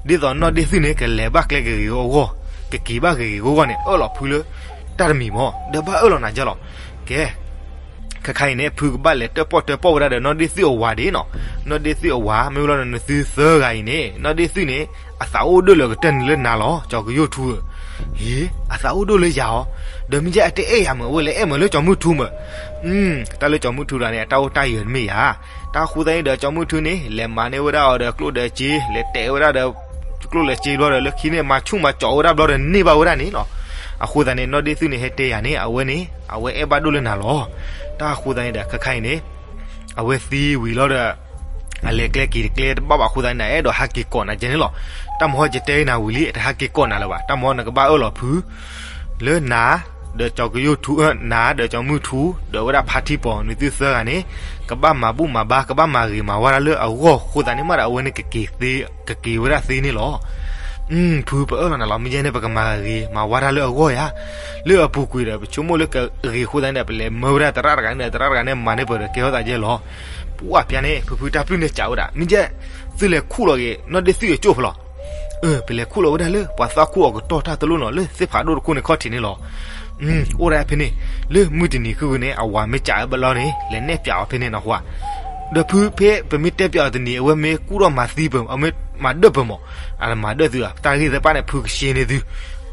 သိးနီၢ်ဒ့သုၣ်န့ၣ် ကလဲၤဘၣ်ကျဲဂ့ၤဂ့ၤအဂီၢ်, ကက့ၤဘၣ်ဂ့ၤဂ့ၤအဂီၢ်န့ၣ် အၢၣ်လီၤဖုလၢ တၢ်တမံၤမး ဒီးဘၣ်အၢၣ်လီၤနၤကဲလီၤ. ကဲ ခဲခါအံၤန့ၣ် ဖုကဘၣ်လဲၤတၢၣ်ပီၣ်တၢၣ်ပီၣ်ဝဲဒၣ်ဒီးနီၢ်ဒ့သုၣ်အဝၤဒၣ်နီၤ, နီၢ်ဒ့သုၣ်အဝၤ မ့ၢ်ဝဲလီၤဒီးနသုသၢဂၤအံၤန့ၣ် နီၢ်ဒ့သုၣ်န့ၣ် အသးအိၣ်ဒိၣ်လၢကတၢၢ်န့ၣ်လၢနၤလီၤ ကၠီကယိၣ်ထူဧၢ. ဟ့ အသးအိၣ်ဒိၣ်လၢယၤအီၤ, ဒီးမ့ၢ်ကဲအတအဲၣ်ယၤမး အဝဲလဲၤအဲၣ်မးလၢကၠီမုၢ်ထူမး. တၢ်လၢကၠီမုၢ်ထူတဂၤန့ၣ် အတၢ်အိၣ်တၢ်ယၢၤတမ့ၢ်ယၤ, တၢ်ဃိသတးန့ၣ်ဒီး ကၠီမုၢ်ထူန့ၣ် လဲၤမၤန့ၢ်ဝဲဒၣ်အီၤဒီးကျိၣ်ဒီးစ့, လဲၤတဲာ်ဝဲဒၣ်ဒီး ကျိၣ်လဲၤစ့ဘျီဒီး လၢခံန့ၣ် မၤဆူၣ်မၤကၠီဝဲဒၣ်ဘျီဒီးန့ၢ်ဘၣ်ဝဲဒၣ်န့ၣ်လီၤ. အဃိသတးန့ၣ် နီၢ်ဒ့သုၣ်န့ၣ် ဟဲတဲယၤန့ၣ် အဝဲန့ၣ် အဝဲအဲၣ်ဘၣ်ဒိၣ်လၢနၤလီၤ. တၢ်ဃိသတးန့ၣ်ဒီး ခဲခါအံၤန့ၣ် အဝဲသံဝံၤလီၤဒီး အလဲၤကျဲက့ၤတကျဲတဘၣ်ဘၣ်အဃိသတးန့ၣ် အအဲၣ်ဒိးဟးက့ၤကိးနၤကဲန့ၣ်လီၤ. တၢ်မဟီကတဲနၤဝံၤလံ တဟးက့ၤကိးနၤလၢၤဘၣ်. တၢ်မဟီနကဘၣ်အၢၣ်လီၤဖု လၢနၤ ဒီးကၠီကယိၣ်ထူ, နၤဒီးကၠီမုၢ်ထူ ဒီးဝဲဒၣ်ဖါထံပီၤ နသုသၢဂၤန့ၣ် ကဘၣ်မၤဘူၣ်မၤဘါ ကဘၣ်မၤဂ့ၤမၤဝါတၢ်လၢအဂီၢ်အဃိသတးန့ၣ်မးဒီး အဝဲန့ၣ်ကက့ၤသ့ ကက့ၤဝဲဒၣ်သ့န့ၣ်လီၤ. ဖုပအၢၣ်လီၤနၤလီၤ မ့ၢ်ကဲန့ၣ် ပကမၤဂ့ၤမၤဝါတၢ်လၢအဂီၢ်ယၤ. လၢအပူၤကွံာ်ဒီး ပဆိကမိၣ်လၢကဂ့ၤအဃိသတးန့ၣ်ဒီး ပလဲၤမၢဝဲဒၣ်သရၣ်တဂၤန့ၣ်ဒီး သရၣ်တဂၤန့ၣ်မၤန့ၢ်ပှၤဒီးကဲထီၣ်သးယဲၢ်လီၤ. ပှၢ်ဖဲန့ၣ် ဖုဖုတၢ်ပျုၢ်န့ၣ်စံးဝဲဒၣ် မ့ၢ်ကဲ သုလဲၤခူၣ်လီၤက့ၤ နီၢ်ဒ့သုၣ်အကၠိၣ်ဖဲလဲၣ်. ပလဲၤခူၣ်လီၤဝဲဒၣ်လၢ ပှၤသီၣ်ခိၣ်အကတီၢ်တၢ်တလိၣ်နီၤ လၢသ့ၣ်ဖးဒိၣ်တခိၣ်န့ၣ်ခီၣ်ထံးန့ၣ်လီၤ. အိၣ်ဒၣ်ဖဲန့ၣ် လၢမုၢ်တနံၤဃုာ်န့ၣ် အဝၤမ့ၢ်စံးဝဲဘၣ်လီၤန့ၣ် လဲၤနဲၣ်ပၠးအီၤဖဲန့ၣ်နီၤ. ဒီးဖုဖဲပမ့ၢ်တဲပၠးအီၤတနံၤ အဝဲမ့ၢ်ကူၣ်ထီၣ်မၤသံပၢၤ အမ့ၢ်မၤဒၢၣ်ပၢၤမး, အမၤဒၢၣ်သုဧါ, တၢ်ဂ့ၢ်သ့ၣ်တဖၣ်န့ၣ် ဖုကရှင်းန့ၢ်သု.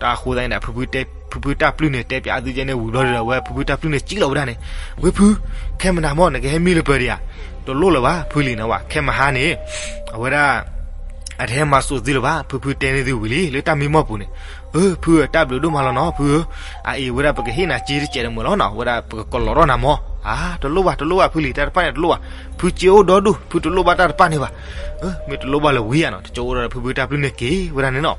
တၢ်အဃိသတးန့ၣ်ဒီး ဖုဖုတၢ်ပျုၢ်န့ၣ် တဲပၠးအသုကဲန့ၣ်ဝံၤဘျီဒီး အဝဲဖုဖုတၢ်ပျုၢ်န့ၣ် စံးလီၤဝဲဒၣ်န့ၣ်, ဝဲဖု, ခဲမနၤမး နကဟဲမံလၢပၢၤဒံးဧါ. တလိၣ်လၢၤဘၣ် ဖုလံၤန့ၣ်ဝဲ, ခဲမဟါန့ၣ် အဝဲဒၣ် အတဟဲမၤစိာ်သုလၢၤဘၣ်, ဖုဖုတဲန့ၢ်သုဝံၤလံ လၢတၢ်မံမီၢ်ပူၤန့ၣ်. အၢ ဖုဧၢ, တၢ်ဘျုးဒိၣ်မးလီၤနီၤ ဖုဧၢ, အအံၤဝဲဒၣ်ပကဟ့ၣ်နၤစ့တစဲးတမုာ်လီၤနီၤ, ဝဲဒၣ်ပကကလီးထီၣ်နၤမး. အါ တလိၣ်ဘၣ် တလိၣ်ဘၣ် ဖုလံၤ တၢ်တဖၣ်န့ၣ်တလိၣ်ဘၣ်, ဖုစ့အိၣ်ဒီဒူၣ် ဖုတလိၣ်ဘၣ်တၢ်တဖၣ်န့ၣ်ဘၣ်. မ့ၢ်တလိၣ်ဘၣ်လၢၤဝံဧါနီၤ, တကၠိအိၣ်ဒီးဖုဖုတၢ်ပျုၢ်န့ၣ်က့ၤဝဲဒၣ်န့ၣ်နီၤ.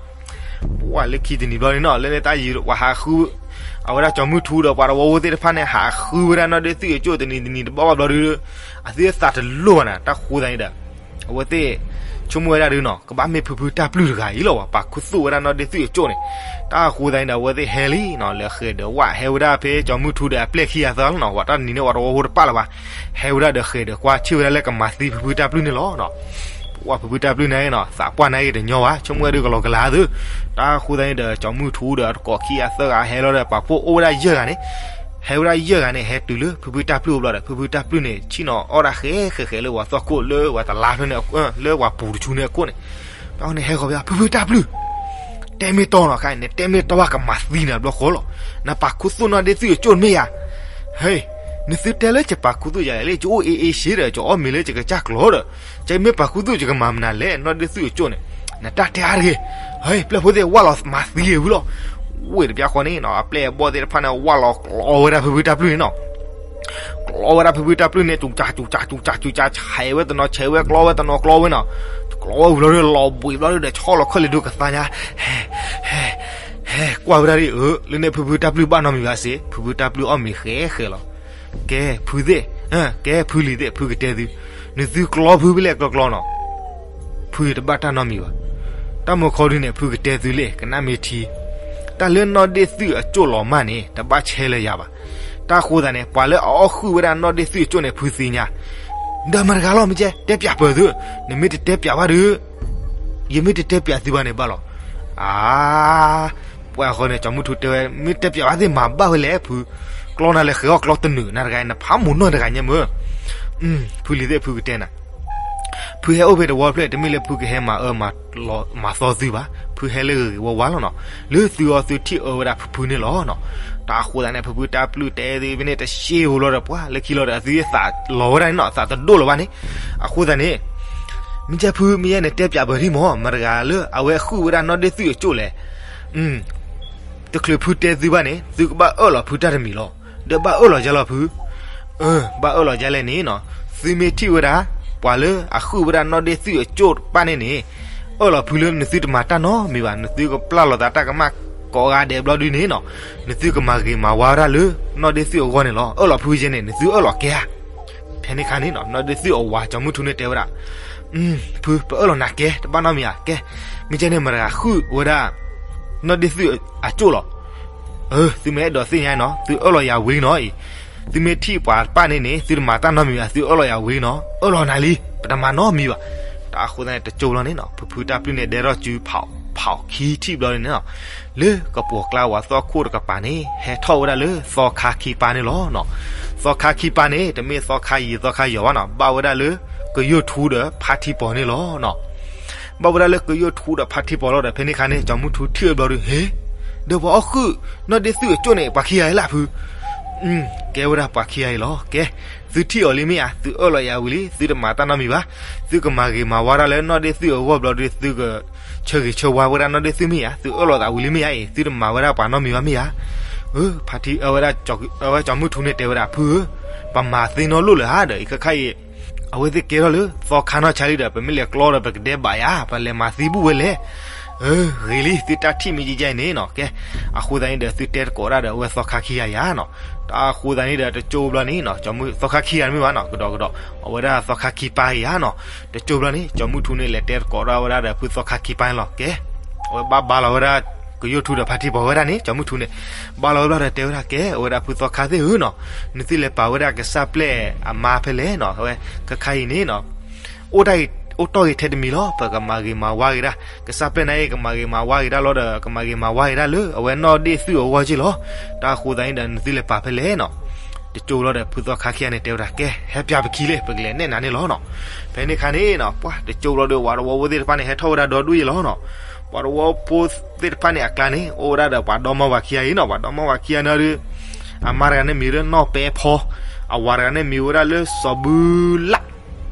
ပှၢ်လၢခံတနံၤဘျီန့ၣ်နီၤ လၢန့ၣ်တၢ်ယံၤပှၤဟးဃု အဝဲဒၣ်ကၠီမုၢ်ထူဒီးပှၤတဝီဖိသ့ၣ်တဖၣ်န့ၣ် ဟးဃုဝဲဒၣ်နီၢ်ဒ့သုၣ်အကၠိၣ်တနံၤတနံၤတဘၣ်ဘၣ်ဘျီဒီး အသုသးတလိၣ်ဘၣ်နၤ, တၢ်ဃိသတးန့ၣ်ဒီး အဝဲသ့ၣ်ဆိကမိၣ်ဝဲဒၣ်ဒုနီၤ ကဘၣ်မ့ၢ်ဖုဖုတၢ်ပျုၢ်တဂၤအံၤလီၤဝဲ, ပာ်ခူသူၣ်ဝဲဒၣ်နီၢ်ဒ့သုၣ်အကၠိၣ်န့ၣ်. တၢ်ဃိသတးန့ၣ်ဒီး အဝဲသ့ၣ်ဟဲလံနီၤ, လဲၤဃဲၤဒီးဝဲ ဟဲဝဲဒၣ်ဖဲကၠီမုၢ်ထူဒီးအပျဲၢ်ခံဂၤသၢလီၤနီၤ, ဝဲတၢ်တနံၤန့ၣ် ပှၤတဝီဖိတပၣ်လၢၤဘၣ်, ဟဲဝဲဒၣ်ဒီးဃဲၤဒီးကွၢ်ထံၣ်ဝဲဒၣ်လၢကမၤသံဖုဖုတၢ်ပျုၢ်န့ၣ်လီၤ. ပှၢ်ဖုဖုတၢ်ပျုၢ်န့ၣ်နီၤ သးပှၢ်န့ၣ်ဂ့ၤတညီဘၣ်, ဆိကမိၣ်ဝဲဒၣ်ကလီကလီသု, တၢ်ဃိသတးန့ၣ်ဒီး ကၠီမုၢ်ထူဒီးအတကိးခံဂၤသၢဂၤဟဲလီၤဒီး ပာ်ဖှိၣ်အိၣ်ဝဲဒၣ်ယဲၢ်ဂၤန့ၣ် ဟဲဝဲဒၣ်ယဲၢ်ဂၤန့ၣ် ဟဲတုၤလၢဖုဖုတၢ်ပျုၢ်အဘျီဒီး ဖုဖုတၢ်ပျုၢ်န့ၣ် ဆ့ၣ်နီၤအီၣ်ဒၣ်ဃဲဃဲဃဲလၢပှၤသီၣ်ခိၣ်လၢပှၤတလါဖျၢၣ်န့ၣ် လၢပှၤပူၤတဆူန့ၣ်အခိၣ်န့ၣ်, တၢ်န့ၣ်ဟဲဃီၤဖဲ ဖုဖုတၢ်ပျုၢ် တဲမ့ၢ်တီနီၤ, ခဲအံၤန့ၣ် တဲမ့ၢ်တီဘၣ်ကမၤသံနၤဘျီဃီလီၤ, နပာ်ခူသူၣ်နီၢ်ဒ့သုၣ်အကၠိၣ်မ့ၢ်ယၤ, ဟဲ, နသုတဲလၢယပာ်ခူသူၣ်ယၤလဲၣ်, ယအိၣ်အ့အ့ရှ့ဒီး ယအီၣ်မ့ၤလၢယကစၢ်ကျိာ်ဒီး, ယမ့ၢ်ပာ်ခူသူၣ်ယကမၤမနုၤလဲၣ်, နီၢ်ဒ့သုၣ်အကၠိၣ်န့ၣ်, နတၢ်တဲအါတဂ့ၤ, ဟဲ ပျဲၢ်ဖိသ့ၣ်ဝၢ်လီၤမၤသံဝံၤလီၤ, ဝ့ၢ်တပျၢ်ဃီန့ၣ်နီၤ အပျဲၢ်အဘီၣ်သ့ၣ်တဖၣ်န့ၣ် ဝၢ်လီၤကျီဝဲဒၣ်ဖုဖုတၢ်ပျုၢ်န့ၣ်နီၤ ကျီဝဲဒၣ်ဖုဖုတၢ်ပျုၢ်န့ၣ် စူၤစူၤစူၤစူၤစူၤ ဆဲးဝဲတနီၤ ဆဲးဝဲကျီဝဲတနီၤ ကျီဝဲနီၤ, ကျီဝဲဝံၤလီၤဒီး လီၤဘှံးဘျီဒီး ဆီၣ်လီၤခၢၣ်လံၤဒုးကသါညါ, ဟဲ, ဟဲ, ဟဲ, ကွၢ်ဝဲဒၣ်ဒ်အၢ လၢန့ၣ်ဖုဖုတၢ်ပျုၢ်ဘၣ်နီတမံၤဘၣ်စ့ၢ်, ဖုဖုတၢ်ပျုၢ်အီၣ်မ့ၤဃဲဃဲလီၤ. ကဲဖုသ့ၣ်, ကဲဖုလံၤသ့ၣ် ဖုကတဲသု, နသုကျီဖုဖဲလဲၣ်ကျီကျီနီၤ ဖုတဘၣ်တၢ်နီတမံၤဘၣ်. တၢ်မုၢ်ခီဒုန့ၣ် ဖုကတဲသုလၢ ကနၣ်မ့ၢ်ထံ, တၢ်လၢနီၢ်ဒ့ၣ်သုၣ်အကၠိၣ်လီၤမၢ်န့ၣ် တဘၣ်ဆဲးလၢယၤဘၣ်. တၢ်ဃိသတးန့ၣ် ပှၤလၢအအီၣ်ဃုာ်ဝဲဒၣ်နီၢ်ဒ့ၣ်သုၣ်အကၠိၣ်န့ၣ် ဖုသ့ၣ်ညါ, ဒီးမတၤတဂၤလီၤ မ့ၢ်ကဲ တဲပၠးပၢၢ်သု, နမ့ၢ်တတဲပၠးဘၣ်ဒီး ယမ့ၢ်တတဲပၠးသုဘၣ်န့ၣ်ဘၣ်လီၤ. အါ ပှၤဃီန့ၣ် ကၠီမုၢ်ထူတဲဝဲ မ့ၢ်တဲပၠးဘၣ်သ့ၣ်မၤဘၣ်ဝဲလဲၣ် ဖု, ကျီနၤလဲၤဃဲၤအီၣ်ကျီတနုာ်နၤတဂၤ နဖးမိၢ်နီၢ်တဂၤညါမ့ၢ်, ဖုလံၤသ့ၣ်ဖုကတဲနၤ ဖုဟဲအိၣ်ဖဲတဝီဖျၢၣ် တမ့ၢ်လၢဖုကဟဲမၤအၢမၤသီသုဘၣ်, ဖုဟဲလၢဂ့ၤဂ့ၤဝါဝါလီၤနီၤ, လၢသုအီၤသုထံၣ်အၢဝဲဒၣ်ဖုဖုန့ၣ်လီၤနီၤ. တၢ်အဃိသတးန့ၣ် ဖုဖုတၢ်ပျုၢ်တဲသ့ဖဲန့ၣ် တရှဲဧိၤလီၤဒီး ပှၤလၢခံလီၤဒီး အသုသးလီၤဝဲဒၣ်န့ၣ်နီၤ, သးတဒိၣ်လၢၤဘၣ်န့ၣ်, အဃိသတးန့ၣ် မ့ၢ်ကဲဖု မ့ၢ်ယဲန့ၣ်တဲပၠးပၢၢ်ထံမး မတၤတဂၤလၢအဝဲဃုဝဲဒၣ်နီၢ်ဒ့ၣ်သုၣ်အကၠိၣ်လဲၣ်. တချုးဖုတဲသုဘၣ်န့ၣ် သုကဘၣ်အၢၣ်လီၤဖုတၢ်တမံၤလီၤ. ဒီးဘၣ်အၢၣ်လီၤယဲလီၤဖု. ဘၣ်အၢၣ်လီၤယဲလဲၣ်န့ၣ်နီၤ, သုမ့ၢ်ထံၣ်ဝဲဒၣ် ပှၤလၢအဃုဝဲဒၣ်နီၢ်ဒ့ၣ်သုၣ်အကၠိၣ်တဖၣ်န့ၣ်န့ၣ် အၢၣ်လီၤဖုလၢနသုတမၤတၢ်နီတမံၤဘၣ်, နသုကပျၢ်လီၤသးတၢ်ကမၣ်ကိးဂၤဒဲးဘျီဒုန့ၣ်နီၤ, နသုကမၤဂ့ၤမၤဝါဝဲဒၣ်လၢနီၢ်ဒ့ၣ်သုၣ်အဂီၢ်န့ၣ်လီၤ. အၢၣ်လီၤဖုယဲန့ၣ် နသုအၢၣ်လီၤကဲဧါ. ဖဲန့ၣ်အခါန့ၣ်နီၤ နီၢ်ဒ့ၣ်သုၣ်အဝၤကၠီၤမုၢ်ထူန့ၣ်တဲဝဲဒၣ်, ဖု ပအၢၣ်လီၤနၤကဲ တဘၣ်နီတမံၤဧါ. ကဲ မ့ၢ်ကဲန့ၣ် မတၤတဂၤဃုဝဲဒၣ် နီၢ်ဒ့ၣ်သုၣ်အကၠိၣ်လီၤ. သုမ့ၢ်အဲၣ်ဒိးသ့ၣ်ညါနီၤ သုအၢၣ်လီၤယၤဝံၤလံနီၤအံၤ, သုမ့ၢ်ထံၣ်ပှၤတဖၣ်န့ၣ်န့ၣ် သုတမၤတၢ်နီတမံၤဘၣ်, သုအၢၣ်လီၤယၤဝံၤလံနီၤ, အၢၣ်လီၤနၤလံ ပတမၤနီတမံၤဘၣ်. တၢ်အဃိသတးန့ၣ် တကၠိဘျီန့ၣ်နီၤ ဖုဖုတၢ်ပျုၢ်န့ၣ် ဒဲထီၣ်စုဖးခံထံၣ်ဘျီန့ၣ်နီၤ, လၢကပိာ်ကျါဝဲသီခိၣ်တကပၤန့ၣ် ဟဲထီၣ်ဝဲဒၣ်လၢသီခါခံပါန့ၣ်လီၤ. သီခါခံပါန့ၣ် တမ့ၢ်သီခါယံၤသီခါယီၤဘၣ်နီၤ, ဘၣ်ဝဲဒၣ်လၢကယိၣ်ထူဒီးဖါထံပီၤန့ၣ်လီၤ. ဘၣ်ဝဲဒၣ်လၢကယိၣ်ထူဒီးဖါထံပီၤလီၤဒီး ဖဲန့ၣ်အခါန့ၣ် ကၠီၤမုၢ်ထူထံၣ်ဝဲဘျီဒီး ဟ့, ဒီးပှၤအီၣ်ဃုာ်နီၢ်ဒ့ၣ်သုၣ်အကၠိၣ်န့ၣ် ပှၤခံဂၤအံၤလၢဖု ကဲဝဲဒၣ်ပှၤခံဂၤအံၤလီၤ. ကဲ, သုထံၣ်အီၤလံမ့ၢ်ဧါ, သုအၢၣ်လီၤယၤဝံၤလံ, သုတမၤတၢ်နီတမံၤဘၣ်, သုကမၤဂ့ၤမၤဝါတၢ်လၢနီၢ်ဒ့ၣ်သုၣ်အဂီၢ်ဘျီဒီး သုကဆၢဂ့ၤဆၢဝါဝဲဒၣ်နီၢ်ဒ့ၣ်သုၣ်မ့ၢ်ဧါ, သုအၢၣ်လီၤသးဝံၤလံမ့ၢ်ဧါအံၤ, သုတမၤဝဲဒၣ်ပှၤနီတမံၤဘၣ်မ့ၢ်ဧါ. ဖါထံ အဝဲဒၣ်ကၠီၤမုၢ်ထူန့ၣ်တဲဝဲဒၣ် ဖုဧၢ, ပမၤသ့နီတလိၣ်လၢၤဧါဒီး အံၤခဲခါအံၤ အဝဲသ့ၣ်ကဲထီၣ်လၢသီခါနီၢ်ဆါလံဒီး ပမ့ၢ်လဲၤကျီဒီး ပကဒဲးဘးယၤ, ပလဲၤမၤသံဘူၣ်ဝဲလဲၣ်. ဂ့ၤလံ သုတၢ်ထံၣ်မ့ၢ်ကဲကဲအံၤန့ၣ်နီၤ, ကဲ, အဃိသတးန့ၣ်ဒီး သုတဲသကိးတၢ်ဒီး အဝဲသီခါခံဂၤယၤနီၤ. တၢ်အဃိသတးန့ၣ်ဒီး တကၠိဘျီန့ၣ်နီၤ, ကၠီၤမုၢ် သီခါခံဂၤတမ့ၢ်ဘၣ်နီၤ, ကဒီးကဒီး အဝဲဒၣ်သီခါခံပါအံၤယၤနီၤ. တကၠိဘျီန့ၣ် ကၠီၤမုၢ်ထူန့ၣ် လဲၤတဲသကိးတၢ်ဝဲဒၣ်ဒီး ဖုသီခါခံပါန့ၣ်လီၤ. ကဲ, အဝဲဘၣ်ဘါလီၤဝဲဒၣ် ကယိၣ်ထူဒီးဖါထံပီၤဝဲဒၣ်န့ၣ် ကၠီၤမုၢ်ထူန့ၣ် ဘါလီၤဝဲဘျီဒီးတဲဝဲဒၣ် ကဲ အဝဲဒၣ်ဖုသီခါသ့ၣ်ဧၢနီၤ, နသုလဲၤပာ်ဝဲဒၣ်ကစၢ်ပျဲၢ်အမါဖဲလဲၣ်နီၤ, အဝဲခဲခါအံၤန့ၣ်နီၤ အိၣ်တၢ်ဂ့ၤထဲတမံၤလီၤ, ပကမၤဂ့ၤမၤဝါဂ့ၤဒၣ်, ကစၢ်ပျဲၢ်န့ၣ် ကမၤဂ့ၤမၤဝါဂ့ၤဒၣ်လီၤဒီး ကမၤဂ့ၤမၤဝါဂ့ၤဒၣ်လၢ အဝဲနီၢ်ဒ့ၣ်သုၣ်အဂီၢ်က့ၢ်လီၤ. တၢ်အဃိသတးန့ၣ်ဒီး နသုလဲၤပာ်ဖဲလဲၣ်နီၤ. တကၠိလီၤဒီး ဖုသီခါခံဂၤန့ၣ် တဲဝဲဒၣ် ကဲ ဟဲပၠးပခံလဲၣ်, ပကလဲၤနဲၣ်နၤန့ၣ်လီၤနီၤ. ဖဲန့ၣ်အခါန့ၣ်နီၤ ပှၤတကၠိလီၤဒီး ပှၤတဝီဖိသ့ၣ်တဖၣ်န့ၣ် ဟဲထီၣ်ဝဲဒၣ်ဒီဒူၣ်ယဲၢ်လီၤနီၤ. ပှၤတဝီဖိသ့ၣ်တဖၣ်န့ၣ်အကျါန့ၣ် အိၣ်ဝဲဒၣ်ဒီးပှၤဒီမါဝၤခံဂၤအံၤနီၤ, ပှၤဒီမါဝၤခံဂၤန့ၣ်ဒီး အမါတဂၤန့ၣ်မံၤလၢနီၢ်ပဲဖီ, အဝၤတဂၤန့ၣ်မံၤဝဲဒၣ်လၢစီၤဘုလၣ်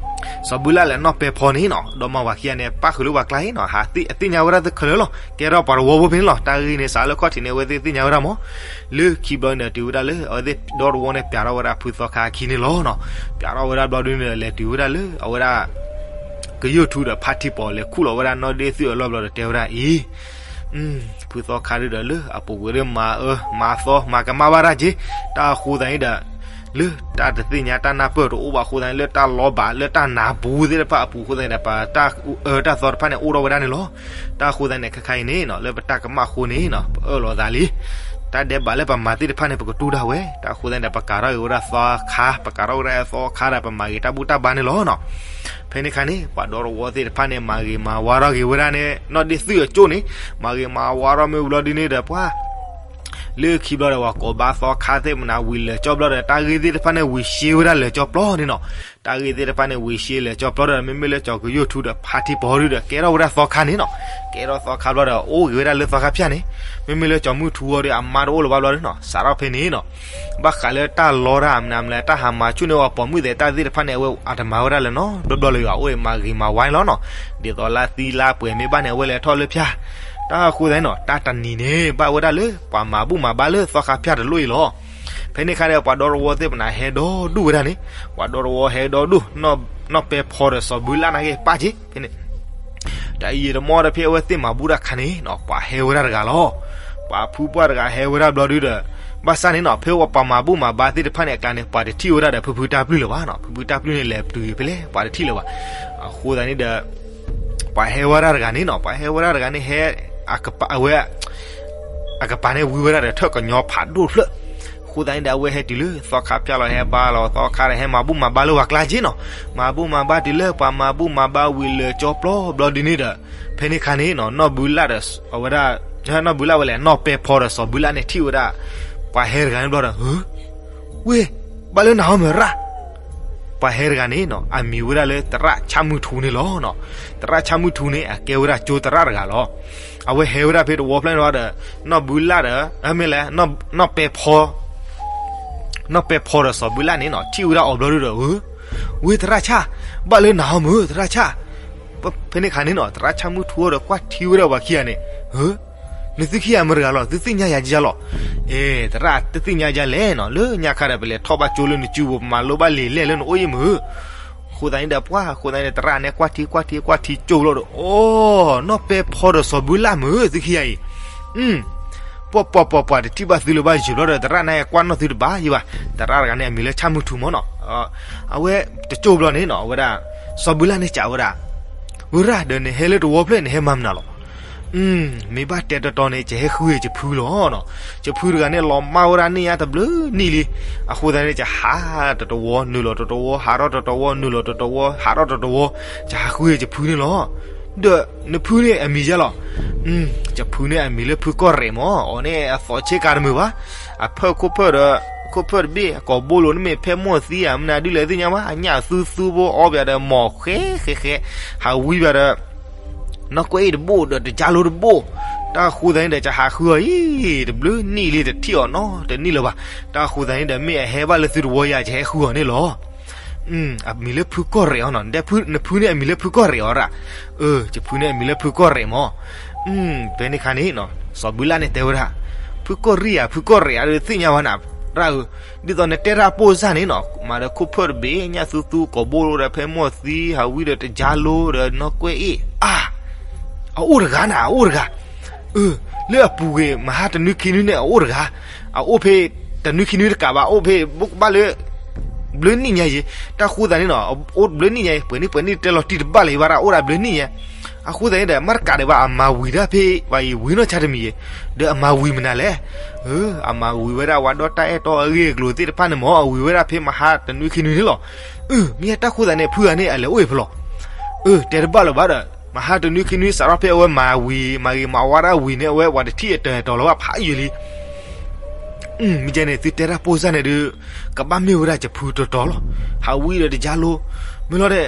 စီၤဘုလၣ်လၢနီၢ်ပဲဖီန့ၣ်နီၤ, ဒီမါဝၤခံဂၤန့ၣ် ပၣ်ဃုာ်လၢပှၤကျါအံၤနီၤ, ဟးသ့ၣ်ညါဝဲဒၣ်သုခဲလၢာ်လီၤ, ကဲထီၣ်ပှၤတဝီဖိဖဲန့ၣ်လီၤ. တၢ်ဂ့ၢ်န့ၣ် စးလၢခီၣ်ထံးန့ၣ် အဝဲသ့ၣ်သ့ၣ်ညါဝဲဒၣ်မး, လၢခံဘျီန့ၣ်ဒီး တုၤဝဲဒၣ်လၢ အဝဲသ့ၣ်ဒီတဝီန့ၣ် ပၠးထီၣ်ဝဲဒၣ်ဖုသီခါခံန့ၣ်လီၤနီၤ. ပၠးထီၣ်ဝဲဒၣ်ဘျီဒုန့ၣ်ဒီး လဲၤတုၤဝဲဒၣ်လၢ အဝဲဒၣ် ကယိၣ်ထူဒီးဖါထံပီၤ လဲၤခူၣ်လီၤဝဲဒၣ်နီၢ်ဒ့ၣ်သုၣ်အလီၢ်ဘျီဒီး တဲဝဲဒၣ်အံၤ ဖုသီခါဒုဒီး လၢအပူၤကွံာ်လၢမၤအၢမၤသီ မၤကမၣ်ဘၣ်တၢ်က့ၤ, တၢ်အဃိသတးန့ၣ်ဒီး လၢတၢ်တသ့ၣ်ညါတၢ်နၢ်ပၢၢ်တအိၣ်ဘၣ်အဃိသတးန့ၣ် လၢတၢ်လီၤဘၣ်လၢတၢ်နၢ်ပူၤသ့ၣ်တဖၣ်အပူၤအဃိသတးန့ၣ်ဒီး ပတၢ်အၢတၢ်သီတဖၣ်န့ၣ် အိၣ်ထီၣ်ဝဲဒၣ်န့ၣ်လီၤ. တၢ်အဃိသတးန့ၣ် ခဲခါအံၤန့ၣ်နီၤ လၢပတၢ်ကမၣ်အဃိန့ၣ်နီၤ ပအၢၣ်လီၤသးလံ. တၢ်ဒဲးဘးလၢပမၤသ့ၣ်တဖၣ်န့ၣ် ပကတူၢ်ဒၣ်ဝဲ, တၢ်အဃိသတးန့ၣ်ဒီး ပကၤထီၣ်က့ၤဝဲဒၣ်သီခါ, ပကၤထီၣ်ဝဲဒၣ်သီခါဒီး ပမၤဂ့ၤတၢ်ဘူၣ်တၢ်ဘါန့ၣ်လီၤနီၤ. ဖဲန့ၣ်ခါန့ၣ် ပှၤဒီတဝီသ့ၣ်တဖၣ်န့ၣ် မၤဂ့ၤမၤဝါထီၣ်က့ၤဝဲဒၣ်န့ၣ် နီၢ်ဒ့ၣ်သုၣ်အကၠိၣ်န့ၣ် မၤဂ့ၤမၤဝါထီၣ်မ့ၢ်ဝံၤဘျီဒုန့ၣ်ဒီး ပှၤ လၢခံဘျီဒီး ပှၤကိးဘၣ်သီခါသ့ၣ်မနၤဝံၤလၢာ်ကၠီဘျီဒီး တၢ်ဂ့ၢ်သ့ၣ်တဖၣ်န့ၣ် ဝံၤရှဲဝဲဒၣ်လၢာ်ကၠီပျီန့ၣ်နီၤ. တၢ်ဂ့ၢ်သ့ၣ်တဖၣ်န့ၣ် ဝံၤရှဲလၢာ်ကၠီပျီဒီး မ့မ့ၢ်လၢကၠီၤကယိၣ်ထူဒီးဖါထံပီၤဒုဒီး ကဲထီၣ်ဝဲဒၣ်သီခါန့ၣ်နီၤ. ကဲထီၣ်သီခါဘျီဒီး အိၣ်ဂ့ၤဝဲဒၣ်လၢသီခါဖၠၣ်န့ၣ်, မ့မ့ၢ်လၢကၠီၤမုၢ်ထူအီၤဒီး အမါတအိၣ်လၢၤဘၣ်ဘျီဒုနီၤ, စးထီၣ်ဖဲန့ၣ်နီၤ ဘၣ်ဃးလၢတၢ်လီတၢ်မနုၤမနုၤ တၢ်ဟးမၤဆူၣ်န့ၢ်ဝဲပိာ်မုၣ်သဲးတၢ်သ့ၣ်တဖၣ်န့ၣ် အဝဲအတမၤဝဲဒၣ်လၢၤနီတဘျီဘျီလၢၤဘၣ်, အိၣ်မၤဂ့ၤမၤဝါန့ၣ်လီၤနီၤ. ဒ်သိးလၢသံလၢပှဲၤမ့ၢ်ဘၣ်န့ၣ် အဝဲလဲၤထီၣ်လၢဖၠၣ်. တၢ်အဃိသတးန့ၣ်နီၤ တၢ်တနံၤန့ၣ် ဘၣ်ဝဲဒၣ်လၢပှၤမၤဘူၣ်မၤဘါလၢသီခါဖၠၣ်တလိၣ်အံၤလီၤ. ဖဲန့ၣ်အခါဒီး ပှၤဒီတဝီသ့ၣ်မနၤဟဲဒီဒူၣ်ဝဲဒၣ်န့ၣ်, ပှၤဒီတဝီဟဲဒီဒူၣ်, နီၢ်ပဲဖီဒီးစီၤဘုလၣ်နာ်က့ၤပၣ်က့ၤ ဖဲန့ၣ် တၢ်အံၤတမီၢ်ဒီး ဖဲအဝဲသ့ၣ်မၤဘူၣ်တၢ်ခါန့ၣ်နီၤ ပှၤဟဲဝဲဒၣ်တဂၤလီၤ. ပှၤဖုပှၢ်တဂၤဟဲဝဲဒၣ်ဘျီဒုဒီး ဘၣ်ဆၣ်န့ၣ်နီၤ ဖဲပှၤမၤဘူၣ်မၤဘါသ့ၣ်တဖၣ်န့ၣ်အကျါန့ၣ် ပှၤတထံၣ်ဝဲဒၣ်ဒီး ဖုဖုတၢ်ပျုၢ်လၢၤဘၣ်နီၤ, ဖုဖုတၢ်ပျုၢ်န့ၣ် လဲၤတုၤဖဲလဲၣ် ပှၤတထံၣ်လၢၤဘၣ်. အဃိသတးန့ၣ်ဒီး ပှၤဟဲဝဲဒၣ်တဂၤန့ၣ်နီၤ, ပှၤဟဲဝဲဒၣ်တဂၤန့ၣ် ဟဲ အဝဲ အကပၤန့ၣ်ဝံဝဲဒၣ်ဒီး ထၢၣ်ကညီဖးဒိၣ်တဖျၢၣ်. အဃိသတးန့ၣ်ဒီး အဝဲဟဲတုၤလၢသီခါဖၠၣ်လီၤ, ဟဲဘါလီၤသီခါဒီး ဟဲမၤဘူၣ်မၤဘါလၢပှၤကျါက့ၤနီၤ. မၤဘူၣ်မၤဘါတုၤလၢပှၤမၤဘူၣ်မၤဘါဝံၤလၢာ်ကၠီပျီဘျီဒုန့ၣ်ဒီး ဖဲန့ၣ်အခါန့ၣ်နီၤ နီၢ်ဘုလၣ်ဒီး အဝဲဒၣ် နီၢ်ဘုလၣ်ဝဲလဲၣ် နီၢ်ပဲဖီဒီးစီၤဘုလၣ်န့ၣ် ထံၣ်ဝဲဒၣ် ပှၤဟဲတဂၤန့ၣ်ဘျီဒီး ဧၢ ဝ့ၢ် ဘၣ်လၢနၤဟီမုၢ်ရၣ်. ပှၤဟဲတဂၤန့ၣ်နီၤ အမံၤဝဲဒၣ်လၢသရၣ်ဆၣ်မုၢ်ထူန့ၣ်လီၤ. သရၣ်ဆၣ်မုၢ်ထူန့ၣ် အကဲဝဲဒၣ်ကၠိသရၣ်တဂၤလီၤ. အဝဲဟဲဝဲဒၣ်ဖဲတဝီဖျၢၣ်န့ၣ်ဘျီဒီး နီၢ်ဘုလၣ်ဒီး မ့ၢ်လဲၣ် နီၢ်ပဲဖီ နီၢ်ပဲဖီဒီးစီၤဘုလၣ်န့ၣ်နီၤ ထံၣ်ဝဲဒၣ်အီၤဘျီဒုဒီး ဧၢ ဝ့ၢ်သရၣ်ဆၣ် ဘၣ်လၢနၤဟီမုၢ် သရၣ်ဆၣ်. ဖဲန့ၣ်ခါန့ၣ်နီၤ သရၣ်ဆၣ်မုၢ်ထူအိၣ်ဒီးကွၢ်ထံဝဲဒၣ်ပှၤခံဂၤန့ၣ်, နသုခံဂၤမတၤတဂၤလီၤ, သုသ့ၣ်ညါယၤကယၤလီၤ. အဲ သရၣ်တသ့ၣ်ညါယၤလဲၣ်နီၤ, လၢညါခါဒီး ပလဲၤထီၣ်ဘၣ်ကၠိလၢနစုပူၤ ပမၤလိဘၣ်လံာ်လဲၢ်လၢနအိၣ်အံၤမုၢ်. အဃိသတးန့ၣ်ဒီး ပှၢ်အဃိသတးန့ၣ် သရၣ်န့ၣ်ကွၢ်ထံကွၢ်ထံကွၢ်ထံကၠိလီၤဒီး အိ နီၢ်ပဲဖီဒီးစီၤဘုလၢ်မုၢ် သုခံဂၤအံၤ ပှၤပှၤပှၤပှၤတထံၣ်ဘၣ်သုလၢၤဘၣ်ယံာ်ဘျီဒီး သရၣ်န့ၣ်ကွၢ်နီၢ်သုတဘၣ်ယံာ်ဘၣ်. သရၣ်တဂၤန့ၣ် အမံၤလၢဆၣ်မုၢ်ထူမၢ်နီၤ. အဝဲတကၠိဘျီန့ၣ်နီၤ အဝဲဒၣ် စီၤဘုလၢ်န့ၣ်စံးဝဲဒၣ်, ဝဲဒၣ်ဒီး နဟဲလၢတဝီဖျၢၣ် နဟဲမၤမနုၤလီၤ. မ့ၢ်ဘၣ်တဲတီတီန့ၣ် ယဟဲဃုယၤယဖုလီၤနီၤ. ယဖုတဂၤန့ၣ် လီၤမၢ်ဝဲဒၣ်န့ၣ်ညါတဘျုးနံၣ်လံ. အဃိသတးန့ၣ် ယဟးတတဝီ နုာ်လီၤတတဝီ ဟးထီၣ်တတဝီ နုာ်လီၤတတဝီ ဟးထီၣ်တတဝီ ယဟးဃုယၤယဖုန့ၣ်လီၤ. ဒီးနဖုန့ၣ်အမံၤယဲလီၤ. ယဖုန့ၣ်အမံၤလၢဖုကီၢ်ရဲၣ်မၢ်, အီၤန့ၣ်အသီဆ့ကၤတမုာ်ဘၣ်. အဖၢၣ်ခိၣ်ဖၢၣ်ဒီး ခိၣ်ဖၢၣ်တဘ့ၣ် အကိာ်ဘိလိာ်န့ၣ်မ့ၢ်ဖဲမိၢ်သံဧါ မနုၤဒ်လဲၣ်သ့ၣ်ညါဘၣ်, အညၣ်သူသူဖိအီပၠးဒီး မီၢ်ဃဲဃဲဃဲ ဟးဝံပၠးဒီး နီၢ်ကွဲအ့ၣ်တဘိၣ်ဒီးတကၠါလိတဘိၣ်. တၢ်ဃိသတးန့ၣ်ဒီး ယဟးဃုအီၤအံၤ တဘျုးနံၣ်လံ တထံၣ်အီၤနီတနံၣ်လၢၤဘၣ်. တၢ်ဃိသတးန့ၣ်ဒီး မ့ၢ်အဟဲဘၣ်လၢသုတဝီယၤ ယဟဲဃုအီၤန့ၣ်လီၤ. အမံၤလၢဖုကီၢ်ရဲၣ်အီၤနီၤ, နဖုန့ၣ်အမံၤလၢဖုကီၢ်ရဲၣ်အီၤဒၣ်. ယဖုန့ၣ်အမံၤလၢဖုကီၢ်ရဲၣ်မၢ်. ဖဲန့ၣ်ခါန့ၣ် စီၤဘုလၢ်န့ၣ်တဲဝဲဒၣ်, ဖုကီၢ်ရံၣ်ဧါ ဖုကီၢ်ရဲၣ်ဧါ သ့ၣ်ညါဝဲနၤ ရၣ်ဧၢ, ဒ်သိးနတဲတၢ်ပိၢ်စၢ်န့ၣ်နီၤ မၤဒီးခိၣ်ဖၢၣ်တဘ့ၣ် ညၣ်သူသူကိာ်ဘိလိာ်ဒီးဖဲမိၢ်သံ ဟးဝံဒီးတကၠါလိဒီးနီၢ်ကွဲအ့ၣ် အါ အအိၣ်တဂၤနၤ အအိၣ်တဂၤ. လၢအပူၤကွံာ် မဟါတနွံခံနွံန့ၣ် အအိၣ်တဂၤ. အအိၣ်ဖဲ တနွံခံနွံတကးဘၣ် အအိၣ်ဖဲဘၣ်လၢ ဘျုးနံၣ်ညါယံၤ. တၢ်ဃိသတးန့ၣ်နီၤ အိၣ်ဘျုးနံၣ်ညါယံၤ ပှဲၤနံၣ်ပှဲၤနံၣ်တဲလီၤတံၢ်တဘၣ်လၢၤဘၣ် တၢ်အိၣ်ဒၣ်ဘျုးနံၣ်ညါ. အဃိသတးန့ၣ်ဒီး မ့ၢ်တကးဒံးဘၣ် အမၤဝံၤတၢ်ဖဲဝဲအံၤ ဝံၤနီၢ်ဆါတမံၤယံၤ ဒီးအမၤဝံၤမနုၤလဲၣ်. အမၤဝံၤဝဲဒၣ်ဝဲဒီးတၢ်အဲၣ်တီအဂ့ၢ်အကျိၤသ့ၣ်တဖၣ်န့ၣ်မၢ် အဝံၤဝဲဒၣ်ဖဲမဟါတနွံခံနွံန့ၣ်လီၤ. မ့ၢ်တၢ်ဃိသတးန့ၣ် ဖုဂၤန့ၣ် အလဲၤအိၣ်အံၤဖဲလဲၣ်. တဲတဘၣ်လၢၤဘၣ်ဒီး မဟါတနွံခံနွံ စးထီၣ်ဖဲအဝဲမၤဝံၤ မၤဂ့ၤမၤဝါဒၣ်ဝံၤန့ၣ် အဝဲပှၤတထံၣ်အတၢၤအတီၤလၢၤဘၣ်ဖးယံာ်လံ. မ့ၢ်ကဲန့ၣ် သုတဲတၢ်ပိၢ်စၢ်န့ၣ်ဒီး ကဘၣ်မ့ၢ်ဝဲဒၣ်ယဖုတီတီလီၤ. ဟးဝံဒီးတကၠါလိ မ့ၢ်လီၤဒီး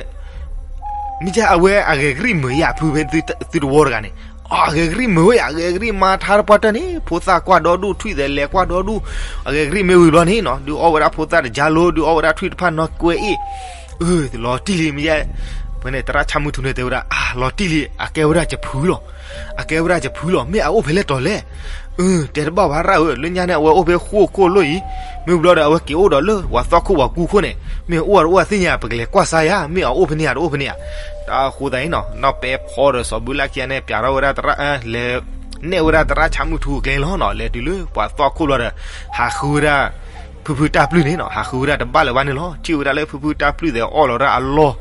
မ့ၢ်ကဲအဝဲအဂဲၤကရံၣ်မုာ်ယၤဖုဖဲသုတဝီတဂၤန့ၣ် အဂဲၤကရံၣ်မုာ်ဝဲယၤ အဂဲၤကရံၣ်မၤထါတပှၢ်တၢၢ်န့ၣ် ဖိသၣ်ကွၢ်ဒီဒူၣ် ထွံၣ်သဲးလဲၤကွၢ်ဒီဒူၣ် အဂဲၤကရံၣ်မ့ၢ်ဝံၤဘျီန့ၣ်နီၤ ဒုးအီၣ်ဝဲဒၣ်ဖိသၣ်တကၠါလိ ဒုးအီၣ်ဝဲဒၣ်ထွံၣ်တဖၣ်နီၢ်ကွဲအ့ၣ် လီၤတံၢ်လံမ့ၢ်ယဲ ဖဲန့ၣ် သရၣ်ဆၣ်မုၢ်ထူန့ၣ်တဲဝဲဒၣ် အါ လီၤတံၢ်လံ အကဲဝဲဒၣ်ယဖုလီၤ. အကဲဝဲဒၣ်ယဖုလီၤ မ့ၢ်အအိၣ်ဖဲလဲၣ်တီၤလဲၣ်. တဲတဘၣ်ဘၣ်ရၣ်ဧၢ လၢညါန့ၣ် အဝဲအိၣ်ဖဲဃိၣ်ခိၣ်လိၣ်အံၤ မ့ၢ်ဘျီဒီး အဝဲက့ၤအိၣ်ဒီးလၢပှၤသီခိၣ်ပှၤကူခိၣ်န့ၣ် မ့ၢ်အိၣ်တအိၣ်သ့ၣ်ညါ ပကလဲၤကွၢ်စါယၤ မ့ၢ်အအိၣ်ဖဲန့ၣ်ဧါ တအိၣ်ဖဲန့ၣ်ဧါ. တၢ်ဃိသတးန့ၣ်နီၤ နီၢ်ပဲဖီဒီးစီၤဘုလၢ်ခံဂၤန့ၣ် ပၠးထီၣ်ဝဲဒၣ်သရၣ် လဲၤ နဲၣ်ဝဲဒၣ်သရၣ်ဆၣ်မုၢ်ထူအကျဲလီၤနီၤ လဲၤတုၤလၢပှၤသီခိၣ်ဘျီဒီး ဟးဃုဝဲဒၣ် ဖုဖုတၢ်ပျုၢ်န့ၣ်နီၤ ဟးဃုဝဲဒၣ်တဘၣ်လၢၤဘၣ်န့ၣ်လီၤ. ထံၣ်ဝဲဒၣ်လၢဖုဖုတၢ်ပျုၢ်သဲးအီၣ်လီၤဒၣ်အလီၢ်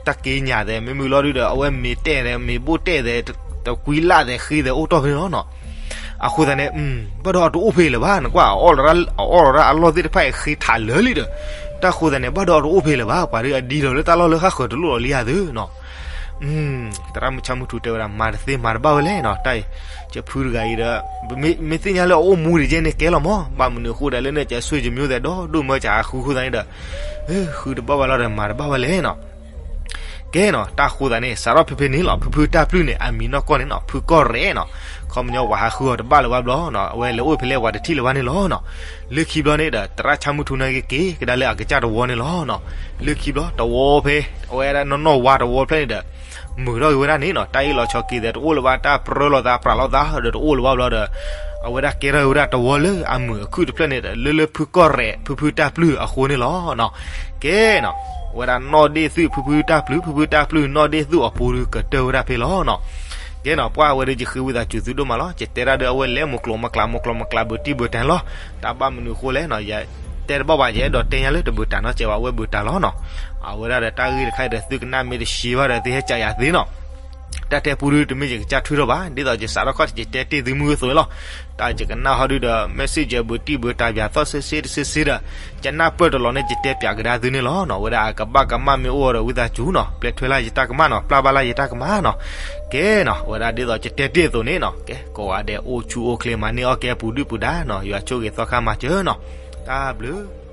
တၢ်က့ညၣ်သဲး မ့မ့ၢ်လီၤဒုဒီး အဝဲမ့ၤတဲာ်သဲး မ့ၤဘိၣ်တဲာ်သဲး တကွံလၢ်သဲး ဃ့သဲးအိၣ်တီၢ်ဖဲန့ၣ်လီၤနီၤ. အဃိသတးန့ၣ် ဘၣ်ဒီးအတအိၣ်ဖဲလၢၤဘၣ် နကွၢ် အအီၣ်လီၤဒၣ်အလီၢ်သ့ၣ်တဖၣ်အံၤ ဃ့ထးလၢာ်လံဒီး တၢ်ဃိသတးန့ၣ် ဘၣ်ဒီးအတအိၣ်ဖဲလၢၤဘၣ် ပှၤဒုးအဒံလီၤလၢတၢ်လီၢ်လၢဃၣ်ဃၢၤတလိၣ်လီၤလံဧါသုနီၤ. သရၣ်မုၢ်ဆၣ်မုၢ်ထူတဲဝဲဒၣ် မၤတသ့မၤတဘၣ်ဝဲလဲၣ်နီၤ တၢ်အံၤ ယဖုတဂၤအံၤဒီး မ့ၢ်သ့ၣ်ညါလၢအအိၣ်မူဒံးကဲန့ၣ်ကဲလီၤမၢ် ဘၣ်မနုၤအဃိဒီးလၢန့ၣ် ကဆွေမျိုးသဲးဒီဒိၣ်မၢ ကဟးဃုဃုသးန့ၣ်ဒီး ဃုတဘၣ်ဝဲလီၤဒီး မၤတဘၣ်ဝဲလဲၣ်နီၤ. ကဲနီၤ တၢ်ဃိသးန့ၣ် စးထီၣ်ဖဲဖဲန့ၣ်လီၤ ဖုဖုတၢ်ပျုၢ်န့ၣ် အမံၤနီၢ်ကီၢ်န့ၣ်နီၤ ဖုကီၢ်ရဲၣ်နီၤ ခီပညီပှၤဟးဃုအီၤတဘၣ်လၢၤဘၣ်ဘျီနီၤ အဝဲလဲၤအိၣ်ဖဲလဲၣ်ပှၤတထံၣ်လၢၤဘၣ်န့ၣ်လီၤနီၤ. လၢခံဘျီန့ၣ်ဒီး သရၣ်ဆၣ်မုၢ်ထူန့ၣ်က့ၤကဒါလၢအကစၢ်တဝီန့ၣ်လီၤနီၤ. လၢခံဘျီတဝီဖဲ အဝဲဒၣ်နီၢ်နီၢ်ဝါတဝီဖျၢၣ်န့ၣ်ဒီး မုာ်ထီၣ်က့ၤဝဲဒၣ်န့ၣ်နီၤ တၢ်အ့ၣ်လိာ်ဆိးက့ၤသဲးတအိၣ်လၢၤဘၣ် တၢ်ပြၢလိာ်သးပြးလိာ်သးဒီးတအိၣ်လၢၤဘၣ်ဘျီဒီး အဝဲဒၣ်ကဲထီၣ်ဝဲဒၣ်တဝီလၢအမုာ်အခုၣ်တဖျၢၣ်န့ၣ်ဒီး လၢလၢဖုကီၢ်ရဲၣ် ဖုဖုတၢ်ပျုၢ်အဃိန့ၣ်လီၤနီၤ. ကဲနီၤ အဝဲဒၣ်နီၢ်ဒ့ၣ်သုး ဖုဖုတၢ်ပျုၢ် ဖုဖုတၢ်ပျုၢ် နီၢ်ဒ့ၣ်သုးအပူၤဒုးကတၢၢ်ဝဲဒၣ်ဖဲလီၤနီၤ. ကဲနီၤ ပှၢ်ဝဲဒၣ်ယဃ့ဝံသးစူၤသုဒိၣ်မးလီၤ ယတဲဒၣ်ဒီးအဝဲလဲၤမိၢ်ကျိၤမကျး မိၢ်ကျိၤမကျးဘုးတံၢ်ဘုးတၢ်လီၤ. တၢ်ဘၣ်မနုၤအဃိလဲၣ်နီၤ ယတဲတဘၣ်ဘၣ် ယအဲၣ်ဒိးတဲညါလၢတဘုးတၢ်နီတစဲးဘၣ် အဝဲဘုးတၢ်လီၤနီၤ. အဝဲဒၣ်ဒီးတၢ်ဂ့ၢ်တခါအံၤဒီးသုကနၣ်မ့ၢ်တဆံးဘၣ်ဒီးသုဟဲကးယၤသ့နီၤ. တၢ်တဲပူဒုတမ့ၢ်ယကစၢ်ထုးထီၣ်ဘၣ် ဒ်သိးယစးထီၣ်ခီၣ်ထံးယတဲတ့ၢ်သုမုၢ်ဂ့ၤသိးလီၤ. တၢ်ယကနၣ်ဟီဒုဒီး message ဘုးတံၢ်ဘုးတၢ်ပၠးသီၣ်စ့စ့တစ့စ့ဒီး ယနၢ်ပၢၢ်တလီၤန့ၣ် ယတဲပၠးကဒါသုန့ၣ်လီၤနီၤ. အဝဲဒၣ်အကဘၣ်ကမၣ်မ့ၢ်အိၣ်ဒီးဝံသးစူၤနီၤ ပျဲထွဲလၢယတၢ်ကမၣ်နီၤ ပျၢ်ဘၣ်လၢယတၢ်ကမၣ်နီၤ. ကဲနီၤ အဝဲဒၣ်ဒ်သိးယတဲတ့ၢ်အသိးန့ၣ်နီၤ ကဲကိးဂၤဒဲးအိၣ်ဆူၣ်အိၣ်ချ့မၤန့ၢ်အီၣ်ကဲပူၤဒုၣ်ပူၤဒါနီၤ ယွၤဆိၣ်ဂ့ၤသီခါမၤစၢၤနီၤ. တၢ်ဘျုး